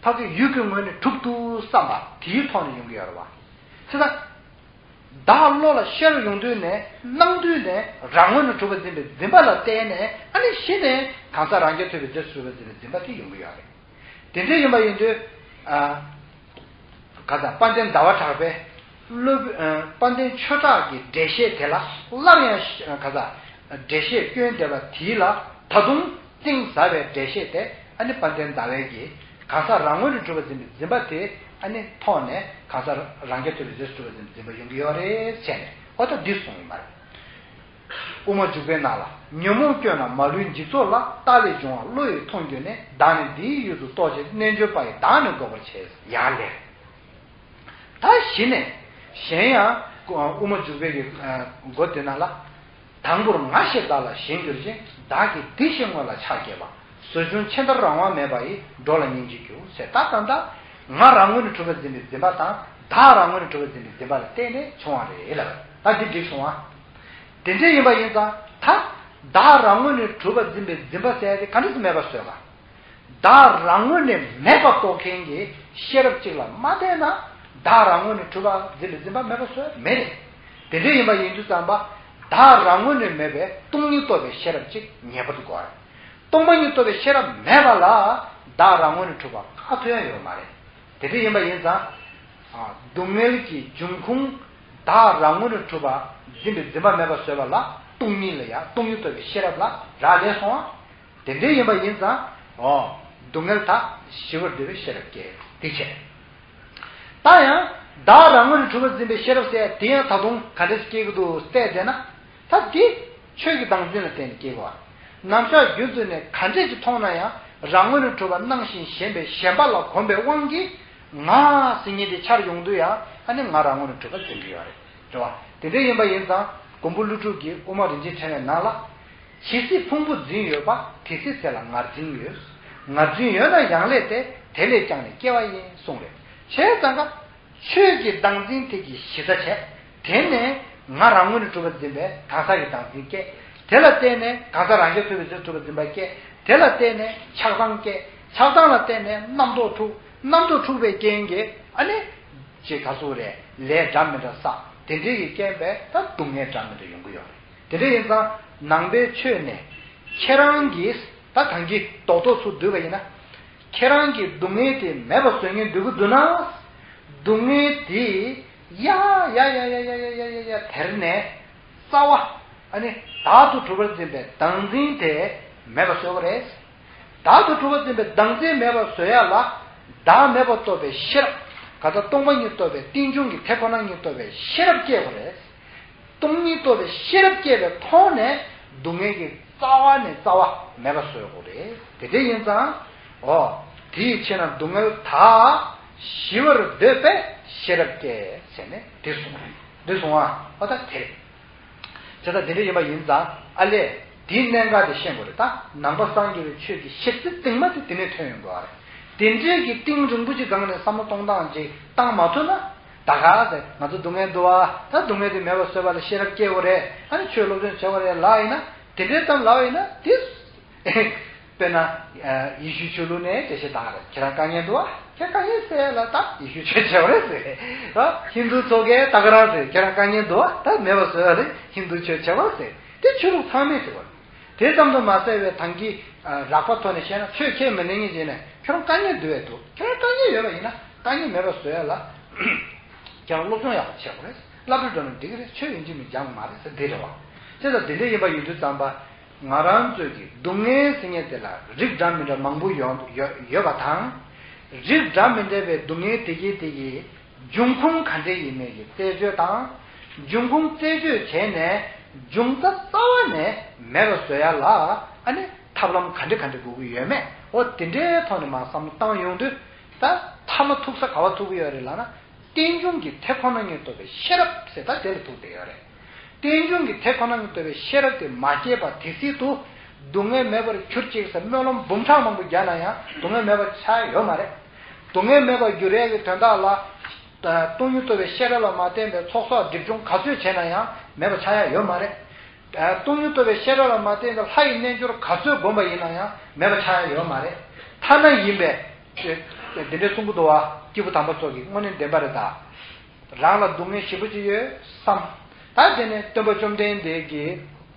ཕ་གི་ཡུལ་གྱི་ངོས་ནས་གྲུབ་འདུག་བསམ་པ་དེའི་ཐོག་ནས་ཡོང་གི་ཡོད་རེད་བ། བྱས་ཙང་། བདག་བློ་ལ་ཤར་ཡོང་དུས་ནས་སྣང་དུས་ནས་རང་ངོས་ནས་གྲུབ་པར་འཛིན་པའི་འཛིན་པ་ལ་བརྟེན་ནས་ཨ་ནི་གཞི་ནས་གང་ཟག་རང་རྐྱ་ཐུབ་པའི་རྗེས་སུ་གྲུབ་པར་འཛིན་པའི་འཛིན་པ་དེ་ཡོང་གི་ཡོད་རེད། དེ་འདྲ་ཡིན་པ་ཡིན་དུས། ཨ། ག་ད་དཔལ་ལྡན་ཟླ་བ་གྲགས་པས། སློབ་དཔལ་ལྡན་ཆོས་གྲགས་ཀྱི་འགྲེལ་བཤད་དེ་ལ་སླར་ཡང་ག་ད་འགྲེལ་བཤད་བསྐྱོན་བསྡད་པ་དེ་ལ་ད་དུང་གཏིང་ཟབ་པའི་འགྲེལ་བཤད་དེ་ཨ་ནི་དཔལ་ལྡན་ཟླ་བས་ཀྱིས་གང་ཟག་རང་ངོས་ནས་གྲུབ་པར་འཛིན་པའི་འཛིན་པ་དེ་ཨ་ནི་ཐོག་ནས་གང་ཟག་རང་རྐྱ་ཐུབ་པའི་རྗེས་སུ་གྲུབ་པར་འཛིན་པའི་འཛིན་པ་ཡོང་གི་ཡོད་རེད་བྱས་ནས་ཨོ་ད་འདི་གསུངས་ཡོད་མ་རེད། དབུ་མ་འཇུག་པའི་ནང་ལ་ཉོན་མོངས་སྐྱོན་རྣམས་མ་ལུས་འཇིག་ཚོགས་ལ། རྟག་ལས་འབྱུང་བ་བློ་ཡིས་མཐོང་གྱུར་ནས། བདག་ནི་འདི་ཡི་ཡུལ་དུ་རྟོག་བྱེད། རྣལ་འབྱོར་པ་ཡིས་བདག་ནི་འགོག་པར་བྱེད། ཡར་ལས། ད་གཞི་ནས་གཞན་ཡང་དབུ་མ་འཇུག་པའི་གི་སྒོ་དེ་ནང་ལ། དང་པོར་ང་ཞེས་བདག་ལ་ཞེན་གྱུར་ཅིང་། བདག་གིས་འདི་ཞེས་དངོས་ལ་ཆགས་བསྐྱེད་པ། ཟོ་ཆུན་ཆེན་ལྟར་རང་དབང་མེད་པ་ཡིས། འགྲོ་ལ་སྙིང་རྗེ་རྒྱུ་ཟེར། ད་ད་ལྟ་ང་རང་ངོས་ནས་གྲུབ་པར་འཛིན་པའི་འཛིན་པ་དང་བདག་རང་ངོས་ནས་གྲུབ་པར་འཛིན་པའི་འཛིན་པ་ལ་བརྟེན་ནས་བྱུང་བ་རེད་ལབ། ད་འདི་འགྲིག་སོང་ཨ། དེ་འདྲ་ཡིན་པ་ཡིན་ཙང་ད་བདག་རང་ངོས་ནས་གྲུབ་པར་འཛིན་པའི་འཛིན་པ་ཟེར་ཡ་དེ་ག་འདྲ་སེ་མེད་པ་བཟོས་པ། བདག་རང་ངོས་ནས་མེད་པ་རྟོགས་མཁན་གྱི་ཤེས་རབ་ཅིག་ལ་མ་བརྟེན་ན་བདག་རང་ངོས་ནས་གྲུབ་པར་འཛིན་པའི་འཛིན་པ་མེད་པ་བཟོས་མེད་རེད། དེ་འདྲ་ཡིན་པ་ཡིན་དུས་ཙམ་པ་བདག་རང་ངོས་ནས་མེད་པའི་སྟོང་ཉིད་རྟོགས་པའི་ཤེས་རབ་ཅིག་ངེས་པར་དུ་དགོས་རེད། སྟོང་པ་ཉིད་རྟོགས་པའི་ཤེས་རབ་མེད་པ་ལ་བདག་རང་ངོས་ནས་གྲུབ་པ་ག་ཐུབ་ཡང་ཡོད་མ་རེད། དེ་འདྲ་ཡིན་པ་ཡིན་ཙང་། སྡུག་བསྔལ་གྱི་འབྱུང་ཁུངས་བདག་རང་ངོས་ནས་གྲུབ་པ་འཛིན་པའི་འཛིན་པ་མེད་པ་བཟོས་པ་ལ་སྟོང་ཉིད་ལ་ཡང་སྟོང་ཉིད་རྟོགས་པའི་ཤེས་རབ་ལ་རག་ལས་སོང་བ། དེ་འདྲ་ཡིན་པ་ཡིན་ཙང་། འོ། སྡུག་བསྔལ་དག་ཞི་བར་འདོད་པའི་ཤེས་རབ་སྐྱེ། དེ་བྱས། ད་ཡང་བདག་རང་ངོས་ནས་གྲུབ་པར་འཛིན་པའི་ཤེས་རབ་ཟེར་དེ་ཡང་ད་དུང་ག་འདྲ་ཞིག་སྐྱེ་གི་འདུག་བལྟས་བསྡད་ན། ད་འདི་ཆོས་ཀྱི་བདག་འཛིན་ལ་བརྟེན་ནས་སྐྱེ་དགོས། རྣམ་གཞག་རྒྱུད་དུ་ནས་ག་འདྲས་ཀྱིས་མཐོང་ན་ཡང་རང་ངོས་ནས་གྲུབ་པ་སྣང་ཞིང་ཞེན་པའི་ཞེན་པ་ལ་གོམས་པའི་དབང་གིས་ང་ཟེར་མཁན་དེ་འཆར་ཡོང་དུས་ཡང་ཨ་ནི་ང་རང་ངོས་ནས་གྲུབ་པ་འཛིན་གྱི་ཡོད་རེད། རེད་བ། དེ་འདྲ་ཡིན་པ་ཡིན་ཙང་མགོན་པོ་ཀླུ་སྒྲུབ་ཀྱིས་དབུ་མ་རིན་ཆེན་ཕྲེང་བའི་ནང་ལ། ཇི་སྲིད་ཕུང་པོ་འཛིན་ཡོད་པ། དེ་སྲིད་ཚེ་ལ་ངར་འཛིན་ཡོད། ངར་འཛིན་ཡོད་ན་ཡང་ལས་ཏེ། དེ་ལས་ཀྱང་ནི་སྐྱེ་བ་ཡིན་གསུངས་རེད། བྱས་ཙང་ཀ་ཆོས་ཀྱི་བདག་འཛིན་དེ་གི་གཞི་རྩ་བྱས། དེ་ནས་ང་རང་ངོས་ནས་གྲུབ་པར་འཛིན་པའི་གང་ཟག་གི་བདག་འཛིན་སྐྱེ། དེ་ལ་བརྟེན་ནས་གང་ཟག་རང་རྐྱ་ཐུབ་པའི་ཚུལ་གྲུབ་པར་འཛིན་པ་སྐྱེ། དེ་ལ་བརྟེན་ནས་ཆགས་སྡང་སྐྱེ། ཆགས་སྡང་ལ་བརྟེན་ནས་རྣམ་རྟོག་འཁྲུག་རྣམ་རྟོག་འཁྲུག་པའི་རྐྱེན་གྱིས་ཨ་ནི། ཅེས་ག་ཟེར་རེད། ལས་འདྲ་མི་འདྲ་བསགས། དེ་འདྲའི་གི་རྐྱེན་པས་ད་སྡུག་བསྔལ་འདྲ་མི་འདྲ་ཡོང་གི་ཡོད་རེད། དེ་འདྲ་ཡིན་ཙང་ནང་པའི་ཆོས་ནས་ཁྱེད་རང་གིས་ད་གང་གི་རྡོག་རྡོག་ཚུར་བསྡུས་པ་ཡིན་ན། ཁྱེད་རང་གིས་སྡུག་བསྔལ་དེ་མེད་པ་བཟོ་མཁན་འདོད་ཀྱི་འདུག་ན། སྡུག་བསྔལ་དེ་ཡ་ཡ་ཡ་དེར་ནས་རྩ་བ་ཨ་ནི་བདག་ཏུ་གྲུབ་པར་འཛིན་པའི་བདག་འཛིན་དེ་མེད་པ་བཟོ་བ་རེད། བདག་ཏུ་གྲུབ་པར་འཛིན་པའི་བདག་འཛིན་མེད་པར་བཟོ་ཡ་ལ་བདག་མེད་པར་རྟོགས་པའི་ཤེས་རབ། ག་ད་སྟོང་པ་ཉིད་རྟོགས་པའི་རྟེན་འབྱུང་གི་དེ་ཁོ་ན་ཉིད་རྟོགས་པའི་ཤེས་རབ་སྐྱེ་དགོས་རེད། སྟོང་ཉིད་རྟོགས་པའི་ཤེས་རབ་སྐྱེས་པའི་ཐོག་ནས་སྡུག་བསྔལ་གྱི་རྩ་བ་ནས་རྩ་བ་མེད་པ་བཟོ་དགོས་རེད། དེ་འདྲ་ཡིན་ཙང་། འོ། དེའི་ཕྱིར་ན་སྡུག་བསྔལ་དག་ཞི་བར་འདོད་པས་ཤེས་རབ་སྐྱེ་ཟེར་ནས་འདི་གསུངས་རེད། འདི་གསུངས་ཨ། འོ་ད་དེ་རེད། བྱས་ཙང་དེ་འདྲ་ཡིན་པ་ཡིན་ཙང་ཨ་ལས་དེའི་གནད་འགག་དེ་ཤེས་དགོས་རེད། ད་ནང་པ་སངས་རྒྱས་པའི་ཆོས་ཀྱི་གཞི་རྩའི་གཏིང་མ་དེ་དེ་ནས་ཐོན་ཡོང་དགོས་པ་རེད། དེ་འདྲའི་གི་གཏིང་རིང་པོ་ཅིག་སྒང་ནས་བསམ་བློ་གཏོང་སྟངས་ཅིག་བཏང་མ་ཐུབ་ན། ད་ག་ཟེ་ང་ཚོ་སྡུག་བསྔལ་འདུག་བ། ད་སྡུག་བསྔལ་དེ་མེད་པ་བཟོས་པ་ལ་ཤེས་རབ་སྐྱེ་དགོས་རེད། ཨ་ནི་ཆོས་སློབ་སྦྱོང་བྱེད་དགོས་རེད་ལབ་ཡིན་ན། དེ་འདྲའི་ཙམ་ལབ་ཡིན་ན་དེ། དཔེར་ན། ཡེ་ཤུའི་ཆོས་ལུགས་ནས་འགྲེལ་བཤད་བཏང་རེད། ཁྱེད་རང་དཀའ་ངལ་འདུག་བ། ཁྱེད་དཀའ་ངལ་སེལ་ལ་ད་ཡེ་ཤུའི་ཆོས་བྱེད་པ་རེད་ཟེར། ད་ཧིན་དུ་ཚོ་གས་ད་ག་རང་ཟེར། ཁྱེད་རང་དཀའ་ངལ་འདུག་བ། ད་མེད་པ་བཟོས་པ་ལས་ཧིན་དུ་ཆོས་བྱེད་པ་ཟེར། དེ་ཆོས་ལུགས་ཚང་མས་ཟེར་བ། དེ་ཙམ་དུ་མ་ཟད་པའི་ཐང་གི་རགས་པ་ཐོག་ནས་བཤད་ན་ཆོས་ཁས་མི་ལེན་མཁན་ཅིག་ནས་ཁྱེད་རང་དཀའ་ངལ་འདུག་བས་འདུག་ཁྱེད་རང་དཀའ་ངལ་ཡོད་པ་ཡིན་ན་དཀའ་ངལ་མེད་པ་བཟོ་ཡ་ལ། ཁྱེད་རང་སློབ་སྦྱོང་ཡག་པོ་བྱེད་དགོས་རེད། བསླབ་བྱ་འགྲོ་ན་འགྲིག་གི་རེད། ཆོས་ཡིན་གཅིག་མིན་སྦྱངས་མ་རེད་ཟེར་འདི་རེད་བ། བྱས་ཙང་དེ་འདྲ་ཡིན་པ་ཡིན་དུས་ཙམ་པ། ང་རང་ཚོས་ཀྱི་སྡུག་བསྔལ་ཟེར་མཁན་དེ་ལ་རིགས་འདྲ་མི་འདྲ་མང་པོ་ཡོད་ཡོད་ཡོད་པ་དང་། རིགས་འདྲ་མི་འདྲ་བའི་སྡུག་བསྔལ་དེ་གའི་དེ་གའི་འབྱུང་ཁུངས་ག་འདྲ་ཡིན་མིན་གྱི་རྩད་གཅོད་དང་། འབྱུང་ཁུངས་རྩད་གཅོད་བྱས་ནས་འབྱུང་རྩ་རྩ་བ་ནས་མེད་པ་བཟོ་ཡ་ལ་ཨ་ནི་ཐབས་ལམ་ག་འདྲ་ག་འདྲ་དགོས་ཀྱི་ཡོད་མེད། འོ་དེ་འདྲའི་ཐོག་ནས་མར་བསམ་བློ་བཏང་ཡོང་དུས་ད་མཐའ་མ་ཐུག་ས་ག་བ་ཐུག་གི་ཡོད་རེད་ལབ་ན། རྟེན་འབྱུང་གི་དེ་ཁོ་ན་ཉིད་རྟོགས་པའི་ཤེས་རབ་ཟེར་ད་དེ་ལ་ཐུག་བསྡད་ཡོད་རེད། རྟེན་འབྱུང་གི་དེ་ཁོ་ན་ཉིད་རྟོགས་པའི་ཤེས་རབ་དེ་མ་སྐྱེས་པ་དེ་སྲིད་དུ་ སྡུག་བསྔལ་མེད་པར་གྱུར་ཅིག་ཟེར་སྨོན་ལམ་འབུམ་ཕྲག་མང་པོ་རྒྱག་ན་ཡང་སྡུག་བསྔལ་མེད་པ་ཆགས་ཡ་ཡོད་མ་རེད། སྡུག་བསྔལ་མེད་པར་འགྱུར་ཡས་ཀྱི་དོན་དག་ལ། སྟོང་ཉིད་རྟོགས་པའི་ཤེས་རབ་ལ་མ་བརྟེན་པའི་ཚོགས་གསོག་སྒྲིབ་སྦྱོང་ག་ཚོད་བྱས་ན་ཡང་མེད་པ་ཆགས་ཡ་ཡོད་མ་རེད། སྟོང་ཉིད་རྟོགས་པའི་ཤེས་རབ་ལ་མ་བརྟེན་པའི་ལྷ་ཡི་རྣལ་འབྱོར་ག་ཚོད་བསྒོམས་པ་ཡིན་ན་ཡང་མེད་པ་ཆགས་ཡ་ཡོད་མ་རེད། ཐ་ན་ཡིན་པས། འདི་འདྲའི་གསུང་གི་འདུག་བ། སྐྱེས་བུ་དམ་པ་ཚོ་གིས་དངོས་གནས་བདེན་པ་རེད་ད། རང་ལ་སྡུག་བསྔལ་ཞེ་པོ་ཅིག་ཡོད་བསམ། ད་དེ་ནས་སྟོན་པ་བཅོམ་ལྡན་འདས་ཀྱི་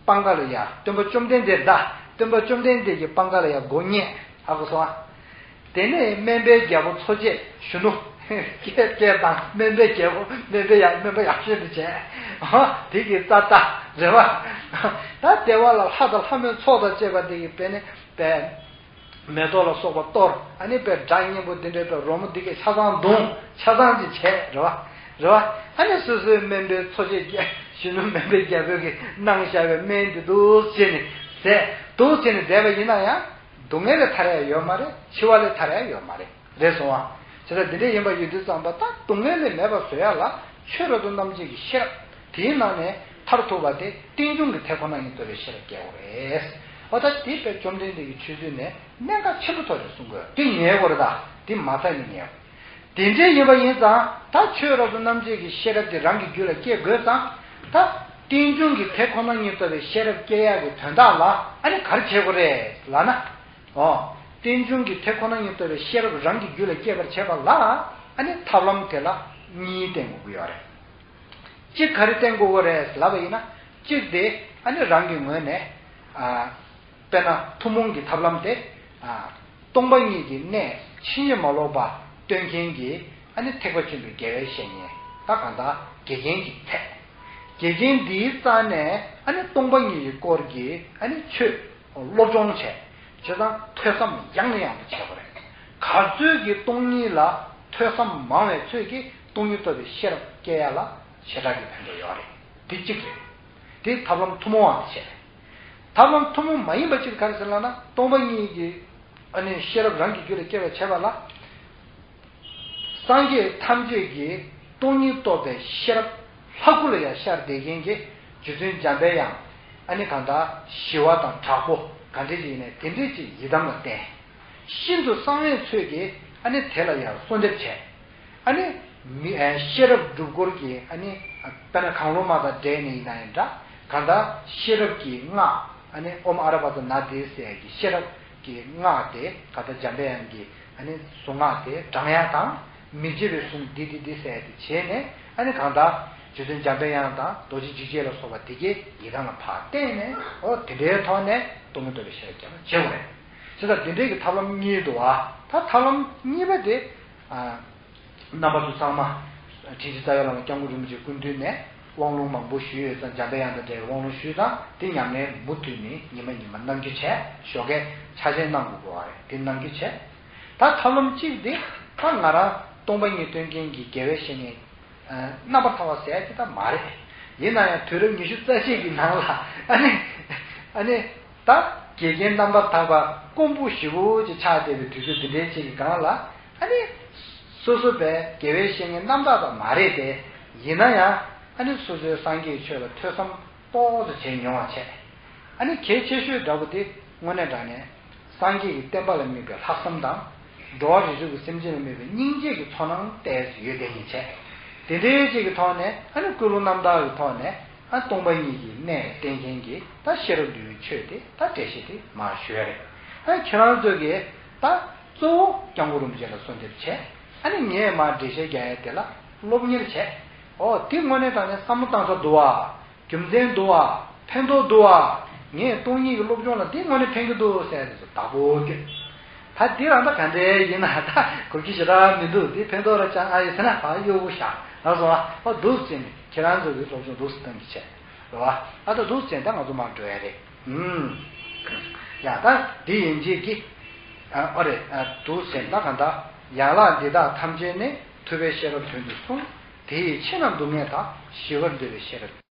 པང་ཁ་ལ་ཡ། སྟོན་པ་བཅོམ་ལྡན་འདས་རེད་ད། སྟོན་པ་བཅོམ་ལྡན་འདས་ཀྱི་པང་ཁ་ལ་ཡ་མགོ་བསྙེས། ཧ་གོ་སོང་ཨ། དེ་ནས་སྨན་པའི་རྒྱལ་པོ་འཚོ་བྱེད་གཞོན་ནུ། སྐད་སྐད་དང་སྨན་པའི་རྒྱལ་པོ་སྨན་པའི་ཡ་སྨན་པ་ཡག་ཤོས་དེ་བྱས། ཧ། དེ་གི་རྩ་ལྟ་རེད་བ། ད་བདེ་བ་ལ་ལྷ་དང་ལྷ་མོའི་ཚོགས་དང་བཅས་པ་དེ་གི་བས་ནས་བས། མེ་ཏོག་ལ་སོགས་པ་གཏོར། ཨ་ནི་པའི་སྒྲ་སྙན་པོ་འདི་འདྲའི་པའི་རོལ་མོ་འདི་གས་ཆ་ཚང་བརྡུང་། ཆ་ཚང་ཅིག་བྱས་རེད་བ། རེད་བ། ཨ་ནི་སོ་སོའི་སྨན་པའི་འཚོ་བྱེད་ཀྱི་གཞོན་ནུ་སྨན་པའི་རྒྱལ་པོས་ཀྱི་གནང་བཞག་པའི་སྨན་འདི་འདུག་བྱས་ནས་ཟས་འདུག་བྱས་ནས་བསྡད་པ་ཡིན་ན་ཡང་སྡུག་བསྔལ་ལས་ཐར་ཡ་ཡོད་མ་རེད། འཆི་བ་ལས་ཐར་ཡ་ཡོད་མ་རེད། རེད་སོང་བ། བྱས་ཙང་འདི་འདྲའི་ཡིན་པ་ཡོད་དུས་ཙམ་པ་ད་སྡུག་བསྔལ་ལས་མེད་པ་བཟོ་ཡ་ལ་ཆོས་རབ་ཏུ་རྣམ་འབྱེད་ཀྱི་ཤེས་རབ། དེའི་ནང་ནས་མཐར་ཐུག་པ་དེ་རྟེན་འབྱུང་གི་དེ་ཁོ་ན་ཉིད་རྟོགས་པའི་ཤེས་རབ་སྐྱེ་དགོས་རེད། འོ་ད་དེ་དཔེ་བཅོམ་ལྡན་འདས་ཀྱི་ཆོས་ཚུལ་ནས་གནད་འགག་ཆེན་པོ་ཐོག་ནས་གསུང་དགོས། དེ་ངེས་དགོས་རེད་ད། དེ་མ་ཚད་ནས་ངེས་དགོས། དེ་འདྲའི་ཡིན་པ་ཡིན་ཙང་ད་ཆོས་རབ་ཏུ་རྣམ་འབྱེད་ཀྱི་ཤེས་རབ་དེ་རང་གི་རྒྱུད་ལ་སྐྱེ་དགོས་ཙང་། ད་རྟེན་འབྱུང་གི་དེ་ཁོ་ན་ཉིད་རྟོགས་པའི་ཤེས་རབ་སྐྱེ་ཡག་གི་དོན་དག་ལ་ཨ་ནི་ག་རེ་བྱེད་དགོས་རེད་ལབ་ན། འོ། རྟེན་འབྱུང་གི་དེ་ཁོ་ན་ཉིད་རྟོགས་པའི་ཤེས་རབ་རང་གི་རྒྱུད་ལ་སྐྱེ་བར་བྱེད་པ་ལ་ཨ་ནི་ཐབས་ལམ་དེ་ལ་གཉིས་བསྟེན་དགོས་ཀྱི་ཡོད་རེད། གཅིག་ག་རེ་བསྟེན་དགོས་ཀྱི་རེད་ལབ་པ་ཡིན་ན། གཅིག་དེ་ཨ་ནི་རང་གི་ངོས་ནས། ཨ། དཔེར་ན་ཐུན་མོང་གི་ཐབས་ལམ་དེ། ཨ། སྟོང་པ་ཉིད་ཀྱི་གནས་ཕྱིན་ཅི་མ་ལོག་པ་སྟོན་མཁན་གྱི་ཨ་ནི་ཐེག་པ་ཆེན་པོའི་དགེ་བའི་བཤེས་གཉེན་ད་གང་ལྟར་དགེ་རྒན་གྱི་ཚད། དགེ་རྒན་འདིའི་རྩ་ནས་ཨ་ནི་སྟོང་པ་ཉིད་ཀྱི་སྐོར་གྱི་ཨ་ནི་ཆོས་སློབ་སྦྱོང་བྱས། བྱས་ཙང་ཐོས་བསམ་ཡང་ནས་ཡང་དུ་བྱེད་དགོས་རེད། ག་ཚོད་ཀྱི་སྟོང་ཉིད་ལ་ཐོས་བསམ་མང་བའི་ཚོད་ཀྱིས་སྟོང་ཉིད་རྟོགས་པའི་ཤེས་རབ་སྐྱེ་ཡ་ལ་ཞེ་དྲག་གི་ཕན་ཐོགས་ཡོད་རེད། དེ་གཅིག་རེད། དེ་ཐབས་ལམ་ཐུན་མོང་བ་དེ་བྱས་རེད། ཐབས་ལམ་ཐུན་མོང་མ་ཡིན་པ་གཅིག་ག་རེ་ཟེར་ལབ་ན། སྟོང་པ་ཉིད་ཀྱི་ཨ་ནི་ཤེས་རབ་རང་གི་རྒྱུད་ལ་སྐྱེ་བར་བྱེད་པ་ལ། སངས་རྒྱས་ཐམས་ཅད་ཀྱིས་སྟོང་ཉིད་རྟོགས་པའི་ཤེས་རབ་ལྷ་སྐུ་ལ་ཡང་ཤར་བསྡད་མཁན་གྱི་རྗེ་བཙུན་འཇམ་པའི་དབྱངས། ཨ་ནི་གང་ལྟར་ཞི་བ་དང་དྲག་པོ་ག་འདྲ་ཞིག་ཡིན་ནའི་དེ་འདྲ་ཅིག་ཡི་དམ་ལ་བརྟེན། ཤིན་ཏུ་གསང་བའི་ཚོད་ཀྱིས་ཨ་ནི་དེ་ལ་ཡང་གསོལ་འདེབས་བྱས། ཨ་ནི་མི་ཨ་ཤེས་རབ་སྒྲུབ་སྐོར་གྱི་ཨ་ནི་དཔེར་ན་གང་བློ་མ་དང་འབྲེལ་ནས་ཡིན་ན་ཡང་འདྲ། གང་ལྟར་ཤེས་རབ་ཀྱི་སྔགས་ཨ་ནི་ཨོཾ་ཨ་ར་པ་ཙ་ན་དྷཱིཿ་ཟེར་ཡ་གི་ཤེས་རབ་ཀྱི་སྔགས་དེ་གང་ལྟར་འཇམ་པའི་དབྱངས་ཀྱི་ཨ་ནི་གཟུངས་སྔགས་དེ་བགྲང་ཡ་དང་། མི་བརྗེད་པའི་གཟུངས་འདི་འདི་འདི་ཟེར་ཡ་དེ་བྱས་ནས་ཨ་ནི་གང་ལྟར་རྗེ་བཙུན་འཇམ་པའི་དབྱངས་དང་རྡོ་རྗེ་འཇིགས་བྱེད་ལ་སོགས་པ་དེ་གའི་ཡི་དམ་ལ་ཕར་བརྟེན་ནས། འོ་དེ་འདྲའི་ཐོག་ནས་སྟོང་ཉིད་རྟོགས་པའི་ཤེས་རབ་སྐྱེ་བར་བྱེད་དགོས་རེད། བྱས་ཙང་དེ་འདྲའི་གི་ཐབས་ལམ་གཉིས་འདུག་བ། ད་ཐབས་ལམ་གཉིས་པ་དེ། ཨ། རྣམ་པ་ཚོ་ཚང་མ། དྲིན་ཅན་རྩ་བའི་བླ་མ་སྐྱབས་མགོན་རིན་པོ་ཆེའི་སྐུ་མདུན་ནས་དབང་ལུང་མང་པོ་ཞུས་ཡོད་ཙང་། འཇམ་པའི་དབྱངས་དང་འབྲེལ་བའི་དབང་ལུང་ཞུས་ཙང་། དེ་ཉམས་ལེན་མུ་མཐུད་ནས་ཉི་མ་ཉི་མ་གནང་རྒྱུ་བྱས། ཞོགས་ཀས་ཕྱག་ཆེན་གནང་དགོས་པ་རེད། དེ་གནང་རྒྱུ་བྱས། ད་ཐབས་ལམ་གཅིག་དེ་ད་ང་རང་སྟོང་པ་ཉིད་སྟོན་མཁན་གྱི་དགེ་བའི་བཤེས་གཉེན། ཨ། རྣམ་པར་ཐར་པ་ཟེར་ཡ་དེ་ད་མ་རེད། ཡིན་ན་ཡང་དུས་རབས་ཉི་ཤུ་རྩ་གཅིག་གི་ནང་ལ་ཨ་ནི། ཨ་ནི། ད་དགེ་རྒན་རྣམ་པར་དག་པ་དཀོན་པོ་ཞེ་པོ་ཅིག་ཆགས་བསྡད་པའི་དུས་ཚོད་འདི་འདྲའི་ཅིག་གི་སྒང་ལ། ཨ་ནི། སོ་སོ་བས་དགེ་བའི་བཤེས་གཉེན་རྣམ་དག་དང་མ་རེད་དེ། ཡིན་ན་ཡང་ཨ་ནི་སོ་སོའི་སངས་རྒྱས་ཆོས་ལ་ཐོས་བསམ་ཏོག་ཙམ་བྱས་མྱོང་བ་བྱས། ཨ་ནི་གལ་ཆེ་ཤོས་འདྲ་པོ་དེ་དངོས་གནས་དྲང་གནས་སངས་རྒྱས་ཀྱི་བསྟན་པ་ལ་དམིགས་པའི་ལྷག་བསམ་དང་། འགྲོ་བ་རིགས་དྲུག་གི་སེམས་ཅན་ལ་དམིགས་པའི་སྙིང་རྗེ་གི་ཚོར་སྣང་ཏོག་ཙམ་ཡོད་བསྡད་མཁན་བྱས། དེ་འདྲའི་ཅིག་གི་ཐོག་ནས་ཨ་ནི་ཀུན་སློང་རྣམ་དག་གི་ཐོག་ནས། ཨ། སྟོང་པ་ཉིད་ཀྱི་གནས་བསྟན་མཁན་གྱི་ད་ཤེས་རབ་འདུལ་བའི་ཆོས་དེ་ད་འགྲེལ་བཤད་དེ་མར་ཞུ་ཡ་རེད། ཨ། ཁྱེད་རང་ཚོ་གིས་ད་གཙོ་བོ་སྐྱབས་མགོན་རིན་པོ་ཆེ་ལ་གསོལ་འདེབས་བྱས། ཨ་ནི་ངས་མར་འགྲེལ་བཤད་རྒྱག་ཡ་དེ་ལ་སློབ་གཉེར་བྱས། ཨོ་དེ་དངོས་གནས་དྲང་གནས་བསམ་བློ་བཏང་ས་འདུག་བ། རྒྱུ་མཚན་འདུག་བ། ཕན་ཐོགས་འདུག་བ། ངས་སྟོང་ཉིད་ཀྱི་སློབ་སྦྱོང་ལ་འདི་དངོས་གནས་ཕན་གྱི་འདུག་ཟེར་ནས་བདག་པོ་སྐྱོན། ད་འདི་རང་ད་ག་འདྲའི་ཡིན་ན་ད་གོ་རྒྱུ་ཞེ་དྲག་མི་འདུག་འདི་ཕན་ཐོགས་ར་ཅང་ཨ་ཡོད་ཟེར་ན་ཕར་གཡོ་པོ་བཞག་ལབ་སོང་བ། ཨོ་འདུག་ཟེར་ནས་ཁྱེད་རང་ཚོ་གི་སློབ་སྦྱོང་འདུག་སེ་གཏང་གི་བྱས། རེད་བ། ཨ་ད་འདུག་ཟེར་ད་ང་ཚོ་མར་འགྲོ་ཡ་རེད། ཨུམ། ཡ་ད་འདི་ཡན་ཆད་ཀྱི། ཨ་ཨོ་རེད། ཨ་འདུག་ཟེར་ད་ག་ད། ཡན་ལག་འདི་དག་ཐམས་ཅད་ནི། ཐུབ་པའི་ཤེས་རབ་དོན་དུ་གསུངས། དེ་ཡིས་ཕྱི་ནང་སྡུག་བསྔལ་དག་ཞི་བར་འདོད་པའི་ཤེས་རབ།